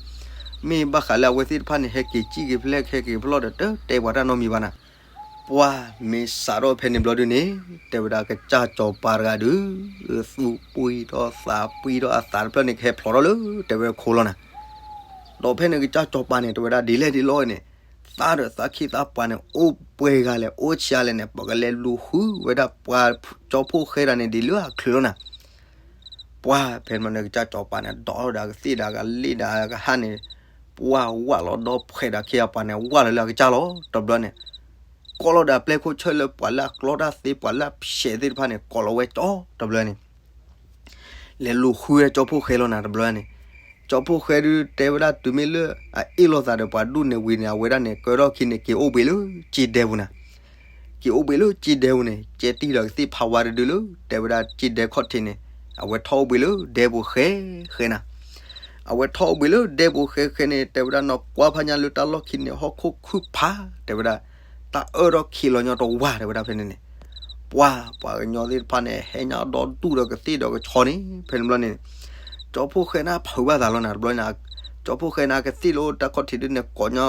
မ့ၢ်ဘၣ်ဃးလၢအဝဲသ့ၣ်တဖၣ်န့ၣ် ဟဲက့ၤစံၣ်က့ၤဖျဲၣ်ဟဲက့ၤဖျီၣ်ဒီး တတဲပှၤတၢ်နီတမံၤဘၣ်နၤ. ပှၤမ့ၢ်စးထီၣ်ဖဲန့ၣ်ဘျီဒုးန့ၣ် တဲဝဲဒၣ်ကစၢ်စီၤပၤတဂၤဒုး သူၣ်ပှံၢ်ထီၣ်သးပှံၢ်ထီၣ် အသးတဖျၢၣ်န့ၣ် ကဟဲဖျိးထီၣ်လၢ တဲဝဲခိလီၤနၤ. ဒီးဖဲန့ၣ်ကစၢ်စီၤပၤန့ၣ် တဲဝဲဒၣ်ဒ်လဲၣ်ဒ်လဲၣ်န့ၣ် သးဒီးသးခ့သးပှၤန့ၣ် အိၣ်ပှဲၤဂၤလဲၣ် အိၣ်ဆံးလဲၣ်န့ၣ် ပကလဲၤလူၤဃုဝဲဒၣ်ပှၤကၠီဖိၣ်ဃဲတဂၤန့ၣ် ဒ်လၢအချုးလီၤနၤ. ပှၤဖဲန့ၣ်ဘျီန့ၣ်ကစၢ်စီၤပၤန့ၣ် ဒိးထီၣ်ဒီးအကသ့ၣ်ဒီးအကလ့ၣ်ဒီးအကဟၣ်န့ၣ် ပှၤဝးလီၤဒီးဖှဲးဒီးခ့အပှၤန့ၣ် ဝးလီၤလၢအကစၢ်လီၤ. တဘျီန့ၣ် ကိးလီၤဒီးအပျဲၢ်ခိၣ်ဆၢၣ်လၢပှၤလၢအကျီတၢ်သ့ ပှၤလၢအဖျဲးသ့ၣ်တဖၣ်န့ၣ် ကိးလီၤဝဲကၠီ တဘျီန့ၣ် လဲၤလူၤဃုဝဲကၠီဖိၣ်ဃဲလီၤနၤ တဘျီန့ၣ်. ကၠီဖိၣ်ဃဲဒုးတဲဝဲဒၣ်တုၤမ့ၢ်လၢအအ့ၣ်လိာ်သးဒီးပှၤဒူၣ်န့ၣ်ဝံၤန့ၣ် အဝဲဒၣ်န့ၣ် ကၢထီၣ်ခံန့ၣ် က့ၤအိၣ်ဘှံးလၢစ့ဒဲပူၤနၤ. က့ၤအိၣ်ဘှံးလၢစ့ဒဲပူၤန့ၣ် ကဲတံၢ်ဒီးကသ့ၣ်ဖးဝါတဒုလၢ တဲဝဲဒၣ်စ့ဒဲခီၣ်ထံးန့ၣ် အဝဲထီၣ်အိၣ်ဘှံးလၢဒဲပူၤဃဲဃဲနၤ. အဝဲထီၣ်အိၣ်ဘှံးလၢဒဲပူၤဃဲဃဲန့ၣ် တဲဝဲဒၣ်နီၢ်ကွၢ်ဖးညါလၢတၢ်လီၢ်ခံန့ၣ် ဟီၣ်ခိၣ်ခုၣ်ဖး တဲဝဲဒၣ် တၢ်အၢၣ်ထီၣ်ခံးလီၤညီတဝါ တဲဝဲဒၣ်ဖဲန့ၣ်န့ၣ် ပှၤပှၤကညီသ့ၣ်တဖၣ်န့ၣ် ဟဲညါဒီဒူၣ်ဒီးကသ့ၣ်ဒီးကဆီန့ၣ် ဖဲန့ၣ်ဘျီန့ၣ် ကၠီဖိၣ်ဃဲန့ၣ်ဖုးဘၣ်သးလီၤနၤ တဘျီန့ၣ်. ကၠီဖိၣ်ဃဲန့ၣ် ကသ့ၣ်လၢတၢ်ခီၣ်ထံးဒုန့ၣ် ကိးည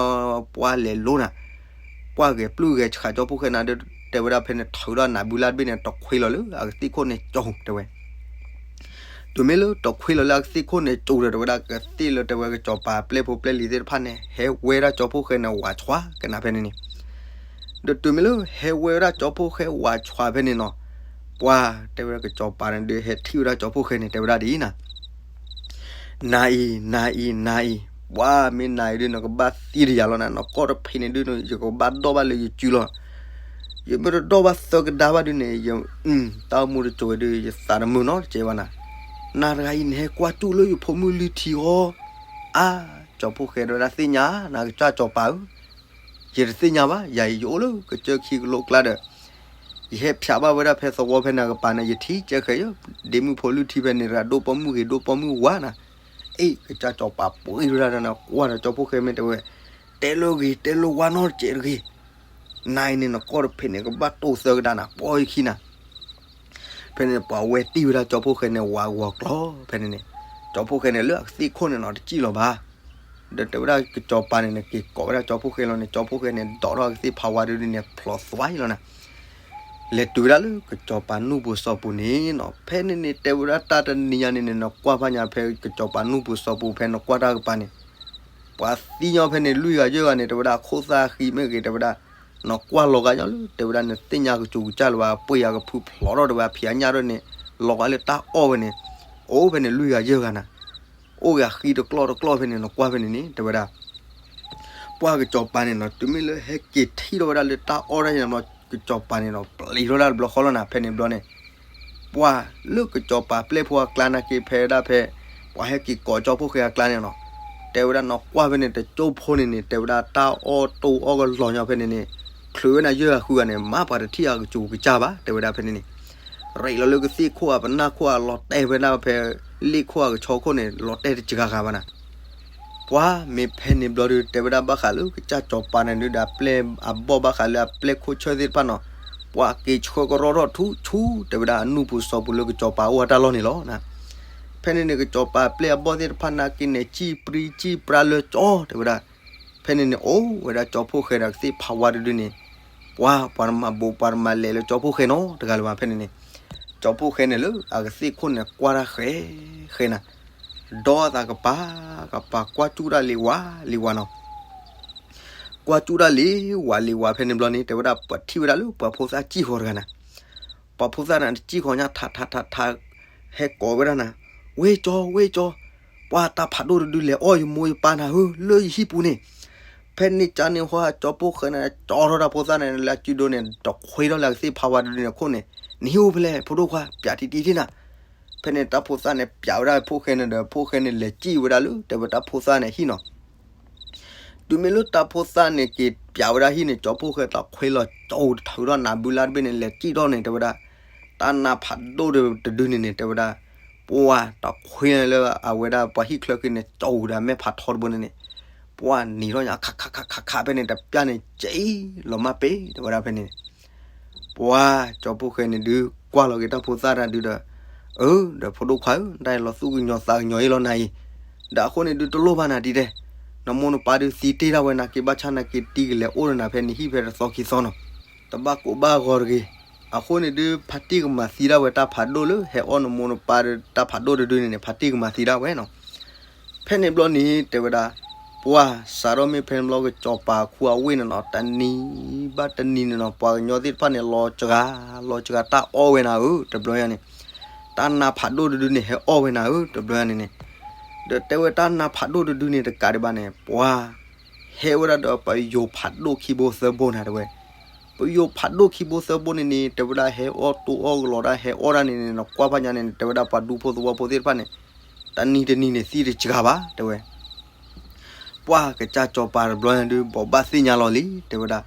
ီပှၤလဲၤလိၤနၤ. ပှၤဂဲၤပျုၢ်ဂဲၤဆှးကၠီဖိၣ်ဃဲန့ၣ်ဒီး တဲဝဲဒၣ်ဖဲန့ၣ် ထုးဒီးနးဘုလၢ်တဘ့ၣ်န့ၣ် တခွ့လီၤလၢအကသ့ၣ်ခိၣ်န့ၣ်ကၠိၤ တဲဝဲ တုၤမ့ၢ်လၢတခွ့လီၤလၢအကသ့ၣ်ခိၣ်န့ၣ်ကၠိၤဒီး တဲဝဲဒၣ်ကသ့ၣ်လၢတဲဝဲကစီၤပၤပျဲၢ်ဖိပျဲၢ်လံၤသ့ၣ်တဖၣ်န့ၣ် ဟဲဝဲဒၣ်ကၠီဖိၣ်ဃဲန့ၣ်ဝးဆှးကနၤဖဲန့ၣ်န့ၣ်. ဒီးတုၤမ့ၢ်လၢဟဲဝဲဝဲဒၣ်ကၠီဖိၣ်ဃဲဝးဆှးဖဲန့ၣ်နီၤ, ပှၤတဲဝဲကစီၤပၤန့ၣ်ဒုး ဟဲထံၣ်ဝဲဒၣ်ကၠီဖိၣ်ဃဲန့ၣ် တဲဝဲဒၣ်ဒ်အံၤနၤ နၤအံၤ နၤအံၤ နၤအံၤ, ပှၤမ့ၢ်နၤအံၤဒုး နကဘၣ်သံတယၤလီၤနၤ, နကီၢ်တဖံးန့ၣ်ဒုး ယကဘၣ်ဒီၣ်ဘၣ်လၢယစုလီၤ. ယမ့ၢ်တဒီၣ်ဘၣ်သၢကဒါဘၣ်ဒုးန့ၣ် ယ တၢ်အိၣ်မူတစိၤဝဲဒုး ယသးတမုာ်နီတစဲးဘၣ်နၤ. နၤတဂၤအံၤ နဟဲကွၢ်တူၢ်လၢယဖိမုၣ်လုၢ်ထံအီၤ. အါ, ကၠီဖိၣ်ဃဲတဲဝဲဒၣ်သ့ၣ်ညါ, နၤကစၢ်စီၤပၤဧၢ, ယတသ့ၣ်ညါဘၣ်, ယၤအံၤယအိၣ်လၢကစၢၢ်ခံကလိကျါဒီး ယဟဲဖျးဘၣ်ဝဲဒၣ်ဖဲသဝီဖဲန့ၣ်အကပၤန့ၣ် ယထံၣ်ကဲဃဲၤယ ဒ့မုၣ်ဖိလုၢ်ထံဖဲန့ၣ်တဂၤ ဒိၣ်ပိာ်မုၣ်ဂ့ၤ ဒိၣ်ပိာ်မုၣ်ဝါနၤ. အ့ၣ် ကစၢ်စီၤပၤပှ့ၤဝဲဒၣ်နၤ ကွၢ်ဒီးကၠီဖိၣ်ဃဲမ့ၢ်တဲဝဲ, တဲလိၤဂ့ၤ တဲလိၤဝါနီတစဲးတဂ့ၤ. နၤအံၤန့ၣ် နကီၢ်တဖံးန့ၣ် ကဘၣ်တိၢ်သၢကဒါနၤ ပီၢ်ယခံနၤ. ဖဲန့ၣ် ပှၤဝဲတံၢ်ဝဲဒၣ်ကၠီဖိၣ်ဃဲန့ၣ် ဝးဂီၤကျီၤ ဖဲန့ၣ်န့ၣ်, ကၠီဖိၣ်ဃဲန့ၣ် လၢအကသ့ၣ်ခိၣ်န့ၣ်နီၤ တစံၣ်လီၤဘၣ်. ဒီးတဲဝဲဒၣ်ကစီၤပၤန့ၣ်န့ၣ် က့ၤကိးဝဲဒၣ်ကၠီဖိၣ်ဃဲလီၤန့ၣ် ကၠီဖိၣ်ဃဲန့ၣ် ဒိးထီၣ်အကသ့ၣ်ဖးဝါဒုးဒုးန့ၣ် ဖျိးသွါအံၤလီၤနၤ. လဲၤတုၤဝဲဒၣ်လၢကစီၤပၤနူၢ်ပူၤစီၤပူၤန့ၣ်နီၤ, ဖဲန့ၣ်န့ၣ် တဲဝဲဒၣ်တၢ်တနံၤညါန့ၣ်န့ၣ် နကွၢ်ဖးညါဖဲကစီၤပၤနူၢ်ပူၤစီၤပူၤ ဖဲနကွၢ်တၢ်ကပၤန့ၣ် ပှၤသံညီဖဲန့ၣ် လွံၢ်ဂၤယဲၢ်ဂၤန့ၣ် တဲဝဲဒၣ်ခိၣ်သၣ်ဃံမ့ၢ်ဂ့ၤ တဲဝဲဒၣ် နကွၢ်လီၤဂာ်ညီလၢ တဲဝဲဒၣ်နသ့ၣ်ညါကစူၤကစၢ်လၢၤဘၣ် ပှ့ၤယၤကဖုဖျိးထီၣ် တဲဝဲဒၣ်ဖံးအညၣ်ထီၣ်န့ၣ် လီၤဂာ်လၢတၢ်အီၣ်ဝဲန့ၣ် အိၣ်ဖဲန့ၣ်လွံၢ်ဂၤယဲၢ်ဂၤနၤ, အိၣ်ဂၤဃံတကျီၢ်တကျီၢ်ဖဲန့ၣ် နကွၢ်ဖဲန့ၣ်န့ၣ် တဲဝဲဒၣ် ပှၤကစီၤပၤန့ၣ်နီၤ တုၤမ့ၢ်လၢဟဲက့ၤထံၣ်ထီၣ်ဝဲဒၣ်လၢတၢ်အီၣ်တၢ်ယါန့ၣ်ဘျီ ကစီၤပၤန့ၣ်နီၤ ပျံၤထီၣ်ဒၣ်တဘျီဃီလီၤနၤ ဖဲန့ၣ်ဘျီန့ၣ် ပှၤလၢကစီၤပၤပျဲၢ်ဖိအကျါနာ်က့ ဖဲဒၣ်ဖဲ ပှၤဟဲက့ၤကိးကၠီဖိၣ်ဃဲအကျါန့ၣ်နီၤ, တဲဝဲဒၣ်နီၢ်ကွၢ်ဖဲန့ၣ် တကၠိဖိန့ၣ်န့ၣ် တဲဝဲဒၣ်တၢ်အီၣ်တိၢ်အီၣ်ကလီၤညီဖဲန့ၣ်န့ၣ် ချုးဝဲနၤယဲၢ်ဂၤဃုဂၤန့ၣ် မ့ၢ်ပှၤတထံၣ်အကစူၤကစၢ်ဘၣ် တဲဝဲဒၣ်ဖဲန့ၣ်န့ၣ်, ရ့းလီၤလၢကသ့ၣ်ခိၣ်အပနၢ်ခိၣ်အလီၤတဲာ်ဝဲဒၣ်ဖဲ လ့ၣ်ခိၣ်အကဆီခိၣ်န့ၣ် လီၤတဲာ်တစှၤဂၤဘၣ်နၤ ပှၤမ့ၢ်ဖဲန့ၣ်ဘျီဒုး တဲဝဲဒၣ်ဘၣ်ဃးလၢကစၢ်စီၤပၤန့ၣ်ဒုးဒီး အပျဲၢ်အဘီၣ်ဘၣ်ဃးလၢအပျဲၢ်ခိၣ်ဆၢၣ်သ့ၣ်တဖၣ်နီၤ, ပှၤက့ၤဆှၢကရီထီၣ်ထူဆူ တဲဝဲဒၣ်အနူၢ်ပူၤစီၤပူၤလၢကစီၤပၤအိၣ်အတၢ်လီၢ်န့ၣ်လီၤ. ဖဲန့ၣ်န့ၣ် ကစီၤပၤအပျဲၢ်အဘီၣ်သ့ၣ်တဖၣ်နာ်က့န့ၣ် စံၣ်ပြံစံၣ်ပြါလၢကၠီ တဲဝဲဒၣ်, ဖဲန့ၣ်န့ၣ် အိၣ်ဝဲဒၣ်ကၠီဖိၣ်ဃဲဒီးကသ့ၣ်ဖးဝါတဒုန့ၣ်, ပှၤပှၤတမၤဘူးပှၤတမၤလဲၤလၢကၠီဖိၣ်ဃဲနီတဂၤလၢၤဘၣ် ဖဲန့ၣ်န့ၣ်, ကၠီဖိၣ်ဃဲန့ၣ်လၢအကသ့ၣ်ခိၣ်န့ၣ် ကွၢ်တၢ်ဃဲဃဲနၤ ဒီးအသးကပၤကပၤ ကွၢ်ကၠူၣ်တၢ်လံဝးလံဝးနီၤ. ကွၢ်ကၠူၣ်တၢ်လံဝးလံဝးဖဲန့ၣ်ဘျီန့ၣ် တဲဝဲဒၣ် ပထံၣ်ဝဲဒၣ်လၢပှၤဖိသၣ်စံၣ်ဃီၤတဂၤန့ၣ်, ပှၤဖိသၣ်န့ၣ် စံၣ်ဃီၤညါထးထးထးထး ဟဲကိးဝဲဒၣ်နၤ, ဝ့ၢ်ကၠီ ဝ့ၢ်ကၠီ, ပှၤတၢ်ဖးဒိၣ်တဒုလဲၤအီၣ်ယမိၢ်ယပၢ်နၤဧၢ လၢယဟံၣ်ပူၤန့ၣ်. ဖဲန့ၣ်ကန့ၣ် ဟီၣ်ကၠီဖိၣ်ဃဲန့ၣ် ကၠီထီၣ်တၢ်ဖိသၣ်န့ၣ် လၢအစုဒိၣ်န့ၣ် တခွ့ထီၣ်လၢအကသ့ၣ်ဖးဝါတဒုန့ၣ်အခိၣ်န့ၣ်, နဟံၣ်အိၣ်ဖဲလဲၣ် ဖိဒိၣ်ခွါ ပၠးတံတံထံၣ်နၤ. ဖဲန့ၣ်တၢ်ဖိသၣ်န့ၣ် ပၠးဝဲဒၣ်ဖိၣ်ဃဲန့ၣ်ဒီး ဖိၣ်ဃဲန့ၣ် လဲၤစံၣ်ဝဲဒၣ်လၢ တဲဝဲတၢ်ဖိသၣ်န့ၣ်ဟံၣ်နီၤ. တုၤမ့ၢ်လၢတၢ်ဖိသၣ်န့ၣ် က့ၤပၠးဝဲဒၣ်ဟံၣ်န့ၣ် ကၠီဖိၣ်ဃဲတခွ့လီၤ ကၠီတထုးထီၣ်နးဘုလၢတဘ့ၣ်န့ၣ် လဲၤစံၣ်ထီၣ်န့ၣ် တဲဝဲဒၣ် တၢ်နါဖးဒိၣ်တဒုန့ၣ်န့ၣ် တဲဝဲဒၣ် ပှၤတခွ့လၢအဝဲဒၣ်ပှၤဟံၣ်ချၢဃ့န့ၣ် ကၠီဝံၤဒီးမဲာ်ဖးထီတဘိန့ၣ်န့ၣ်, ပှၤနံၤထီၣ်ညါ ခးခးခးခးခး ဖဲန့ၣ် တပျၢ်န့ၣ် ကၠံလီၤမၢ်ပ့ၤ တဲဝဲဒၣ်ဖဲန့ၣ်. ပှၤကၠီဖိၣ်ဃဲန့ၣ်ဒုး ကွၢ်လီၤက့ၤတၢ်ဖိသၣ်တၢ်ဒုးဒီး, အၢ ဒီးဖိဒိၣ်ခွါဧၢ တၢ်အံၤလီၤသူၣ်ကညီၤသးကညီၤအံၤလီၤနၤအံၤ, ဒီးအဃိန့ၣ်ဒုးတလိၣ်ဘၣ်နၤဒ်တဲ, နမိၢ်နပၢ်ဒုးသံတ့ၢ်ဒၣ်ဝဲ နက့ၤဘၣ်ဆၣ်နက့ၤတံၤကလဲၤအိၣ်ဒီးနၤဖဲန့ၣ်ဟံၣ်ဖဲတသီခံသီနီၤ, တဘၣ်ကိၢ်ဘၣ်ဂီၤတဂ့ၤ. အဃိန့ၣ်ဒုး ဖါတံၢ်ကမၤသံဒၣ်ဝဲတၢ်ဖးဒိၣ်လၢ ဟဲအီၣ်နမိၢ်နပၢ်တၢ်ဖးဒိၣ်တဒုန့ၣ်န့ၣ် ဖါတံၢ်ကမၤသံဒၣ်ဝဲနီၤ. ဖဲန့ၣ်ဘျီန့ၣ် တဲဝဲဒၣ်, ပှၤစးထီၣ်မ့ၢ်ဖဲန့ၣ်ဘျီကစီၤပၤခူအဝ့ၢ်န့ၣ်နီၤ တနံၤဘၣ်တနံၤန့ၣ်နီၤ ပှၤကညီသ့ၣ်တဖၣ်န့ၣ် လီၤစှၤ လီၤစှၤတၢ်အီၣ်ဝဲနၤဧၢ တဘျီညါန့ၣ်, တၢ်နါဖးဒိၣ်တဒုန့ၣ် ဟဲအီၣ်ဝဲနၤဧၢတဘျီညါန့ၣ်န့ၣ်, ဒီးတဲဝဲတၢ်နါဖးဒိၣ်တဒုန့ၣ်တကးဒံးဘၣ်န့ၣ် ပှၤ ဟဲဝဲဒၣ်ဒီးပယိၤဖးဒိၣ်ခံဘိသၢဘိနၤတဲဝဲ. ပယိၤဖးဒိၣ်ခံဘိသၢဘိန့ၣ်န့ၣ် တဲဝဲဒၣ်ဟဲအီၣ်တိၢ်အီၣ်ကလီၤဒၣ် ဟဲအီၣ်ဒၣ်န့ၣ်န့ၣ် နကွၢ်ဖးညါန့ၣ် တဲဝဲဒၣ်ပှၤဒူဖိသဝီဖိသ့ၣ်တဖၣ်န့ၣ် တနံၤတနံၤန့ၣ် သံတစှၤဘၣ် တဲဝဲ. ပှၤကစၢ်စီၤပၤတဘျီညါဒုး ဘိးဘၣ်သ့ၣ်ညါလီၤလံ တဲဝဲဒၣ်.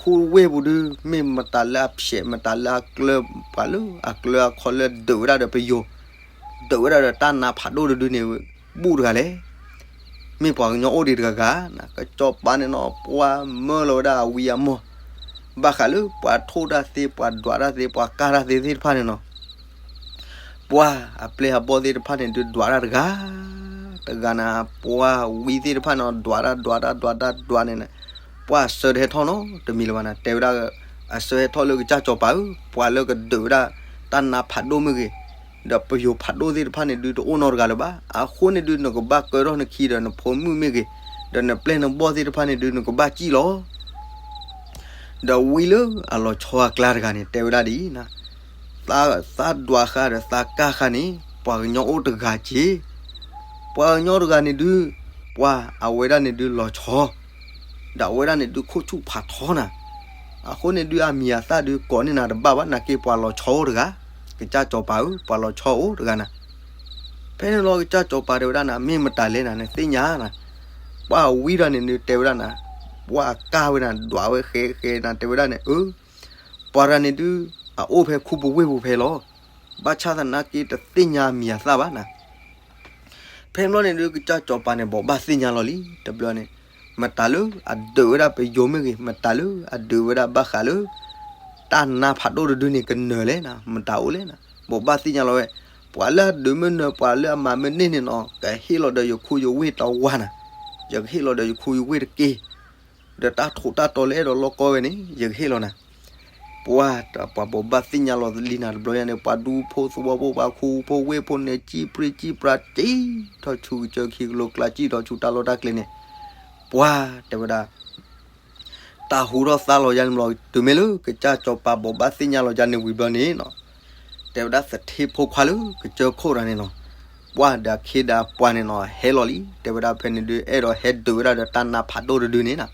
ခူဝ့ၢ်ပူၤဒုး မ့ၢ်မတၤလၢအဖျဲး မတၤလၢအကျၢၤ ပှၤလၢအကျၢၤအခီလၢဒုးဝဲဒၣ်ဒီးပယိၤ ဒုးဝဲဒၣ်ဒီးတၢ်နါဖးဒိၣ်တဒုန့ၣ် ဘူၣ်တဂၤလဲၣ်. မ့ၢ်ပှၤကညီအိၣ်ဒံးတဂၤဂၤနၤ, ကစီၤပၤန့ၣ်နီၤ ပှၤမၢလီၤဝဲဒၣ်အဝံအမီၢ်, ဘၣ်ဃးလၢပှၤထိၣ်တၢ်သ့ ပှၤဒွးတၢ်သ့ ပှၤကၢ်တၢ်သ့သ့ၣ်တဖၣ်န့ၣ်နီၤ ပှၤအပျဲၢ်အဘီၣ်သ့ၣ်တဖၣ်န့ၣ် ဒုးဒွးတၢ်တဂၤ တဂၤနၤ, ပှၤဝံသ့ၣ်တဖၣ်န့ၣ် ဒွးတၢ်ဒွးတၢ်ဒွးတၢ်ဒွးန့ၣ်, ပှၤအစၢတဟဲထီၣ်နီတမံၤလၢၤဘၣ်နၤ, တဲဝဲဒၣ် အစၢဟဲထီၣ်လၢကစၢ်စီၤပၤဧၢ, ပှၤလၢကဒုးဝဲဒၣ် တၢ်နါဖးဒိၣ်မ့ၢ်ဂ့ၤ, ဒီးပယိၤဖးဒိၣ်သ့ၣ်တဖၣ်န့ၣ် ဒုးတအိၣ်နီတဂၤလၢၤဘၣ်. အဃိန့ၣ်ဒုး နကဘၣ်ကၢထီၣ်နခံဒီးနဖိမုၣ်မ့ၢ်ဂ့ၤ, ဒီးနပျဲၢ်နဘီၣ်သ့ၣ်တဖၣ်န့ၣ်ဒုး နကဘၣ်စံၣ်လီၤ ဒီးဝံလၢအလီၤဆီအကျါတဂၤန့ၣ် တဲဝဲဒၣ်ဒ်အံၤ, သးဒွးဃာ်ဒီးသးကၢ်ဃာ်န့ၣ် ပှၤကညီအိၣ်တဂၤက့ၤ, ပှၤကညီတဂၤန့ၣ်ဒုး ပှၤအဝဲဒၣ်န့ၣ်ဒုးလီၤဆီ, ဒီးအဝဲဒၣ်န့ၣ်ဒုးခိၣ်ဆူၣ်ဖးထီနၤ, အဃိန့ၣ်ဒုးအမံၤအသၣ်ဒုးကိးန့ၢ်နၤတဘၣ်ဘၣ် နာ်က့ပှၤလီၤဆီအိၣ်တဂၤ, ကစၢ်စီၤပၤဧၢ ပှၤလီၤဆီအိၣ်တဂၤနၤ. ဖဲန့ၣ်လီၤကစၢ်စီၤပၤတဲဝဲဒၣ်နၤ မ့ၢ်မတၤလဲၣ်နၤ နသ့ၣ်ညါနၤ, ပှၤဝံဒီးန့ၣ်ဒုးတဲဝဲဒၣ်နၤ, ပှၤကၢ်ဝဲနၤ ဒွးဝဲဃဲဃဲနၤ တဲဝဲဒၣ်န့ၣ် အၢ ပှၤတဂၤန့ၣ်ဒုး အအိၣ်ဖဲခူပူၤဝ့ၢ်ပူၤဖဲလီၤ, ဘၣ်ဆၣ်သနာ်က့တသ့ၣ်ညါအမံၤအသၣ်ဘၣ်နၤ. ဖဲန့ၣ်ဘျီန့ၣ်ဒုး ကစၢ်စီၤပၤန့ၣ် ဘိးဘၣ်သ့ၣ်ညါလီၤလံ တဘျီန့ၣ်, မတၤလၢအဒုးဝဲဒၣ်ပယိၤမ့ၢ်ဂ့ၤ, မတၤလၢအဒုးဝဲဒၣ်ဘၣ်ဃးလၢ တၢ်နါဖးဒိၣ်တဒုန့ၣ်ကနၢၤလဲၣ်နၤ, မတၤအိၣ်လဲၣ်နၤ, ဘိးဘၣ်သ့ၣ်ညါလီၤဝဲ, ပှၤလၢအဒုးမ့ၢ်နၢၤ ပှၤလၢအမၤမ့ၢ်န့ၢ်န့ၣ်နီၤ ကဟ့ၣ်လီၤဒီးယခူယဝ့ၢ်တဝါနၤ, ယကဟ့ၣ်လီၤဒီးယခူယဝ့ၢ်တက့ၢ် ဒီးတၢ်ထူးတၢ်တီၤလၢအဲၣ်ဒိးလီၢ်ကီဝဲန့ၣ် ယကဟ့ၣ်လီၤနၤ. ပှၤ ပှၤဘိးဘၣ်သ့ၣ်ညါလီၤလံနၤတဘျီညါန့ၣ် ပှၤဒူဖိသဝီဖိ ပှၤခူဖိဝ့ၢ်ဖိန့ၣ် စံၣ်ပြံစံၣ်ပြါ စံၣ်ထီၣ်ဆူကစၢၢ်ခံကလိကျါ စံၣ်ထီၣ်ဆူတၢ်လီၢ်တၢ်ကျဲန့ၣ်, ပှၤတဲဝဲဒၣ် တၢ်ဟူထီၣ်သါလီၤယါန့ၣ်ဘျီ တုၤမ့ၢ်လၢကစၢ်စီၤပၤဘိးဘၣ်သ့ၣ်ညါလီၤယါန့ၣ်ဝံၤဘျီန့ၣ်နီၤ, တဲဝဲဒၣ်သထ့ဖိခွါလၢကစၢၢ်ခိၣ်တဂၤန့ၣ်နီၤ, ပှၤဒီးအခ့ဒီးအပှၤန့ၣ်နီၤ ဟဲလီၤလံ တဲဝဲဒၣ်ဖဲန့ၣ်ဒုး အဲၣ်ဒိးဟဲဒုးဝဲဒၣ်ဒီးတၢ်နါဖးဒိၣ်တဒုန့ၣ်နီၤ,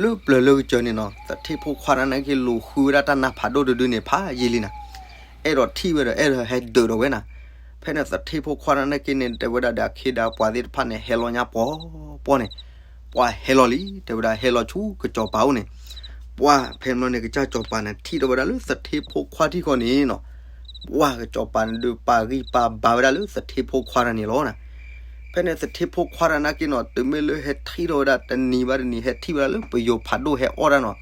လၢပျၢၤလၢကစၢၢ်န့ၣ်နီၤ သထ့ဖိခွါတဂၤန့ၣ်က့ၤလူၤဃုဝဲဒၣ်တၢ်နါဖးဒိၣ်တဒုန့ၣ် ဖးယံာ်လံနၤ, အဲၣ်ဒိးထံၣ်ဝဲဒီး အဲၣ်ဒိးဟဲဒုးဒီးဝဲနၤ. ဖဲန့ၣ်သထ့ဖိခွါတဂၤန့ၣ်က့ၤန့ၣ် တဲဝဲဒၣ်ဒီးအခ့ဒီးအပှၤသ့ၣ်တဖၣ်န့ၣ် ဟဲလီၤညါပှီၤပှီၤန့ၣ်, ပှၤဟဲလီၤလံ တဲဝဲဒၣ်ဟဲလီၤဆူကစီၤပၤအိၣ်န့ၣ်, ပှၤဖဲန့ၣ်ဘျီန့ၣ် ကစၢ်စီၤပၤန့ၣ် ထံၣ်ထီၣ်ဝဲဒၣ်လၢသထ့ဖိခွါထံၣ်ဃီန့ၣ်နီၤ, ပှၤကစီၤပၤန့ၣ်ဒုး ပာ်ဂံၢ်ပာ်ဘါဝဲဒၣ်လၢသထ့ဖိခွါတဂၤန့ၣ်လီၤနၤ. ဖဲန့ၣ်သထ့ဖိခွါတဂၤန့ၣ်က့ၤနီၤ တုၤမ့ၢ်လၢဟဲထံၣ်ထီၣ်ဝဲဒၣ်တနံၤဘၣ်တနံၤ ဟဲထံၣ်ဝဲဒၣ်လၢပယိၤဖးဒိၣ်ဟဲအီၣ်တၢ်နီၤ,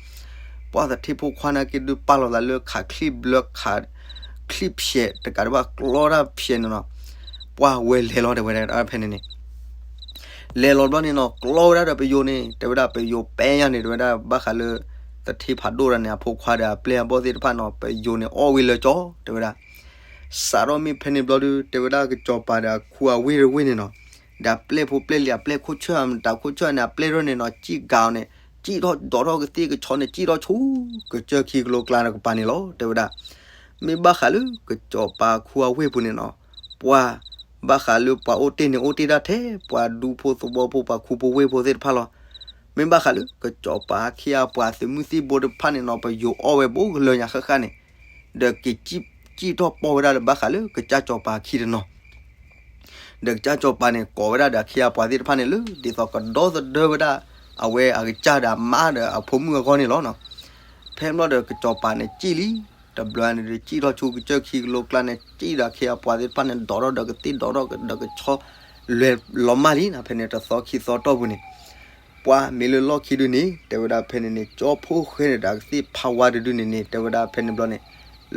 ပှၤသထ့ဖိခွါန့ၣ်က့ၤဒုး ပာ်လီၤသးလၢခးချံၣ်ဘျၢ ခးချံၣ်ဖျဲးတကးဒံးဘၣ် ကျီတၢ်ဖျဲးန့ၣ်နီၤ, ပှၤဝဲလဲၤလီၤတဲဝဲဒၣ်ဖဲန့ၣ်န့ၣ် လဲၤလီၤဘျီန့ၣ်နီၤ ကျီဝဲဒၣ်ဒီးပယိၤန့ၣ် တဲဝဲဒၣ်ပယိၤပဲညါန့ၣ် တဲဝဲဒၣ်ဘၣ်ဃးလၢ သထ့ဖးဒိၣ်တဂၤန့ၣ် အဖိခွါဒီးအပျဲၢ်အဘီၣ်သ့ၣ်တဖၣ်နီၤ ပယိၤန့ၣ်အီၣ်ဝဲလၢကၠီ တဲဝဲဒၣ်. စးထီၣ်မ့ၢ်ဖဲန့ၣ်ဘျီဒုး တဲဝဲဒၣ်ကစီၤပၤဒီးအခူအဝ့ၢ်တဝ့ၢ်န့ၣ်နီၤ, ဒီးအပျဲၢ်ဖိပျဲၢ်လံၤအပျဲၢ်ခိၣ်ဆၢၣ် မတၤခိၣ်ဆၢၣ်န့ၣ် အပျဲၢ်ထီၣ်န့ၣ်နီၤ စံၣ်ကၤအီၤန့ၣ် စံၣ်ထီၣ်ဒိးထီၣ်ကသ့ၣ်ကဆီန့ၣ် စံၣ်ထီၣ်ဆူ ကစၢၢ်ခံကလိကျါတကပၤန့ၣ်လီၤ တဲဝဲဒၣ်. မ့ၢ်ဘၣ်ဃးလၢကစီၤပၤအခူအဝ့ၢ်ပူၤန့ၣ်နီၤ, ပှၤ ဘၣ်ဃးလၢပှၤအိၣ်တ့ၢ်န့ၣ် အိၣ်တ့ၢ်ဒၣ်ထဲ ပှၤဒူဖိသဝီဖိ ပှၤခူဖိဝ့ၢ်ဖိသ့ၣ်တဖၣ်လီၤ. မ့ၢ်ဘၣ်ဃးလၢကစီၤပၤအခ့အပှၤသုးမုၢ်သံၣ်ဘိတဖၣ်န့ၣ်နီၤ ပယိၤအီၣ်ဝဲဘူးကလၢာ်ညါဃၣ်ဃၣ်န့ၣ်, ဒီးက့ၤစံၣ်ထီၣ်ပီၢ်ဝဲဒၣ်လၢဘၣ်ဃးလၢကစၢ်စီၤပၤအခံတနီၤ ဒီးကစၢ်စီၤပၤန့ၣ် ကိးဝဲဒၣ်ဒီးအခ့အပှၤသ့ၣ်တဖၣ်န့ၣ်လၢ ဒ်သိးကဒီသဒၢဝဲဒၣ် အဝဲအကစၢ်ဒီးအမါဒီးအဖိမုၣ်အဂီၢ်န့ၣ်လီၤနီၤ. ဖဲန့ၣ်ဘျီဒီးကစီၤပၤန့ၣ်စံၣ်လံ, တဘျီန့ၣ်ဒီး စံၣ်ထီၣ်ဆူကစၢၢ်ခံကလိကျါန့ၣ် စံၣ်ဒီးအခ့အပှၤသ့ၣ်တဖၣ်န့ၣ် ဒိးထီၣ်ဒီးကသ့ၣ် ဒိးထီၣ်ဒီးကဆီ လဲၤလီၤမၢ်လံနီၤ. ဖဲန့ၣ်တသီခံသီတီၢ်ပူၤန့ၣ် ပှၤမ့ၢ်လၢလီၢ်ခံဒုန့ၣ် တဲဝဲဒၣ်ဖဲန့ၣ်န့ၣ် ကၠီဖှိၣ်ဃဲန့ၣ်ဒီးကသ့ၣ်ဖးဝါတဒုန့ၣ်န့ၣ် တဲဝဲဒၣ်ဖဲန့ၣ်ဘျီန့ၣ်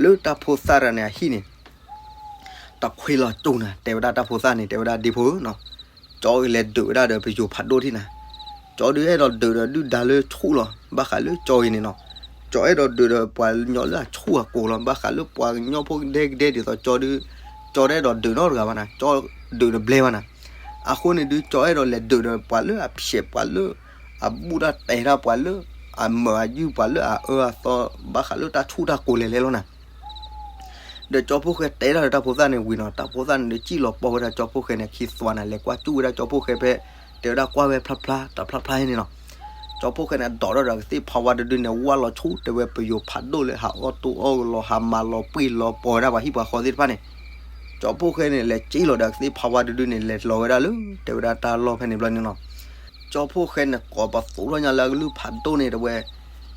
လၢတၢ်ဖိသၣ်တဂၤန့ၣ်အဟံၣ်န့ၣ် တခွ့လီၤကၠိနၤ တဲဝဲဒၣ်တၢ်ဖိသၣ်န့ၣ် တဲဝဲဒၣ်ဒ့ဖိဧၢနီၤ, ကၠီအံၤလဲၤဒုးဝဲဒၣ်ဒီးပယိၤဖးဒိၣ်ထံၣ်နၤ, ကၠီဒုးအဲၣ်ဒိးဒုးဒီးဒုၣ်ဒါလၢဆူၣ်လီၤ. ဘၣ်ဃးလၢကၠီအံၤန့ၣ်နီၤ, ကၠီအဲၣ်ဒိးဒုးဒီးပှၤကညီလၢအဆူၣ်အကိၤလီၤ. ဘၣ်ဃးလၢပှၤကညီဖိကဒဲကဒဲဒ်သိးကၠီဒုး ကၠီတအဲၣ်ဒိးဒုးနီတဂၤဘၣ်နၤ, ကၠီဒုးတဘျဲဘၣ်နၤ. အဃိန့ၣ်ဒုး ကၠီအဲၣ်ဒိးလဲၤဒုးဒီးပှၤလၢအဖျဲး ပှၤလၢအဘူၣ်တၢ်တဲတၢ် ပှၤလၢအမၢအယုၢ် ပှၤလၢအအၢအသီ ဘၣ်ဃးလၢတၢ်ဆူၣ်တၢ်ကိၤလဲၤလဲၤလီၤနၤ. ဒီးကၠီဖှိၣ်ဃဲတဲထီၣ်ဒီးတၢ်ဖိသၣ်န့ၣ်ဝံၤနီၤ, တၢ်ဖိသၣ်န့ၣ်ဒီးစံၣ်လီၤပီၢ်ဝဲဒၣ်ကၠီဖှိၣ်ဃဲန့ၣ် ခံသွးနၤ လဲၤကွၢ်စူၣ်ဝဲဒၣ်ကၠီဖှိၣ်ဃဲဖဲ တဲဝဲဒၣ်ကွၢ်ဝဲဖျါဖျါ တၢ်ဖျါဖျါန့ၣ်နီၤ. ကၠီဖှိၣ်ဃဲန့ၣ် ဒိးထီၣ်ဒီးကသ့ၣ်ဖးဝါတဒုန့ၣ် ဝၢ်လီၤဆူ တဲဝဲပယိၤဖးဒိၣ်လၢဟးအီၣ်တိၢ်အီၣ်လီၤ ဟးမၤလီၤပှ့ၤလီၤပီၢ်ဝဲဒၣ်ပှၤဟံၣ်ပှၤဃီသ့ၣ်တဖၣ်န့ၣ်, ကၠီဖှိၣ်ဃဲန့ၣ် လဲၤစံၣ်လီၤဒီးကသ့ၣ်ဖးဝါတဒုန့ၣ် လဲၤလီၤဝဲဒၣ်လၢ တဲဝဲဒၣ်တၢ်လီၢ်ဖဲန့ၣ်ဘျီန့ၣ်နီၤ. ကၠီဖှိၣ်ဃဲန့ၣ် ကိးပသူထီၣ်ညါလၢအကလုၢ်ဖးဒိၣ်န့ၣ် တဲဝဲ,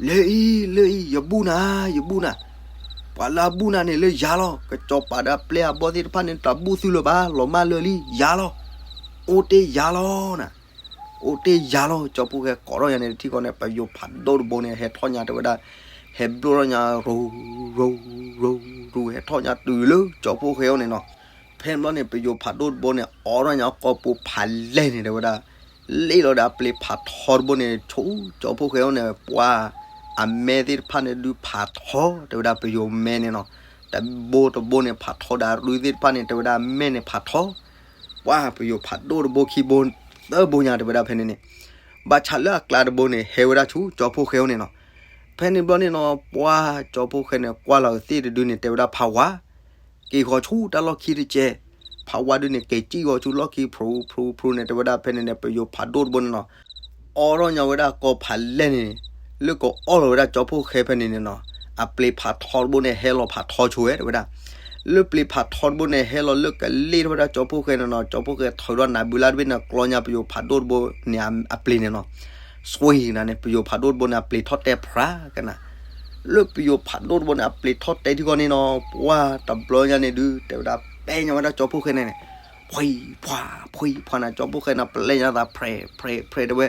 လၢအံၤ လၢအံၤ ယဘူၣ်နၤ ယဘူၣ်နၤ, ပှၤလၢအဘူၣ်နၤန့ၣ်လၢယၤလီၤ. ကစီၤပၤဒီးအပျဲၢ်အဘီၣ်သ့ၣ်တဖၣ်န့ၣ် တဘူၣ်သုလၢၤဘၣ် လီၤမၢ်လၢာ်လံ ယၤလီၤ. အိၣ်တ့ၢ်ယၤလီၤနၤ. အိၣ်တ့ၢ်ယၤလီၤ. ကၠီဖှိၣ်ဃဲကိးထီၣ်ညါန့ၣ် တထံၣ်ဃီန့ၣ် ပယိၤဖးဒိၣ်တဘိန့ၣ် ဟဲထီၣ်ညါတဲဝဲဒၣ်, ဟဲဘျိၣ်ထီၣ်ညါ ရူၤ ရူၤ ရူၤ ရူၤ ဟဲထီၣ်ညါတုၤလၢကၠီဖှိၣ်ဃဲအအိၣ်န့ၣ်နီၤ. ဖဲန့ၣ်ဘျီန့ၣ် ပယိၤဖးဒိၣ်တဘိန့ၣ် အိးထီၣ်ညါအကိာ်ပူၤဖးလဲၢ်န့ၣ် တဲဝဲဒၣ်, လ့ၣ်လီၤဒီးအပျ့ၤဖးထီတဘိန့ၣ် ဆူကၠီဖှိၣ်ဃဲအအိၣ်န့ၣ် ပှၤအမဲသ့ၣ်တဖၣ်န့ၣ်ဒုးဖးထီ တဲဝဲဒၣ်ပယိၤမဲန့ၣ်နီၤ. တဘိတဘိန့ၣ် ဖးထီဒီးအရူသ့ၣ်တဖၣ်န့ၣ် တဲဝဲဒၣ်အမဲန့ၣ်ဖးထီ, ပှၤပယိၤဖးဒိၣ်တဘိခံဘိ သၢဘိညါ တဲဝဲဒၣ်ဖဲန့ၣ်န့ၣ်, ဘၣ်ဆၣ်လၢအကျါတဘိန့ၣ် ဟဲဝဲဒၣ်ဆူကၠီဖှိၣ်ဃဲအအိၣ်န့ၣ်နီၤ. ဖဲန့ၣ်ဘျီန့ၣ်နီၤ ပှၤကၠီဖှိၣ်ဃဲန့ၣ် ကွၢ်လီၤကသ့ၣ်တဒုန့ၣ် တဲဝဲဒၣ်ဖးဝါ က့ၤဃီၤဆူတၢ်လီၢ်ခံတကဲး, ဖးဝါဒုန့ၣ် က့ၤစံၣ်ဃီၤဆူလီၢ်ခံ ဖြူဖြူဖြူန့ၣ် တဲဝဲဒၣ်ဖဲန့ၣ်န့ၣ် ပယိၤဖးဒိၣ်တဘိန့ၣ်နီၤ, အိးထီၣ်ညါဝဲဒၣ်ကိာ်ဖးလဲၢ်န့ၣ်, လၢကအိၣ်လီၤဝဲဒၣ်ကၠီဖှိၣ်ဃဲဖဲန့ၣ်န့ၣ်နီၤ, အပျ့ၤဖးထီတဘိန့ၣ် ဟဲလီၤဖးထီဆိဝဲ တဲဝဲဒၣ်. လၢပျ့ၤဖးထီတဘိန့ၣ် ဟဲလီၤလၢကလ့ၣ်ထီၣ်ဝဲဒၣ်ကၠီဖှိၣ်ဃဲန့ၣ်နီၤ, ကၠီဖှိၣ်ဃဲထုးထီၣ်နးဘုလၢ်တဘ့ၣ်န့ၣ် ကျီညါပယိၤဖးဒိၣ်တဘိန့ၣ်အပျ့ၤန့ၣ်နီၤ. ဆွံနၤန့ၣ် ပယိၤဖးဒိၣ်တဘိန့ၣ် အပျ့ၤထီၣ်တဲဖျါကနၤ လၢပယိၤဖးဒိၣ်တဘိန့ၣ် အပျ့ၤထီၣ်တဲထံဃီန့ၣ်နီၤ, ပှၤတဘျီညါန့ၣ်ဒုး တဲဝဲဒၣ်ပဲညါဝဲဒၣ်ကၠီဖှိၣ်ဃဲန့ၣ်န့ၣ်, ဖှံဖှါ ဖှံဖှါနၤ ကၠီဖှိၣ်ဃဲန့ၣ် ပျဲညါသး ဖြဲး ဖြဲး ဖြဲး တဲဝဲ,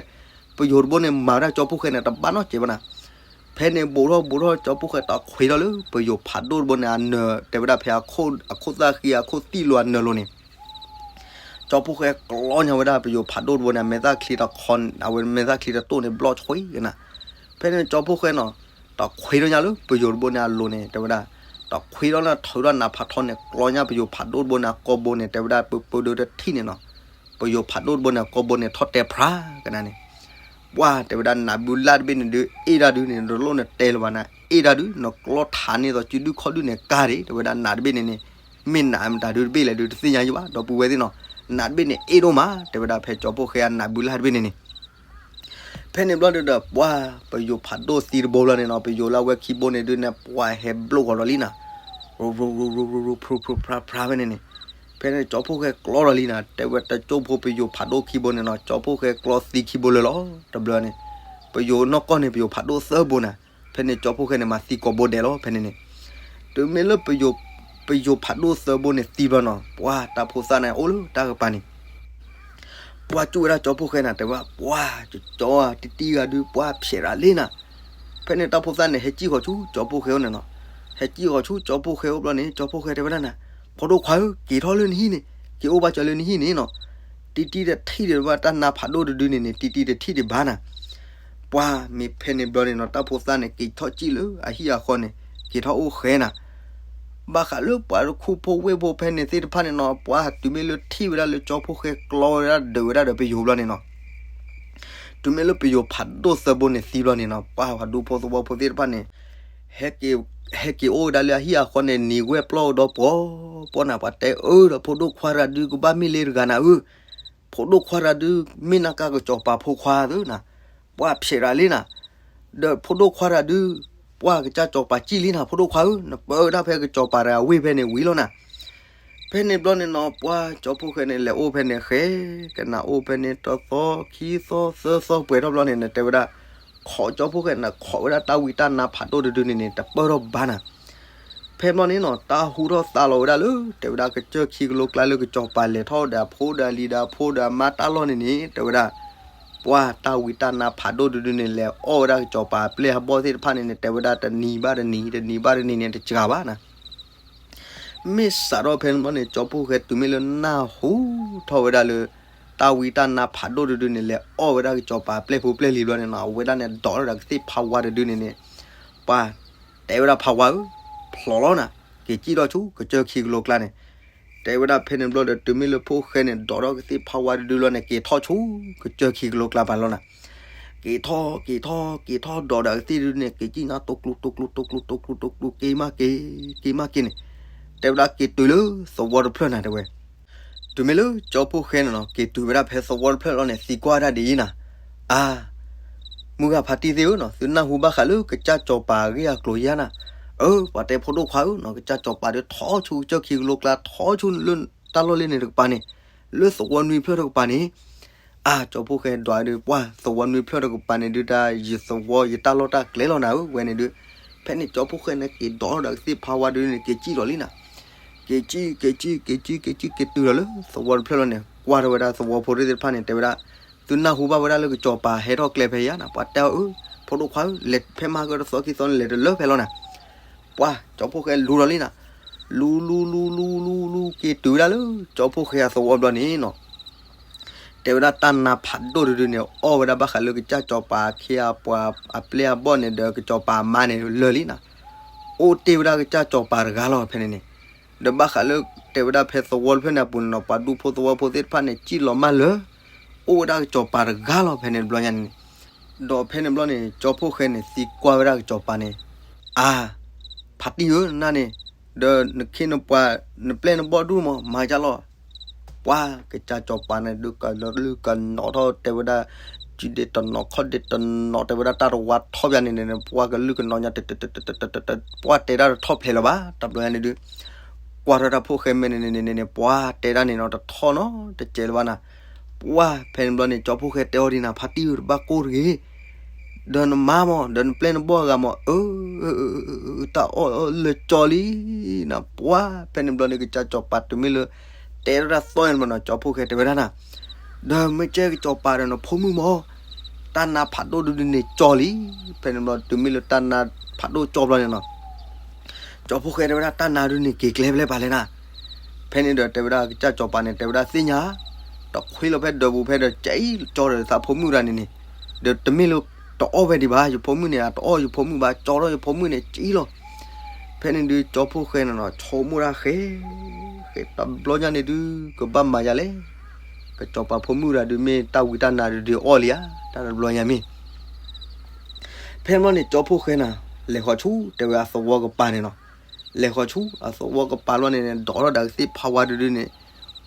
ပယိၤတဘိန့ၣ် မၤဝဲဒၣ်ကၠီဖှိၣ်ဃဲန့ၣ် တဘၣ်နီတစဲးဘၣ်နၤ. ဖဲန့ၣ်ဘူးထီၣ်ဘူးထီၣ် ကၠီဖှိၣ်ဃဲတခွ့ထီၣ်လၢ ပယိၤဖးဒိၣ်တဘိန့ၣ် အနၢၤ တဲဝဲဒၣ်ဖဲ အခိၣ်သၣ်ဃံ အခိၣ်သံၣ်လိၤအနၢၤလိၤန့ၣ် ကၠီဖှိၣ်ဃဲကျီညါဝဲဒၣ်ပယိၤဖးဒိၣ်တဘိန့ၣ် အမဲာ်သၣ်ချံတခီ အဝဲမဲာ်သၣ်ချံတတိၢ်န့ၣ် ဘျီၣ်ဆွံကနၤ. ဖဲန့ၣ်ကၠီဖှိၣ်ဃဲနီၤ တခွ့ထီၣ်ညါလၢပယိၤတဘိန့ၣ်အလိၤန့ၣ် တဲဝဲဒၣ်, တခွ့ထီၣ်န့ၣ် ထုးထီၣ်နးဖးထီန့ၣ် ကျီညါပယိၤဖးဒိၣ်တဘိန့ၣ် အကိာ်ဘိန့ၣ် တဲဝဲဒၣ် ပပၢဒုတထံၣ်န့ၣ်နီၤ. ပယိၤဖးဒိၣ်တဘိန့ၣ် အကိာ်ဘိန့ၣ် ထီၣ်တဲဖျါကနၤန့ၣ် ပှၤတဲဝဲဒၣ် နးဘုလၢ်တဘ့ၣ်န့ၣ်ဒုး အ့ၣ်ဒၣ်ဒုးန့ၣ် တလိၣ်နတဲလၢၤဘၣ်နၤ, အ့ၣ်ဒၣ်ဒုး နကျီထးန့ၢ်သိးစုဒုၣ်ခီၣ်ဒုၣ်န့ၣ် ကါဒ့ တဲဝဲဒၣ်နးတဘ့ၣ်န့ၣ်န့ၣ်, မ့ၢ်နးမတၤဒုးတဘ့ၣ်လဲၣ်ဒုး တသ့ၣ်ညါယဘၣ် ဒီပုၢ်ဝဲၢ်သ့ၣ်နီၤ, နးတဘ့ၣ်န့ၣ် အ့ၣ်ဒိၣ်မး တဲဝဲဒၣ်ဖဲကၠီဖှိၣ်ဃဲအနးဘုလၢ်တဘ့ၣ်န့ၣ်န့ၣ် ဖဲန့ၣ်ဘျီဒုးဒီး ပှၤပယိၤဖးဒိၣ်သံတဘိလီၤန့ၣ်နီၤ, ပယိၤလၢအဝဲခံဘိန့ၣ်ဒုးန့ၣ် ပှၤဟဲဘျိၣ်ဂီၤဒီးလံနၤ, ရူၤရူၤရူၤရူၤရူၤ ဖြူဖြူဖြါဖြါဖဲန့ၣ်န့ၣ်, ဖဲန့ၣ်ကၠီဖှိၣ်ဃဲကျီဒီးလံနၤ, တဲဝဲတကၠိဖိပယိၤဖးဒိၣ်ခံဘိန့ၣ်နီၤ, ကၠီဖှိၣ်ဃဲကျီသံခံဘိလၢာ်လီၤ. တဘျီန့ၣ် ပယိၤနီၢ်ကီၢ်န့ၣ် ပယိၤဖးဒိၣ်သၢဘိနၤ, ဖဲန့ၣ်ကၠီဖှိၣ်ဃဲန့ၣ် မၤသံကိာ်ဘိဒဲးလီၤ ဖဲန့ၣ်န့ၣ်, တုၤမ့ၢ်လၢ ပယိၤဖးဒိၣ်သၢဘိန့ၣ်သံဘျီနီၤ, ပှၤတၢ်ဖိသၣ်န့ၣ်အိၣ်လၢတၢ်ကပၤန့ၣ် ပှၤစူၣ်ဝဲဒၣ်ကၠီဖှိၣ်ဃဲနၤ, တဲဝဲဒၣ် ပှၤကၠီတံၢ်တံၢ်ဂၤဒုး ပှၤဖျဲးရၤလံနၤ. ဖဲန့ၣ်တၢ်ဖိသၣ်န့ၣ် ဟဲစံၣ်ဃီၤဆူကၠီဖှိၣ်ဃဲအိၣ်န့ၣ်နီၤ, ဟဲစံၣ်ဃီၤဆူကၠီဖှိၣ်ဃဲအိၣ်ဘျီန့ၣ် ကၠီဖှိၣ်ဃဲတဲဝဲဒၣ်နၤ, ဖိဒိၣ်ခွါဧၢ, က့ၤထီၣ်လၢနဟံၣ်န့ၣ်, က့ၤအိၣ်ဘၣ်စၢၤလၢနဟံၣ်န့ၣ်နီၤ, တံၢ်တံၢ်တထံၣ်ဒံးဘၣ် တၢ်နါဖးဒိၣ်တဒုန့ၣ်န့ၣ် တံၢ်တံၢ်တထံၣ်ဒံးဘၣ်နၤ. ပှၤမ့ၢ်ဖဲန့ၣ်ဘျီန့ၣ်နီၤ, တၢ်ဖိသၣ်န့ၣ် က့ၤထီၣ်စံၣ်လၢအဟံၣ်အဃီန့ၣ် က့ၤထီၣ်အိၣ်ဃဲနၤ. ဘၣ်ဃးလၢပှၤခူဖိဝ့ၢ်ဖိဖဲန့ၣ်သ့ၣ်တဖၣ်န့ၣ်နီၤ ပှၤတုၤမ့ၢ်လၢထံၣ်ဝဲဒၣ်လၢကၠီဖီၣ်ဃဲကျီဝဲဒၣ်ဒုးဝဲဒၣ်ဒီးပယိၤဘျီန့ၣ်နီၤ တုၤမ့ၢ်လၢပယိၤဖးဒိၣ်သၢဘိန့ၣ်သံဘျီန့ၣ်နီၤ ပှၤပှၤဒူဖိသဝီဖိသ့ၣ်တဖၣ်န့ၣ် ဟဲက့ၤအိၣ်ဝဲဒၣ်လၢအဟံၣ်အဃီန့ၣ် နံၤဝဲပျီၢ်ဒီးပှီၤပှီၤနၤ ပှၤတဲအၢဒီးဖိဒိၣ်ခွါတဂၤဒုးကဘၣ်မ့ၢ်လ့တဂၤနၤဧၢ ဖိဒိၣ်ခွါတဂၤဒုး မ့ၢ်နကါကစီၤပၤဖိခွါဧၢနၤ ပှၤဖျဲးရၤလံနၤ ဒီးဖိဒိၣ်ခွါတဂၤဒုး ပှၤကစၢ်စီၤပၤကံၣ်လံနၤ ဖိဒိၣ်ခွါဧၢ နပၢဝဲဒၣ်ဖဲကစီၤပၤတဂၤဝ့ၢ်ဖဲန့ၣ်ဝံၤလီၤနၤ ဖဲန့ၣ်ဘျီန့ၣ်နီၤ ပှၤကၠီဖီၣ်ဃဲန့ၣ် လဲၤအိၣ်ဖဲန့ၣ်ဃဲ ကနၣ်အိၣ်ဖဲန့ၣ်တသီ ခံသီ သၢသီပှဲၤထီၣ်ဘျီန့ၣ် နတဲဝဲဒၣ် ခိးကၠီဖီၣ်ဃဲန့ၣ် ခိးဝဲဒၣ်တၢ်ဝံတၢ်နါဖးဒိၣ်တဒုန့ၣ်န့ၣ် တပၢၢ်ထီၣ်ဘၣ်နၤ ဖဲဘျီန့ၣ်နီၤ တၢ်ဟူထီၣ်သါလီၤဝဲဒၣ်လၢ တဲဝဲဒၣ်ကစၢၢ်ခံကလိကျါလၢကစီၤပၤလဲၤထီၣ်ဒီး အဖိဒီးအလံၤဒီးအဖိဒီးအမါတၢ်လီၢ်န့ၣ်န့ၣ် တဲဝဲဒၣ် ပှၤတၢ်ဝံတၢ်နါဖးဒိၣ်တဒုန့ၣ် လဲၤအီၣ်ဝဲဒၣ်ကစီၤပၤအပျဲၢ်အဘီၣ်သ့ၣ်တဖၣ်န့ၣ်န့ၣ် တဲဝဲဒၣ်တနံၤဘၣ်တနံၤ တနံၤဘၣ်တနံၤန့ၣ် တစှၤဘၣ်နၤ မ့ၢ်စးထီၣ်ဖဲန့ၣ်ဘျီန့ၣ် ကၠီဖီၣ်ဃဲတုၤမ့ၢ်လၢနၢ်ဟူထီၣ်ဝဲဒၣ်လၢ တၢ်ဝံတၢ်နါဖးဒိၣ်တဒုန့ၣ် လဲၤအီၣ်ဝဲဒၣ်ကစီၤပၤအပျဲၢ်ဖိပျဲၢ်လံၤဘျီန့ၣ်နီၤ အဝဲဒၣ်န့ၣ်ဒိးထီၣ်ဒီးကသ့ၣ်ဖးဝါတဒုန့ၣ်န့ၣ် ပှၤ တဲဝဲဒၣ်ဖးဝါဧၢ ဖျိးလီၤနၤ က့ၤစံၣ်ထီၣ်ဆူကစၢၢ်ခံကလိကျါန့ၣ် တဲဝဲဒၣ်ဖဲန့ၣ်ဘျီဒီး တုၤမ့ၢ်လၢဖီၣ်ဃဲန့ၣ် ဒိးထီၣ်ကသ့ၣ်ဖးဝါတဒုလီၤန့ၣ် က့ၤထီၣ်ဆူကစၢၢ်ခံကလိကျါပၤလီၤနၤ က့ၤထီၣ် က့ၤထီၣ် က့ၤထီၣ်ဒိးဒီးကသ့ၣ်ဒုန့ၣ် က့ၤစံၣ်နၤ တိကျူ တိကျူ တိကျူ တိကျူ တိကျူ က့ၤမးက့ၤ က့ၤမးက့ၤန့ၣ် တဲဝဲဒၣ်က့ၤတုၤလၢသဝီတဖျၢၣ်နၤတဲဝဲ တုၤမ့ၢ်လၢကၠီဖီၣ်ဃဲန့ၣ်နီၤ က့ၤတုၤဝဲဒၣ်ဖဲသဝီတဖျၢၣ်လီၤန့ၣ် သံကွၢ်ဝဲဒၣ်ဒ်အံၤနၤ အါ မုၢ်ဂၤဖါတံၢ်သ့ၣ်ဧၢနီၤ သုနၢ်ဟူဘၣ်ဃးလၢကစၢ်စီၤပၤအဂ့ၢ်အကျိၤယါနၤ အၢ ပှၤတဲဖိဒိၣ်ခွါဧၢနီၤ ကစၢ်စီၤပၤဒီးထီၣ်ဆူကစၢၢ်ခံကလိကျါ ထီၣ်ဆူလၢတၢ်လီၢ်လၢန့ၣ်တကပၤန့ၣ် လၢသဝီနွံဖျၢၣ်တကပၤန့ၣ် အါ ကၠီဖီၣ်ဃဲဒွးဒုး ပှၤသဝီနွံဖျၢၣ်တကပၤန့ၣ်ဒုး တၢ်ယသဝီယတၢ်လီၢ်တၢ်ကျဲလီၤနၤဧၢ ဝဲန့ၣ်ဒုး ဖဲန့ၣ်ကၠီဖီၣ်ဃဲန့ၣ် က့ၤဒိးထီၣ်ဒီးကသ့ၣ်ဖးဝါဒုးန့ၣ် က့ၤစံၣ်လီၤလံနၤ က့ၤစံၣ် က့ၤစံၣ် က့ၤစံၣ် က့ၤစံၣ် က့ၤတုၤလီၤလၢသဝီတဖျၢၣ်လီၤန့ၣ် ကွၢ်ထီၣ်ဝဲဒၣ်သဝီဖိသ့ၣ်တဖၣ်န့ၣ် တဲဝဲဒၣ် သုနၢ်ဟူဘၣ်ဝဲဒၣ်လၢကစၢ်စီၤပၤဟဲထီၣ်ကျဲဖဲယါနၤ ပှၤတဲအီၤအၢ ဖိဒိၣ်ခွါဧၢ လဲၤဖဲမၤကတသီခံသီန့ၣ် လဲၤတလၢဖဲလီၤနၤ ပှၤကၠီဖီၣ်ဃဲလူၤလီၤလံနၤ လူၤလူၤလူၤလူၤလူၤလူၤ က့ၤတုၤဝဲဒၣ်လၢကၠီဖီၣ်ဃဲအသဝီဘျီန့ၣ်နီၤ တဲဝဲဒၣ်တၢ်နါဖးဒိၣ်တဒုန့ၣ် အီၣ်ဝဲဒၣ်ဘၣ်ဃးလၢကစၢ်စီၤပၤအခ့အပှၤအပျဲၢ်အဘီၣ်န့ၣ်ဒီး ကစၢ်စီၤပၤအမါန့ၣ်လၢာ်လံနၤ အိၣ်တ့ၢ်ဝဲဒၣ်ကစၢ်စီၤပၤတဂၤလီၤဖဲန့ၣ်န့ၣ် ဒီးဘၣ်ဃးလၢတဲဝဲဒၣ်ဖဲသဝီတဖျၢၣ်န့ၣ်အပူၤန့ၣ်နီၤ ပှၤဒူဖိသဝီဖိသ့ၣ်တဖၣ်န့ၣ် စံၣ်လီၤမၢ်လၢ အိၣ်ဝဲဒၣ်ကစၢ်စီၤပၤတဂၤလီၤဖဲန့ၣ်တဘျီညါန့ၣ်န့ၣ် ဒီးဖဲန့ၣ်ဘျီန့ၣ် ကၠီဖီၣ်ဃဲန့ၣ် သံကွၢ်ဝဲဒၣ်ကစၢ်စီၤပၤန့ၣ် အါ ဖါတံၢ်ဧၢ နန့ၣ် ဒီးနခ့နပှၤ နပျဲၢ်နဘီၣ်ဒူၣ်မး မၤယါလီၤ ပှၤကစၢ်စီၤပၤန့ၣ်ဒုး ကလုၢ်ကနီၣ်ထီၣ်တဲဝဲဒၣ် စုဒ့တနီၤ ခီၣ်ဒ့တနီၤ တဲဝဲဒၣ်တၢ်တဝါထီၣ်ဘၣ်န့ၣ်န့ၣ် ပှၤကလုၢ်ကနီၣ်ညါ ပှၤတဲတၢ်တထီၣ်ဖျဲးလၢၤဘၣ် တဘျီညါန့ၣ်ဒုး ကွၢ်ထီၣ်တၢ်ဖီၣ်ဃဲမဲာ်န့ၣ်န့ၣ်န့ၣ် ပှၤတဲဒၣ်န့ၣ်နီၤ တထီၣ်နီတစဲးလၢၤဘၣ်နၤ ပှၤဖဲန့ၣ်ဘျီန့ၣ် ကၠီဖီၣ်ဃဲတဲအီၤဒ်နၤ ဖါတံၢ်ဧၢ တဘၣ်ကိၢ်တဂ့ၤ ဒီးနမါမး ဒီးနပျဲၢ်နဘီၣ်အဂၤမး အၢ တၢ်အီၣ်လၢာ်ကၠီလံ နပှၤဖဲန့ၣ်ဘျီန့ၣ် ကစၢ်စီၤပၤတုၤမ့ၢ်လၢ တဲထီၣ်တၢ်သီၣ်န့ၣ်မးနီၤ ကၠီဖီၣ်ဃဲတဲဝဲဒၣ်နၤ ဒီးမ့ၢ်ကဲကစၢ်စီၤပၤဒီးနဖိမုၣ်မး တၢ်နါဖးဒိၣ်ဒုဒုန့ၣ်ကၠီလံ ဖဲန့ၣ်ဘျီတုၤမ့ၢ်လၢတၢ်နါဖးဒိၣ်ကၠီဘျီန့ၣ်နီၤ ကၠီဖီၣ်ဃဲတဲဝဲဒၣ်တၢ်နါဒုန့ၣ်က့ၤကျဲဖဲလဲၣ်ပာ်လဲၣ်နၤ ဖဲန့ၣ်ဒီးတဲဝဲဒၣ်ကစၢ်စီၤပၤန့ၣ် တဲဝဲဒၣ်သ့ၣ်ညါ တခွ့လီၤဖဲဒၢးပူၤဖဲဒီး ကၠီဒီးသးဖိမုၣ်တဂၤန့ၣ်န့ၣ် ဒီးတမ့ၢ်လၢတအီၣ်ဝဲဒံးဘၣ် ယဖိမုၣ်န့ၣ် အတအီၣ်ယဖိမုၣ်ဘၣ် ကၠီထီၣ်ယဖိမုၣ်န့ၣ် ကၠံလီၤ ဖဲန့ၣ်ဒုးကၠီဖီၣ်ဃဲန့ၣ်နီၤ ဆိကမိၣ်တၢ်ဃဲ ဃဲတဘျီညါန့ၣ်ဒုး ကဘၣ်မၤယါလဲၣ် ကစၢ်စီၤပၤဖိမုၣ်တဂၤဒုးမ့ၢ်တၢ်ဝံတၢ်နါဒုးဒုးအီၣ်လံဧါ တၢ်တဘျီညါမ့ၢ် ဖဲန့ၣ်ဘျီန့ၣ် ကၠီဖီၣ်ဃဲနၤ လဲၤဃီၤဆူ တဲဝဲအသဝီကပၤန့ၣ်နီၤ လဲၤဃီၤဆူ အသဝီကပၤလီၤန့ၣ်န့ၣ် ဒိးထီၣ်ဒီးကသ့ၣ်ဖးဝါဒုဒုန့ၣ်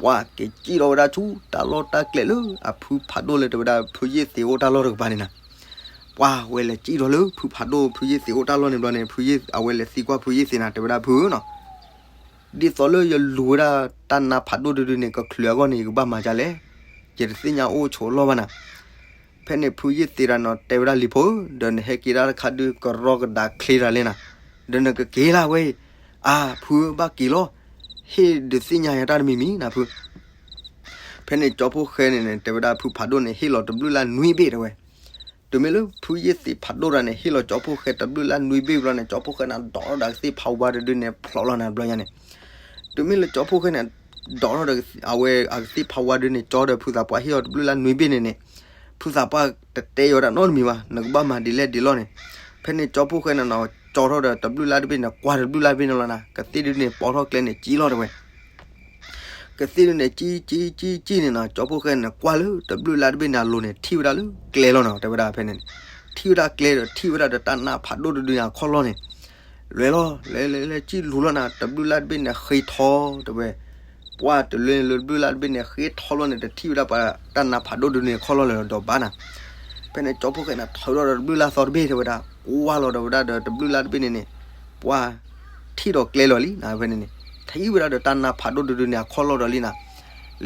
ပှၤက့ၤစံၣ်ထီၣ်ဝဲဒၣ်ဆူ တၢ်လီၢ်တၢ်ကျဲလၢ အဖုဖးဒိၣ်လၢတဲဝဲဒၣ် ဖုယ့ၢ်သ့းအိၣ်တၢ်လီၢ်တကပၤန့ၣ်နၤ ပှၤဝဲလဲၤစံၣ်ထီၣ်လၢ ဖုဖးဒိၣ် ဖုယ့ၢ်သ့းအိၣ်တၢ်လီၢ်န့ၣ်ဘျီန့ၣ် ဖုယ့ၢ် အဝဲလဲၤသံကွၢ်ဖုယ့ၢ်သ့းနၤ တဲဝဲဒၣ်ဖုဧၢနီၤ ဒ်သိးလၢယလူၤဝဲဒၣ်တၢ်နါဖးဒိၣ်ဒုဒုန့ၣ် ကချုးအဂီၢ်န့ၣ် ယကဘၣ်မၤဒ်လဲၣ် ယတသ့ၣ်ညါအိၣ်ဆိးလီၢ်ဘၣ်နၤ ဖဲန့ၣ်ဖုယ့ၢ်သ့းတၢ်နီၤ တဲဝဲဒၣ်လံၤဖိဧၢ ဒီးနဟဲက့ၤဒၣ်တခါဒုး ကရီကဒးချ့တၢ်လဲၣ်နၤ ဒီးနကက့ၤလၢဝဲအံၤ အါ ဖုဧၢ ဘၣ်က့ၤလီၤ ဟ့ၣ်ဒုးသ့ၣ်ညါယၤတၢ်တမံၤမံၤနၤဖု ဖဲန့ၣ်ကၠီဖီၣ်ဃဲန့ၣ်န့ၣ် တဲဝဲဒၣ်ဖုဖးဒိၣ်န့ၣ် ဟ့ၣ်လီၤတဘျုးလၢနွံဘ့ၣ်တဲဝဲ တုၤမ့ၢ်လၢဖုယ့ၢ်သ့းဖးဒိၣ်တၢ်န့ၣ် ဟ့ၣ်လီၤကၠီဖီၣ်ဃဲတဘျုးလၢနွံဘ့ၣ်ဘျီန့ၣ် ကၠီဖီၣ်ဃဲန့ၣ် ဒိးထီၣ်ဒီးကသ့ၣ်ဖးဝါတဒုန့ၣ် ဖျိးလီၤနၤတဘျီညါန့ၣ် တုၤမ့ၢ်လၢကၠီဖီၣ်ဃဲန့ၣ် ဒိးထီၣ်ဒီးအဝဲအကသ့ၣ်ဖးဝါဒုန့ၣ် ကၠီဒီးဖုသးပှၢ်ဟ့ၣ်လီၤတဘျုးလၢနွံဘ့ၣ်န့ၣ်န့ၣ် ဖုသးပှၢ်တတဲအီၤဒၣ်နီတမံၤဘၣ် နကဘၣ်မၤဒ်လဲၣ်ဒ်လဲၣ်န့ၣ် ဖဲန့ၣ်ကၠီဖီၣ်ဃဲန့ၣ်နီၤ ကၠီထီၣ်ဒီးတဘျုးလၢ်တဘ့ၣ်န့ၣ် ကွၢ်တဘျုးလၢ်တဘ့ၣ်န့ၣ်လီၤနၤ, ကသ့ၣ်ဒုန့ၣ် ပိာ်ထီၣ်ကျဲန့ၣ် ကံလီၤတဲဝဲ. ကသ့ၣ်ဒုန့ၣ် ကံ ကံ ကံ ကံန့ၣ်နီၤ, ကၠီဖိၣ်ဃဲန့ၣ် ကွၢ်လၢတဘျုးလၢ်တဘ့ၣ်န့ၣ်အလိၤန့ၣ် ထံၣ်ဝဲဒၣ်လၢကျဲလီၤနီၤ, တဲဝဲဒၣ်ဖဲန့ၣ်န့ၣ်, ထံၣ်ဝဲဒၣ်ကျဲဒီး ထံၣ်ဝဲဒၣ်ဒီးတၢ်နါဖးဒိၣ်တဒုန့ၣ်အခီၣ်လီၢ်န့ၣ် လဲၤလီၤ, လဲၤလဲၤလဲၤ ကံလူၤလီၤနၤ, တဘျုးလၢ်တဘ့ၣ်န့ၣ် ဃ့ထီတဲဝဲ. ပှၢ်တလၢန့ၣ်လၢတဘျုးလၢ်တဘ့ၣ်န့ၣ် ဃ့ထီဘျီန့ၣ် တထံၣ်ဝဲဒၣ်ပှၤတၢ်နါဖးဒိၣ်တဒုန့ၣ်အခီၣ်လီၢ်လၢၤဒီးဘၣ်နၤ. ဖဲန့ၣ် ကၠီဖိၣ်ဃဲန့ၣ် ထုးထီၣ်ဒီးတဘျုးလၢ်သီတဘ့ၣ်တဲဝဲဒၣ်, ကွၢ်လီၤဒီးဝဲဒၣ်ဒီးတဘျုးလၢ်တဘ့ၣ်န့ၣ်န့ၣ်, ပှၢ်ထံၣ်ဒီးကျဲလီၤလံနၤ, ဖဲန့ၣ်န့ၣ် ထံၣ်ဝဲဒၣ်ဒီးတၢ်နါဖးဒိၣ်တဒုန့ၣ်အခီၣ်လီၢ်ဒီးလံနၤ.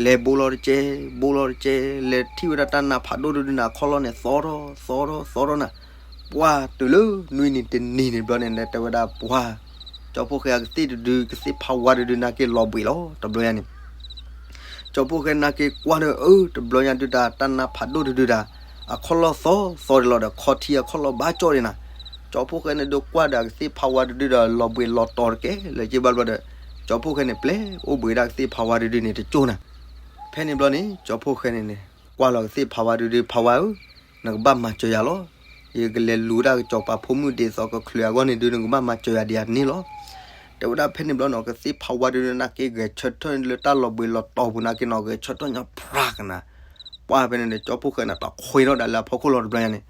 လဲၤဘိလီၤတကဲ, ဘိလီၤတကဲ, လဲၤထံၣ်ဝဲဒၣ်တၢ်နါဖးဒိၣ်တဒုန့ၣ်အခီၣ်လီၢ်န့ၣ် သီထီၣ် သီထီၣ် သီထီၣ်နၤ. ပှၢ်တုၤလၢနွံနံၤတနံၤန့ၣ်ဘျီန့ၣ် တဲဝဲဒၣ်ပှၢ် ကၠီဖိၣ်ဃဲအကသ့ၣ်တဒု ကသ့ၣ်ဖးဝါတဒုနာ်က့ၤလီၤဘှံးလီၤ တဘျီညါန့ၣ်. ကၠီဖိၣ်ဃဲနာ်က့ၤကွၢ်ဒီး အၢ တဘျီညါဒုးတၢ် တၢ်နါဖးဒိၣ်တဒုဒၣ် အခီၣ်လီၢ်သီသီဒံးလီၤဒီး ခီထံအခီၣ်လီၢ်ဘၣ်ကၠီဒံးနၤ. ကၠီဖိၣ်ဃဲန့ၣ်ဒုးကွၢ်ဒီးအကသ့ၣ်ဖးဝါတဒုဒီး လီၤဘှံးလီၤတီၤတကဲလၢၤက့ဘၣ်ဘျီဒီး ကၠီဖိၣ်ဃဲန့ၣ် ပျဲအိၣ်ဘှံးဒၣ်ကသ့ၣ်ဖးဝါတဒုန့ၣ်တကၠိနၤ. ဖဲန့ၣ်ဘျီန့ၣ် ကၠီဖိၣ်ဃဲန့ၣ်န့ၣ် ကွၢ်လီၤကသ့ၣ်ဖးဝါတဒု ဖးဝါဧၢ, နကဘၣ်မၤစၢၤယၤလီၤ. ယကလဲၤလူၤဒၣ်ကစီၤပၤဖိမုၣ်ဒ်သိးကချုးအဂီၢ်န့ၣ်ဒုး နကဘၣ်မၤစၢၤယၤဒ်အန့ၣ်လီၤ. တဲဝဲဒၣ်ဖဲန့ၣ်ဘျီန့ၣ် ကသ့ၣ်ဖးဝါတဒုနာ်က့ၤဂဲၤဆၢထၢၣ်လၢတၢ်လီၤဘှံးလီၤတီၤပူၤနာ်က့ၤနီၤ ဂဲၤဆၢထၢၣ်ညါဖြးကနၤ. ပှၢ်ဖဲန့ၣ်န့ၣ် ကၠီဖိၣ်ဃဲန့ၣ် တၢ်ခွ့ထီၣ်ဒၣ်လၢအဖီခိၣ်လီၤတဘျီညါန့ၣ်.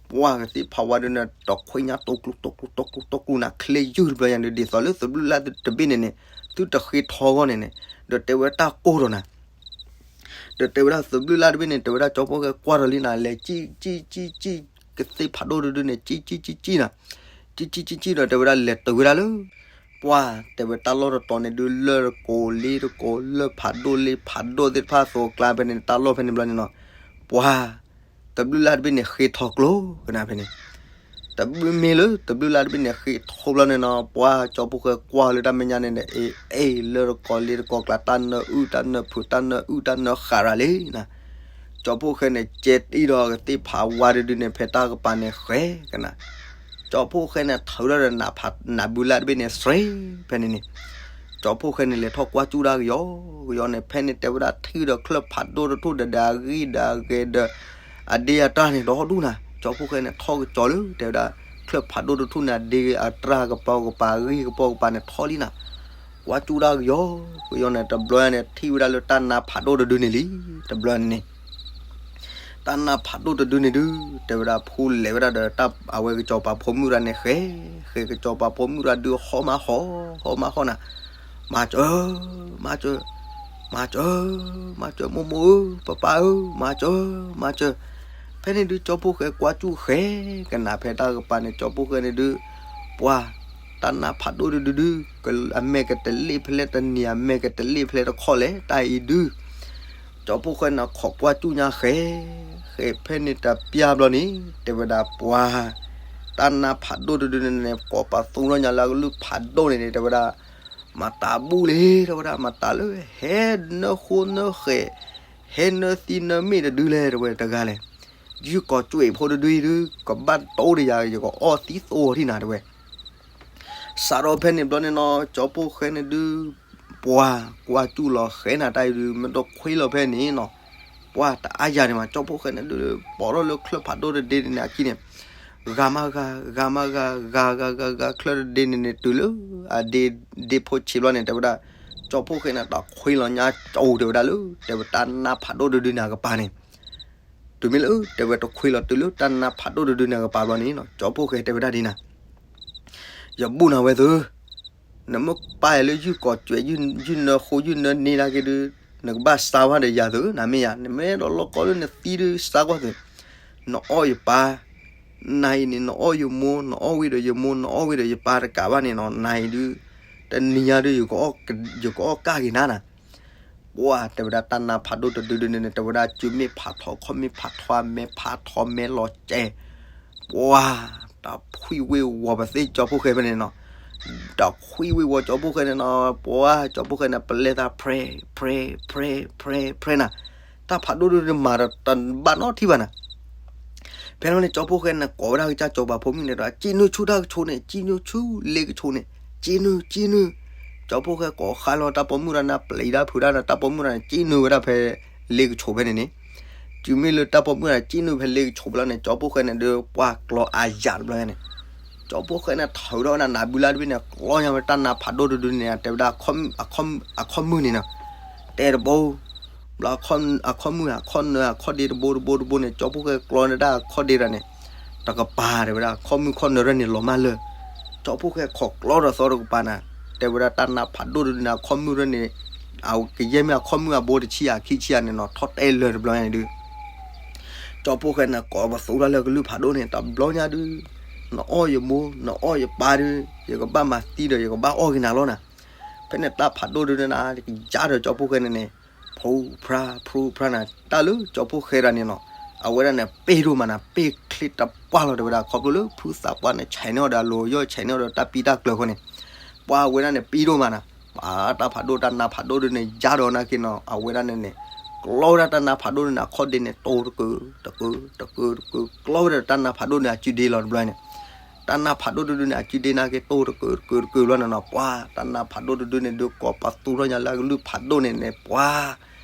ပှၢ်ကသ့ၣ်ဖးဝါဒုးန့ၣ် တၢ်ခွ့ညါတိကျူတိကျူတိကျူတိကျူနၤ ချ့ယုၢ်တဘျီညါဒုး ဒ်သိးလၢသဘျုးလၢ်တဘ့ၣ်န့ၣ်န့ၣ် သုတဃ့ထီအဂီၢ်န့ၣ်န့ၣ် ဒီးတဲဝဲတၢ်ကိၢ်ဒီးနၤ ဒီးတဲဝဲဒၣ်သဘျုးလၢ်တဘ့ၣ်န့ၣ် တဲဝဲဒၣ်ကၠီဖိၣ်ဃဲကွၢ်ဒီးလံနၤ လဲၤကံၣ်ကံၣ်ကံၣ်ကံၣ် ကသ့ၣ်ဖးဒိၣ်တဒုန့ၣ် ကံၣ်ကံၣ်ကံၣ်ကံၣ်နၤ, ကံၣ်ကံၣ်ကံၣ်ကံၣ်ဒီးတဲဝဲဒၣ်လဲၤတုၤဝဲဒၣ်လၢ ပှၢ်တဲဝဲတၢ်လီၢ်တတီၤန့ၣ်ဒုး လၢၢ်တကိးလ့တကိး လၢၢ်ဖးဒိၣ်လ့ဖးဒိၣ်သ့ၣ်တဖၣ်သိးကျါဖဲန့ၣ် တၢ်လီၢ်ဖဲန့ၣ်ဘျီန့ၣ်နီၤ, ပှၢ် သဘျုးလၢ်တဘ့ၣ်န့ၣ် ဃ့ထီကျိကနၤဖဲန့ၣ် တဘျုးမ့ၢ်လၢသဘျုးလၢ်တဘ့ၣ်န့ၣ် ဃ့ထီဘျီန့ၣ်နီၤ ပှၢ်ကၠီဖိၣ်ဃဲကွၢ်လၢတၢ်မဲာ်ညါန့ၣ်န့ၣ် အ့ အ့ လၢၢ်တကိးလ့တကိးကျါ တၢ်နၢအုၣ်တၢ်နၢဖုး တၢ်နၢအုၣ်တၢ်နၢဃးရၤလံနၤ. ကၠီဖိၣ်ဃဲန့ၣ် ကဲတံၢ်ဒီးကသ့ၣ်ဖးဝါတဒုန့ၣ် ဖဲတၢ်ကပၤန့ၣ်ဃဲကနၤ ကၠီဖိၣ်ဃဲန့ၣ် ထုးထီၣ်ဒီးနးဖး နးဘုးလၢ်တဘ့ၣ်န့ၣ် စြ့ ဖဲန့ၣ်န့ၣ်, ကၠီဖိၣ်ဃဲန့ၣ် လဲၤထီၣ်ကွၢ်ကၠူၣ်ဒၣ်ကယီကယီန့ၣ် ဖဲန့ၣ်တဲဝဲဒၣ်ထံၣ်ဒီးချၢၣ်ဖးဒိၣ်တထူၣ်ဒီး ဒီးအဂံၢ်ဒီးအဂဲၤဒီး အဒ့အတၢ်န့ၣ် ဒီဒူၣ်နၤ, ကၠီဖိၣ်ဃဲန့ၣ် ထီၣ်ကစီၤလၢ တဲဝဲဒၣ် ချၢၣ်ဖးဒိၣ်တထူၣ်န့ၣ် အဒ့အတၢ်ကပိာ်ကပၤ အဂံၢ်ကပိာ်ကပၤန့ၣ် ထီၣ်လံနၤ, ကွၢ်ကၠူၣ်ဒၣ်ကယီကယီန့ၣ် တဘျီန့ၣ် ထံၣ်ဝဲဒၣ်လၢတၢ်နါဖးဒိၣ်တဒုန့ၣ်လံ, တဘျီန့ၣ် တၢ်နါဖးဒိၣ်တဒုန့ၣ်ဒုး တဲဝဲဒၣ်ဖူလဲၤဝဲဒၣ်ဒီး အဝဲကစီၤပၤဖိမုၣ်ရၤန့ၣ်ဃဲ, ဃဲကစီၤပၤဖိမုၣ်ရၤဒုး ဟီၣ်မးဟီၣ် ဟီၣ်မးဟီၣ်နၤ, မၤစၢၤ, မၤစၢၤ, မၤစၢၤ, မၤစၢၤ မိၢ်မိၢ်ဧၢ ပၢ်ပၢ်ဧၢ မၤစၢၤ, မၤစၢၤ, ဖဲန့ၣ်ဒုး ကၠီဖိၣ်ဃဲကွၢ်ကၠူၣ်ဃဲကနၤ ဖဲတၢ်ကပၤန့ၣ် ကၠီဖိၣ်ဃဲန့ၣ်ဒုး ပှၤ တၢ်နါဖးဒိၣ်တဒုဒုး အမဲာ်ကတလ့ၣ်ဖဲလဲၣ်တနံၤ အမဲာ်ကတလ့ၣ်ဖဲလဲၣ်တခီလဲၣ် တၢ်အံၤဒုး ကၠီဖိၣ်ဃဲန့ၣ် ခိးကွၢ်ကၠူၣ်ညါဃဲ, ဃဲဖဲန့ၣ်တပျၢ်ဘျီန့ၣ် တဲဝဲဒၣ်ပှၤ တၢ်နါဖးဒိၣ်တဒုန့ၣ်န့ၣ် ကိးပသူထီၣ်ညါလၢအကလုၢ်ဖးဒိၣ်န့ၣ်န့ၣ် တဲဝဲဒၣ် မၤတးဘူၣ်လံ တဲဝဲဒၣ် မၤတးလၢ ဟဲနၢဃိနၢဃဲး ဟဲနၢသံနၢမ့ၣ်တဒုလဲၣ် တဲဝဲတဂၤလဲၣ်, ယုၢ်ကီးကွဲးဖိတဒုအံၤဒုး ကဘၣ်တိၢ်တယၤ ယကအီၣ်သံသိအီၤထံၣ်နၤ တဲဝဲ စးထီၣ်ဖဲန့ၣ်ဘျီန့ၣ်နီၤ ကၠီဖိၣ်ဃဲန့ၣ်ဒုး ပှၤကွၢ်ကၠူၣ်လီၤဃဲနၤတၢ်အံၤဒုး မ့ၢ်တခွ့လီၤဖဲန့ၣ်နီၤ ပှၤတအါယၤန့ၣ်မး ကၠီဖိၣ်ဃဲန့ၣ်ဒုး ပိာ်ထီၣ်လၢချၢၣ်ဖးဒိၣ်တဒ့န့ၣ်န့ၣ် အခံန့ၣ် ဂၤမးဂၤ ဂၤမးဂၤ ဂၤဂၤဂၤဂၤ ချၢၣ်တဒ့န့ၣ်န့ၣ် တုၤလၢအဒ့ဒ့ဖိဆံးဘျီန့ၣ် တဲဝဲဒၣ် ကၠီဖိၣ်ဃဲန့ၣ် တခွ့လီၤညါကၠီတဲဝဲဒၣ်လၢ တဲဝဲတၢ်နါဖးဒိၣ်တဒုန့ၣ်အကပၤန့ၣ် တုၤမ့ၢ်လၢ တဲဝဲတခွ့လီၤတုၤလၢတၢ်နါဖးဒိၣ်တဒုန့ၣ်အကပၤဘျီန့ၣ်နီၤ ကၠီဖိၣ်ဃဲတဲဝဲဒၣ်ဒ်နၤ ယဘူၣ်နၤဝဲသု, နမ့ၢ်ပာ်ယၤလၢယုၢ်ကီးကွဲး ယုၢ်နၢဃိ ယုၢ်နၢန့ၢ်ဒၣ်က့ၤဒုး နကဘၣ်စါဝဲဒီးယၤသု နမ့ၢ်ယၤ နမ့ၢ်ဒီးလီၢ်ကီလၢနသံဒုးစါကွၢ်သု, နအီၣ်ယပၢ်, နၤအံၤန့ၣ် နအီၣ်ယမိၢ် နအီၣ်ဝံၤဒီးယမိၢ် နအီၣ်ဝံၤဒီးယပၢ်တကးဘၣ်န့ၣ်နီၤ နၤအံၤဒုး တနံၤညါဒုး ယကအီၣ်ကၢ်က့ၤနၤနၤ ပှၤတဲဝဲဒၣ်တၢ်နါဖးဒိၣ်တဒုဒုန့ၣ် တဲဝဲဒၣ်စုမ့ၢ်ဖးထီ ခီၣ်မ့ၢ်ဖးထီ မဲဖးထီ မဲလီၤစဲး, ပှၤ တၢ်ဖှံဝ့ၤဝီၤပသ့ၣ်ကၠီဖိၣ်ဃဲဖဲန့ၣ်နီၤ, တၢ်ဖှံဝ့ၤဝီၤကၠီဖိၣ်ဃဲန့ၣ်နီၤ ပှၤကၠီဖိၣ်ဃဲန့ၣ် ပလဲသး pray pray pray pray pray နၤ, တၢ်ဖးဒိၣ်ဒုးမၤတဘၣ်နီတထံၣ်ဘၣ်နၤ ဖဲန့ၣ်န့ၣ် ကၠီဖိၣ်ဃဲန့ၣ် ကိးဝဲဒၣ်ကစၢ်စီၤပၤဖိမုၣ်န့ၣ်ဒီး ကံၣ်နုာ်ဆူၣ်တၢ်ကဆိးန့ၣ် ကံၣ်နုာ်ဆူၣ်လ့ကဆိးန့ၣ် ကံၣ်နုာ် ကံၣ်နုာ်, ကၠီဖိၣ်ဃဲကိးဃါလီၤတၢ်ပိာ်မုၣ်တၢ်နၢ် ပျံၤတၢ်ဖုးတၢ်ဒီး တၢ်ပိာ်မုၣ်တၢ်န့ၣ် ကံၣ်နုာ်ဝဲဒၣ်ဖဲလ့ကဆိးဖဲန့ၣ်န့ၣ်, တုၤမ့ၢ်လၢတၢ်ပိာ်မုၣ်တၢ်န့ၣ် ကံၣ်နုာ်ဖဲလ့ကဆိးဘျီန့ၣ် ကၠီဖိၣ်ဃဲန့ၣ်ဒီး ပှၤကျီအယၤတဘျီန့ၣ်, ကၠီ ကၠီဖီၣ်ဃဲန့ၣ် ထုးထီၣ်ဝဲဒၣ်နးဘုလါတဘ့ၣ်န့ၣ် ကျီညါဝဲတၢ်နါဖးဒိၣ်တဒုန့ၣ် တဲဝဲဒၣ် အခီၣ်မုၢ်န့ၣ်နီၤ, တဲတဘိ ဘျီ အခီၣ်မုၢ် အခီၣ်နၢအခီၣ်ဒ့တဘိတဘိတဘိန့ၣ် ကၠီဖီၣ်ဃဲကျီဒၣ်အခီၣ်ဒ့တၢ်န့ၣ် တကပၤ တဲဝဲဒၣ် အခီၣ်မုၢ်ခီၣ်နၢရဲၣ်န့ၣ်လီၤမၢ်လၢာ်, ကၠီဖီၣ်ဃဲခိးကျီဒီးသီတကပၤနၤ, တဲဝဲဒၣ်တၢ်နါဖးဒိၣ်တဒုန့ၣ် အခီၣ်မုၢ်ရဲၣ်န့ၣ် အကယဲၢ်မ့ၢ်အခီၣ်မုၢ်အဘိတဆံယၤခံဆံယၤန့ၣ်နီၤ ထီၣ်တဲလၢာ်တဘျီညါန့ၣ်ဒုး ကၠီဖီၣ်ဃဲန့ၣ် ကိးပသူထီၣ်လၢကလုၢ်ဖးဒိၣ်န့ၣ် တဘျီညါဒုး နအီၣ်ယမိၢ် နအီၣ်ယပၢ်ဒုး ယကဘၣ်မၤသံဒီး ယကဘၣ်အီၣ်က့ၤနၤလီၤနၤ, ဖဲန့ၣ်တၢ်ဖးဒိၣ်တဒုန့ၣ် ကယါဒီးကၠီဖီၣ်ဃဲန့ၣ်န့ၣ် ဖရူဖရါ ဖရူဖရါနၤ တၢ်လၢကၠီဖီၣ်ဃဲတၢ်န့ၣ်နီၤ အဝဲဒၣ်န့ၣ် ပ့ၢ်ဒိၣ်မးနၤ ပ့ၢ်ချ့တပှၢ်လီၤ တဲဝဲဒၣ် ခီဖျိလၢဖုသးပှၢ်န့ၣ် ဆဲးန့ၢ်အီၤဒီးအလိၤယီၢ် ဆဲးန့ၢ်အီၤဒီးတၢ်ပံတၢ်ကျၢၤအဃိန့ၣ် ပှၤအဝဲဒၣ်န့ၣ် ပ့ၢ်ဒိၣ်မးနၤ, တၢ်ဖးဒိၣ်တၢ်နါဖးဒိၣ်ဒုးန့ၣ် ယါဒီးနာ်က့နီၤ အဝဲဒၣ်န့ၣ်န့ၣ် ကျီဝဲဒၣ်တၢ်နါဖးဒိၣ်ဒုးန့ၣ် အခီၣ်ဒ့န့ၣ် တိၤတကုာ် တကုာ် တကုာ် တကုာ် ကျီဝဲဒၣ်တၢ်နါဖးဒိၣ်န့ၣ် အစုဒ့လီၤတဘျီန့ၣ် တၢ်နါဖးဒိၣ်တဒုန့ၣ် အစုဒ့နာ်က့တိၤတကုာ် တကုာ် တကုာ်ဘျီန့ၣ်နီၤ ပှၤတၢ်နါဖးဒိၣ်တဒုန့ၣ်ဒုး ကိးပသူထီၣ်ညါလၢအကလုၢ်ဖးဒိၣ်န့ၣ်န့ၣ် ပှၤ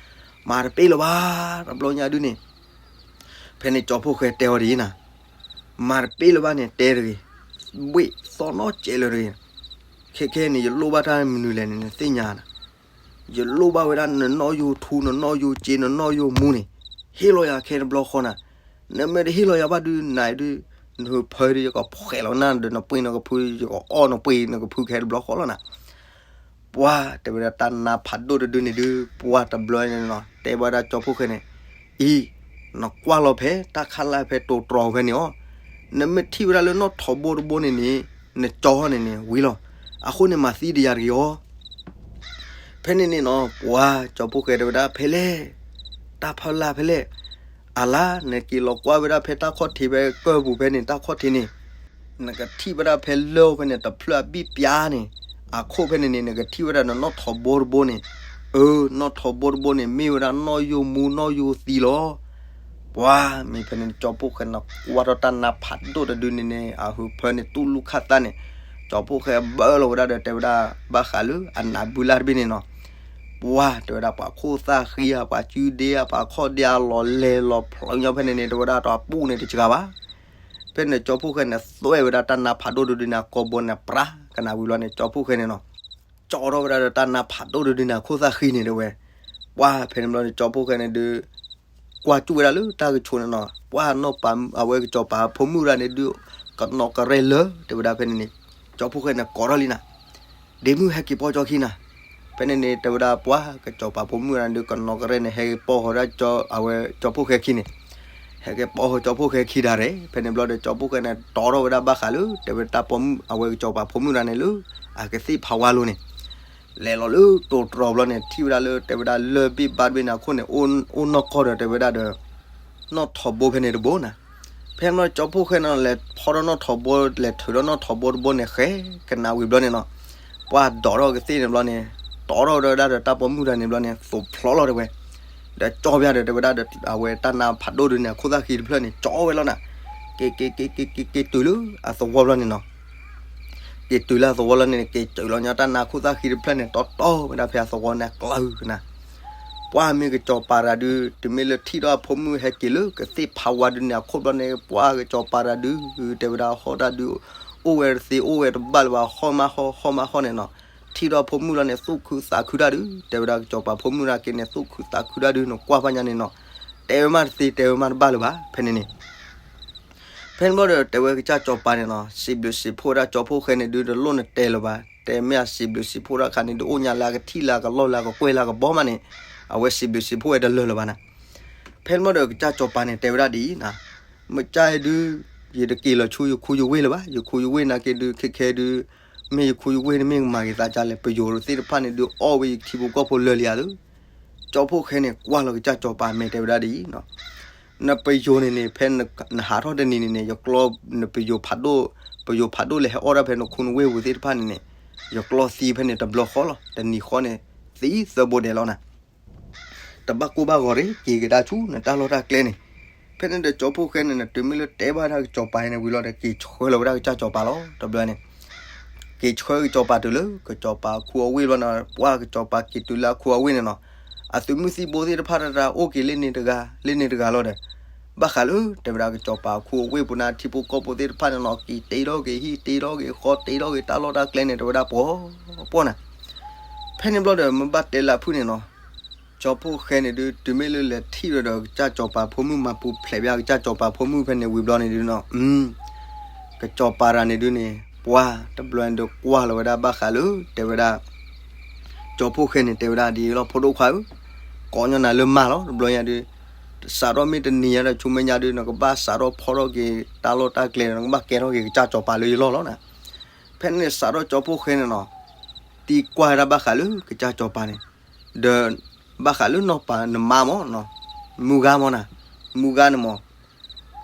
မၤတပ့ၢ်လၢၤဘၣ် တဘျီညါဒုးန့ၣ် ဖဲန့ၣ်ကၠီဖီၣ်ဃဲတဲအီၤဒ်အံၤနၤ, မၤတပ့ၢ်လၢၤဘၣ်န့ၣ် တဲတဂ့ၤ, ဘှ့ၣ်သီၣ်နီၣ်ကဲးလၢၤတဂ့ၤ, ခဲခဲန့ၣ် ယလိၣ်ဘၣ်တၢ်မနုၤလဲၣ်န့ၣ် နသ့ၣ်ညါနၤ, ယလိၣ်ဘၣ်ဝဲဒၣ်နနီၣ်ယိၤထူ နနီၣ်ယိၤစ့ နနီၣ်ယိၤမူန့ၣ်, ဟ့ၣ်လီၤယၤခဲတဘျီဃီနၤ, နမ့ၢ်တဟ့ၣ်လီၤယၤဘၣ်ဒုး နဒုး နဟၢဖၢဒုးယကဖှဲးလီၤနၤဒီး နပှ့ၤနကဖု ယကအီၣ်နပှ့ၤနကဖုခဲတဘျီဃီလီၤနၤ ပှၤတဲဝဲဒၣ်တၢ်နါဖးဒိၣ်တဒုန့ၣ်ဒုး ပှၤတဘျီန့ၣ်နီၤ တဲဘၣ်ဒၣ်ကၠီဖီၣ်ဃဲန့ၣ်, အံၤ, နကွၢ်လီၤဖဲတၢ်ခးလၢ်ဖဲတိၤတြီၤဖဲန့ၣ်အီၤ, နမ့ၢ်ထံၣ်ဝဲဒၣ်လၢနီၣ်ထိးဘိတဘိန့ၣ်န့ၣ်, နကၠီန့ၣ်န့ၣ် ဝံၤလီၤ, အဃိန့ၣ်မၤသံဒယၤတဂ့ၤအီၤ ဖဲန့ၣ်န့ၣ်နီၤ ပှၤကၠီဖီၣ်ဃဲတဲဝဲဒၣ် ဖဲလဲၣ်, တၢ်ဖးလၢ်ဖဲလဲၣ်, အလါ နက့ၤလီၤကွၢ်ဝဲဒၣ်ဖဲတၢ်ခီၣ်ထံးဖဲကၢၢ်ပူၤဖဲန့ၣ် တၢ်ခီၣ်ထံးန့ၣ်, နကထံၣ်ဝဲဒၣ်ဖဲလၢၢ်ဖဲန့ၣ် တဖျၢၣ်အဘံၣ်ပျါန့ၣ်, အခိၣ်ဖဲန့ၣ်န့ၣ် နကထံၣ်ဝဲဒၣ်နနီၣ်ထိးဘိတဘိန့ၣ်, အၢ နီၣ်ထိးဘိတဘိန့ၣ် မ့ၢ်ဝဲဒၣ်နီၣ်ယိၤမူနီၣ်ယိၤသံလီၤ ပှၤမ့ၢ်ဖဲန့ၣ် ကၠီဖီၣ်ဃဲန့ၣ် ကွၢ်ထီၣ်တၢ်နါဖးဒိၣ်တဒုန့ၣ်န့ၣ် အဟၢဖၢန့ၣ်တူၢ်လူၢ်ခၣ်သၣ်န့ၣ်, ကၠီဖီၣ်ဃဲဘၢလီၤဝဲဒၣ်ဒီးတဲဝဲဒၣ် ဘၣ်ဃးလၢအနးဘုလၢ်တဘ့ၣ်န့ၣ်နီၤ, ပှၤတဲဝဲဒၣ်ပှၤခိၣ်သၣ်ဃံဧါ ပှၤစုဒ့ဧါ ပှၤခီၣ်ဒ့ဧါ လီၤလဲၤလီၤဖျိညါဖဲန့ၣ်န့ၣ် တဲဝဲဒၣ်တၢ်ပူၣ်န့ၣ်တစှၤဘၣ် ဖဲန့ၣ် ကၠီဖီၣ်ဃဲန့ၣ်သွဲၣ်ဝဲဒၣ်တၢ်နါဖးဒိၣ်တဒုန့ၣ် အကိာ်ဘိန့ၣ် ပြးကနၣ်ဝံၤလီၤန့ၣ် ကၠီဖီၣ်ဃဲန့ၣ်နီၤ, ကၠီထီၣ်ဝဲဒၣ်ဒီးတၢ်နါဖးဒိၣ်တဒုန့ၣ် အခိၣ်သၣ်ဃံန့ၣ်တဲဝဲ, ပှၤဖဲန့ၣ်ဘျီန့ၣ် ကၠီဖီၣ်ဃဲန့ၣ်ဒုး ကွၢ်ကၠူၣ်ဝဲဒၣ်လၢတၢ်ကဆိးန့ၣ်နီၤ, ပှၤနီၢ်ပၤ အဝဲကစီၤပၤဖိမုၣ်တဂၤန့ၣ်ဒုး ကနီၤကရဲလၢ တဲဝဲဒၣ်ဖဲန့ၣ်န့ၣ်, ကၠီဖီၣ်ဃဲန့ၣ်ကိးထီၣ်လံနၤ, ဒ့မုၣ်ဟဲက့ၤပိာ်ကၠီခံနၤ, ဖဲန့ၣ်န့ၣ် တဲဝဲဒၣ်ပှၤကစီၤပၤဖိမုၣ်တဂၤန့ၣ်ဒုး ကနီၤကရဲန့ၣ် ဟဲက့ၤပိာ်ဃီၤဒၣ်ကၠီ အဝဲကၠီဖီၣ်ဃဲခံန့ၣ်, ဟဲက့ၤပိာ်ဃီၤကၠီဖီၣ်ဃဲခံဒၣ်ရဲၣ်, ဖဲန့ၣ်ဘျီဒီး ကၠီဖီၣ်ဃဲန့ၣ် တီထီၣ်ဝဲဒၣ်ဘၣ်ဃးလၢ တဲဝဲတၢ်ပိာ်မုၣ် အဝဲကစီၤပၤဖိမုၣ်တဂၤန့ၣ်လၢ အကသ့ၣ်ဖးဝါလိၤန့ၣ် လဲၤလီၤလၢတိၤတြီၤဘျီန့ၣ် ထံၣ်ဝဲဒၣ်လၢ တဲဝဲဒၣ်လၢၢ်ဘ့ၣ်ဘါတဘ့ၣ်န့ၣ်အခိၣ်န့ၣ် အိၣ်နီၢ်ကီၢ်ဒီး တဲဝဲဒၣ်ဒီး နီၣ်ထိးဘိဖဲန့ၣ်တဘိနၤ, ဖဲန့ၣ်ဘျီကၠီဖီၣ်ဃဲန့ၣ် လဲၤဖီထီၣ်နီၣ်ထိးဘိ လဲၤထုးထီၣ်နီၣ်ထိးဘိတဘိန့ၣ် ဃဲကနၣ်ဝံၤဘျီန့ၣ်နီၤ, ပှၤဒိးထီၣ်ကသ့ၣ်န့ၣ်ဘျီန့ၣ် တီထီၣ်ဝဲဒၣ်ဒီးတၢ်ပိာ်မုၣ်တဂၤန့ၣ်ဘျီန့ၣ် သိးဖျိလီၤတဲဝဲ, ဒီးကၠီပျၢ်ဒီး တဲဝဲဒၣ်ဒီး အဝဲတၢ်နါဖးဒိၣ်ဒုန့ၣ် အခိၣ်သၣ်ဃံတဖျၢၣ်န့ၣ် ကၠီဝဲလီၤနၤ, က့ၤ က့ၤ က့ၤ က့ၤ က့ၤတုၤလၢအသဝီဘျီန့ၣ်နီၤ က့ၤတုၤလၢအသဝီလီၤန့ၣ် က့ၤကၠုးလီၤညီတၢ်နါခိၣ်သၣ်ဃံတဖျၢၣ်န့ၣ် တီတီဝဲဒၣ်ဖဲအသဝီန့ၣ် အကျါကနၤ, ပှၤမ့ၢ်ကစီၤပၤတဂၤဒုး တမ့ၢ်လၢထံၣ်ထီၣ်အဖိမုၣ်ဟဲက့ၤလၢကသ့ၣ်ဖးဝါဒုန့ၣ် အခိၣ်ဘျီန့ၣ် ပှၤကစီၤပၤတဂၤဒုး တဲဝဲဒၣ်ဟီၣ်တၢ်ဒုး အိၣ်ဝဲတသ့ အိၣ်ဝဲတဘၣ်လၢၤဘၣ် ဟီၣ်မးဟီၣ် ဟီၣ်မးဟီၣ်န့ၣ်နီၤ, ထံၣ်ထီၣ်ဖိမုၣ်လီၤန့ၣ် သူၣ်ခုသးခုတၢ်ဒုး တဲဝဲဒၣ်ကစီၤပၤဖိမုၣ်တဂၤက့ၤန့ၣ် သူၣ်ခုသးခုတၢ်ဒုး နကွၢ်ဖးညါန့ၣ်နီၤ, တဲဝဲမးတသ့ တဲဝဲမးတဘၣ်လၢၤဘၣ် ဖဲန့ၣ်န့ၣ် ဖဲန့ၣ်ဘျီဒီး တဲဝဲကစၢ်စီၤပၤန့ၣ်နီၤ စံးဘျုးစံးဖှိၣ်ဒၣ်ကၠီဖီၣ်ဃဲန့ၣ်ဒုး တလိၣ်နတဲလၢၤဘၣ်, တဲမ့ၢ်အစံးဘျုးစံးဖှိၣ်တၢ်ခါန့ၣ်ဒုး အိၣ်ညါလၢအကထံၣ်လၢအကလီၢ်လၢအကကွဲၢ်လၢအကဘီမးန့ၣ်, အဝဲစံးဘျုးစံးဖှိၣ်ဝဲတလၢာ်လၢၤဘၣ်နၤ. ဖဲန့ၣ်ဘျီဒီး ကစၢ်စီၤပၤန့ၣ် တဲဝဲဒၣ်ဒ်အံၤနၤ, မ့ၢ်ကၢ်အံၤဒုး ယတက့ၤလီၤဆူယခူယဝ့ၢ်လၢၤဘၣ်, ယခူယဝ့ၢ်နာ်က့ဒုး ခဲခဲဒုး မ့ၢ်ယခူယဝ့ၢ်န့ၣ်မ့ၢ်ကမၤဂ့ၤသးကလဲၣ်, ပယိၤသ့ၣ်တဖၣ်န့ၣ်ဒုး အီၣ်ဝဲယထံဖိကီၢ်ဖိလၢာ်လံဧါသု. ကၠီဖီၣ်ဃဲန့ၣ် ကွၢ်လီၤကစၢ်စီၤပၤမဲာ်တဲဝဲဒၣ်ဒ်အံၤ, နပယိၤန့ၣ်န့ၣ် ဖဲနဟးထီၣ်တနံၤန့ၣ်န့ၣ် ယကျီ နပယိၤဖးဒိၣ် ပယိၤဖးဒိၣ်လဲၤဟဲအီၣ်ဒၣ်ဖဲနခူနဝ့ၢ်ပူၤသ့ၣ်တဖၣ်န့ၣ်န့ၣ် ယကျီသံဖဲန့ၣ်တဘျီဃီလီၤ, တနံၤဃီန့ၣ် သံသၢဘိဒဲးလီၤနၤ တဘၣ်ကိၢ်ဘၣ်ဂီၤရ့ၣ် က့ၤကဒါဆူနတၢ်လီၢ်တၢ်ကျဲန့ၣ်. ဖဲန့ၣ်ဒီးကၠီဖီၣ်ဃဲန့ၣ် နတုၤမ့ၢ်လၢတဲဘၣ်တၢ်ကစီၤပၤန့ၣ်ဝံၤလီၤဒီး က့ၤဆှၢလီၤဝဲဒၣ်ကစၢ်စီၤပၤလီၤ တဘျီန့ၣ် က့ၤဆှၢကစီၤပၤတုၤလၢ ကစီၤပၤခူအဝ့ၢ်ဘျီန့ၣ် ပှၤကစီၤပၤက့ၤတုၤလၢအခူအဝ့ၢ်န့ၣ်နီၤ, အသုးမုၢ်သံၣ်ဘိသ့ၣ်တဖၣ်တၢ်တၢ်အိၣ်က့ၤလၢန့ၣ်တဂၤ လၢန့ၣ်တဂၤလီၤဒီး ဘၣ်ဃးလၢ တဲဝဲဒၣ် ကစီၤပၤခူအဝ့ၢ်ပူၤန့ၣ် ထံဖိကီၢ်ဖိသ့ၣ်တဖၣ်န့ၣ်နီၤ က့ၤတ့ထီၣ်က့ၤဟံၣ် တ့ထီၣ်က့ၤဃီ တ့ထီၣ်က့ၤတၢ်လီၢ်တၢ်ကျဲန့ၣ် တဲဝဲဒၣ် ပှီၤပှီၤနၤ. ဖဲန့ၣ်ဘျီဒီး မ့ၢ်ဘၣ်တဲလၢအဖုၣ်န့ၣ်နီၤ, ကၠီဖှိၣ်ဃဲန့ၣ်ဒုး တုၤမ့ၢ်လၢလဲၤထံၣ်ဝဲဒီး ကစၢ်ကစီၤပၤဖိမုၣ် မၤပူၤဖျဲးဘၣ်ကစၢ်ကစီၤပၤဖိမုၣ်ဖဲန့ၣ်ဝံၤဘျီန့ၣ်ဒုးနီၤ, ကစီၤပၤတဂၤန့ၣ်ဒုးန့ၣ် ပှၤတဘျီန့ၣ်ဒုး ကွၢ်လီၤဝဲဒၣ်ဘၣ်ဃးလၢ တဲဝဲဒၣ် ကၠီဖှိၣ်ဃဲန့ၣ် တဲဝဲဒၣ်ဒ်အံၤလီၤ ဖိဒိၣ်ခွါဧၢ, ကိးညီနၤလၢမါလီၤ တဘျီညါဒုး, စးထီၣ်မ့ၢ်တနံၤညါဒီး ဆူမဲာ်ညါဒုး နကဘၣ်စးထီၣ်ဖီၣ်ထီၣ်က့ၤတၢ်လီၢ်တၢ်ကျဲ နကဘၣ်ကဲထီၣ်က့ၤကစၢ်ကစီၤပၤလၢယလီၢ်လီၤနၤ. ဖဲန့ၣ်စးထီၣ်ကၠီဖှိၣ်ဃဲန့ၣ်နီၤ, သံကွၢ်ဝဲဒၣ်ဘၣ်ဃးလၢကစၢ်ကစီၤပၤန့ၣ်, ဒီး ဘၣ်ဃးလၢနီၢ်ပၤနမါမၢ်နီၤ, မုၢ်ဂၤမၢ်နၤ, မုၢ်ဂၤန့ၣ်မၢ်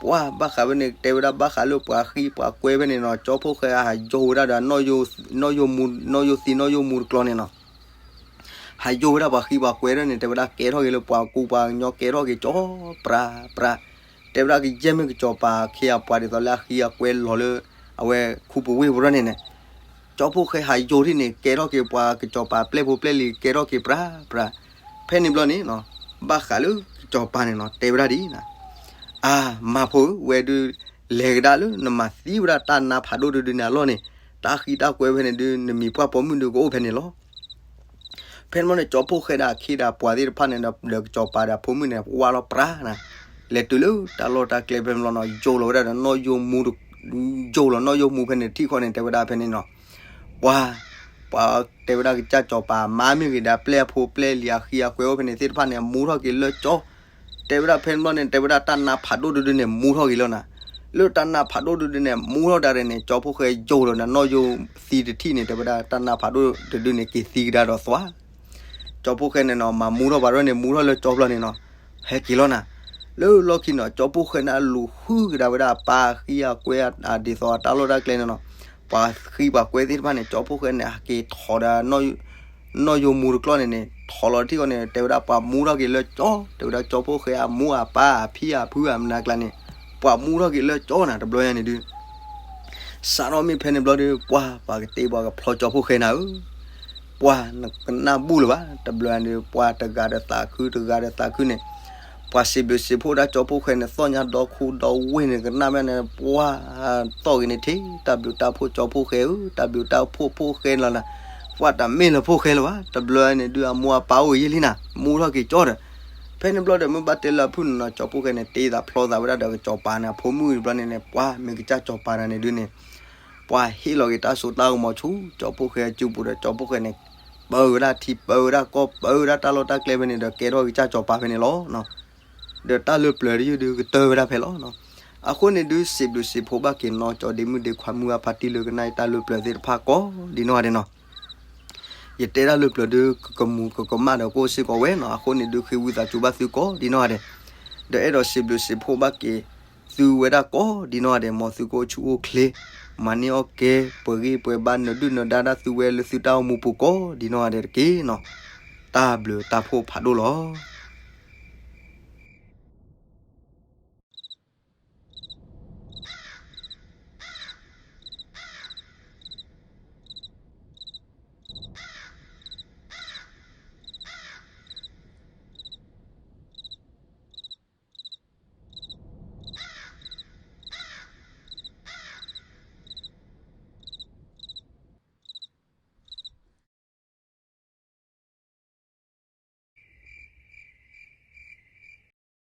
ပှၤဘၣ်ဃးဝဲန့ၣ် တဲဝဲဒၣ်ဘၣ်ဃးလၢပှၤဃံပှၤကွဲဖဲန့ၣ်နီၤ, ကၠီဖှိၣ်ဃဲဟးယိာ်ဝဲဒၣ်ဒီး နီၢ်ယိာ်သံနီၢ်ယိာ်မူတကျီန့ၣ်နီၤ, ဟးယိာ်ဝဲဒၣ်ပှၤဃံပှၤကွဲဒၣ်န့ၣ် တဲဝဲဒၣ်ကဲထီၣ်က့ၤလၢပှၤကူပှၤကညီ ကဲထီၣ်က့ၤကၠီ ပြၤပြၤ, တဲဝဲဒၣ်ကယဲၢ်မ့ၢ်ကစီၤပၤခ့အပှၤဒ်သိးလၢအဃံအကွဲလီၤလၢ အဝဲခူပဝ့ၢ်ပူၤထီၣ်န့ၣ်န့ၣ်, ကၠီဖှိၣ်ဃဲဟးယိာ်ထံၣ်န့ၣ် ကဲထီၣ်က့ၤပှၤကစီၤပၤပျဲၢ်ဖိပျဲၢ်လံၤ ကဲထီၣ်က့ၤပြၤပြၤ, ဖဲန့ၣ်ဘျီန့ၣ်နီၤ, ဘၣ်ဃးလၢကစီၤပၤန့ၣ်နီၤ တဲဝဲဒၣ်ဒ်အံၤ, အါ မါဖိဧၢ ဝဲဒုး လဲၤကဒါလၢနမၤသံဝဲဒၣ်တၢ်နါဖးဒိၣ်တဒုန့ၣ်အလီၢ်န့ၣ်, တၢ်ဃံတၢ်ကွဲဖဲန့ၣ်ဒုး နမံၤပှၢ်ပိာ်မုၣ်ဒုးကအိၣ်ဖဲန့ၣ်လီၤ. ဖဲန့ၣ်ဘျီန့ၣ် ကၠီဖှိၣ်ဃဲဒီးအခ့ဒီးပှၤသ့ၣ်တဖၣ်န့ၣ်ဒီး ဒီးကစီၤပၤဒီးဖိမုၣ်န့ၣ် ဝါလီၤပြၤနၤ, လဲၤတုၤလၢတၢ်လီၢ်တၢ်ကျဲဖဲန့ၣ်ဘျီနီၤ ယိာ်လီၤဝဲဒၣ်ဒီးနီၢ်ယိာ်မူ, ယိာ်လီၤနီၢ်ယိာ်မူဖဲန့ၣ်ထံၣ်ဃီန့ၣ် တဲဝဲဒၣ်ဖဲန့ၣ်နီၤ, ပှၤ ပှၤတဲဝဲဒၣ်ကစၢ်ကစီၤပၤမါမ့ၢ်ဂ့ၤဒီးပျဲၢ်ဖိပျဲၢ်လံၤအဃံအကွဲအိၣ်ဖဲန့ၣ်သ့ၣ်တဖၣ်န့ၣ် မူထီၣ်က့ၤလၢကၠီ တဲဝဲဒၣ်ဖဲန့ၣ်ဘျီန့ၣ် တဲဝဲဒၣ်တၢ်နါဖးဒိၣ်တဒုန့ၣ် မူထီၣ်က့ၤလီၤနၤ, လၢတၢ်နါဖးဒိၣ်တဒုန့ၣ် မူထီၣ်ဒၣ်န့ၣ် ကၠီဖှိၣ်ဃဲယိာ်လီၤဒီးနီၢ်ယိာ်သံတထံၣ်န့ၣ် တဲဝဲဒၣ်တၢ်နါဖးဒိၣ်တဒုန့ၣ် က့ၤသံကဒါဒီးသွါ ကၠီဖှိၣ်ဃဲန့ၣ်နီၤ မၤမူထီၣ်ဘၣ်ဒီးန့ၣ် မူထီၣ်လၢကၠီဘျီန့ၣ်နီၤ, ဟဲက့ၤလီၤနၤ, လၢလီၢ်ခံနီၤ ကၠီဖှိၣ်ဃဲန့ၣ် အလူၤဃုကဒါဝဲဒၣ်အပၢ်အဃံအကွဲ ဒ်သိးတၢ်လီၢ်တၢ်ကျဲန့ၣ်နီၤ, ပှၤဃံပှၤကွဲသ့ၣ်တဖၣ်န့ၣ် ကၠီဖှိၣ်ဃဲန့ၣ် ဟဲက့ၤထီၣ်ဒီး နီၢ်ယိာ်မူတကျီန့ၣ်န့ၣ် ထီၣ်လီၤထံၣ်ဃီန့ၣ် တဲဝဲဒၣ်ပှၤမူထီၣ်က့ၤလၢကၠီ, တဲဝဲဒၣ်ကၠီဖှိၣ်ဃဲအမူအပၢ်အဖံအဖုအမနၤကျါန့ၣ် ပှၤမူထီၣ်က့ၤလၢကၠီနၤ တဘျီညါန့ၣ်ဒုး စးထီၣ်မ့ၢ်ဖဲန့ၣ်ဘျီဒီး ပှၤပှၤကတ့ပှၤကဖျီကၠီဖှိၣ်ဃဲနၤဧၢ, ပှၤနကနၣ်ဘူၣ်လၢၤဘၣ် တဘျီညါန့ၣ် ပှၤတဂၤဒီးသးခု တဂၤဒီးသးခုန့ၣ်, ပှၤစံးဘျုးစံးဖှိၣ်ဒၣ်ကၠီဖှိၣ်ဃဲန့ၣ် သီၣ်ညါဒီခိၣ်ဒီဝ့ၢ်န့ၣ် ကနၣ်မ့ၢ်န့ၣ် ပှၤသီၣ်ဂ့ၤန့ၣ်ထံၣ် တၢ်ဘျုးတၢ်ဖှိၣ်ကၠီဖှိၣ်ဃဲဧၢ, တၢ်ဘျုးတၢ်ဖှိၣ်ဖှိၣ်ဃဲလီၤနၤ, ပှၤတမ့ၢ်လၢဖှိၣ်ဃဲလၢၤဘၣ် တဘျီညါန့ၣ်ဒုး အမိၢ်အပၢ်အိၣ်ယဲၢ်လံနၤ မူထီၣ်က့ၤကၠီဒီး ဖဲန့ၣ်ဘျီဒီး မ့ၢ်ဘၣ်တဲလၢအဖုၣ်န့ၣ်နီၤ ကၠီဖှိၣ်ဃဲန့ၣ် တ့သးဖျီသးဝဲဒၣ်ဒီးကစီၤပၤန့ၣ် အဖိမုၣ်တဘျီန့ၣ်န့ၣ် ပှၤမ့ၢ်ကစၢ်ကစီၤပၤနၤန့ၣ်ဒုးန့ၣ် ပှၤဟ့ၣ်လီၤက့ၤတၢ်စိတၢ်ကမီၤဆူ ကၠီဖှိၣ်ဃဲအစုပူၤဒီး ကၠီဖှိၣ်ဃဲန့ၣ် ပၢဝဲဒၣ်ထံ ပၢဝဲဒၣ်ကီၢ် ပၢဝဲဒၣ်တၢ်လီၢ်တၢ်ကျဲဖဲန့ၣ်ဒီး ကဲထီၣ်က့ၤကစၢ်ကစီၤပၤဖဲန့ၣ်လီၤ. ဒီးတၢ်လၢပျၢၤတယုၢ်ဒုးကတၢၢ်ဝဲဒၣ်ဖဲလီၤ. အဃိန့ၣ်ဒုး စံးဘျုးစံးဖှိၣ်ဘၣ်က့ၤနီၤ ကၠီဒ့မုၣ်ဒ့ခွါမုၢ်အဖါတံၢ်လၢကနၣ်အံၤတၢ်လၢပျၢၤသ့ၣ်တဖၣ်ကိးဒ်နီၢ်ဂၤဒဲးနီၤ ယတဲတၢ်လၢပျၢၤဒုး ကကမူၤကကမၣ်ဒီးကအိၣ်စ့ၢ်ကီးဝဲနီၤ အဃိန့ၣ်ဒုး ဃ့ဝံသးစူၤဘၣ်သုကိးဒ်နီၢ်ဂၤဒဲး, ဒီးအဲၣ်ဒိးစံးဘျုးစံးဖှိၣ်ဘၣ်က့ၤသုဝဲဒၣ်ကိးဒ်နီၢ်ဂၤဒဲး မ်သုကအိၣ်ဆူၣ်အိၣ်ချ့ မၤန့ၢ်အီၣ်ကဲ ပှဲၤဂံၢ်ပှဲၤဘါ နဒုၣ်နဒါတၢ်သုဝဲလၢသုတၢ်အိၣ်မူပူၤကိးဒ်နီၢ်ဂၤဒဲးတက့ၢ်နီၤ. တၢ်ဘျုးတၢ်ဖှိၣ်ဖးဒိၣ်လီၤ.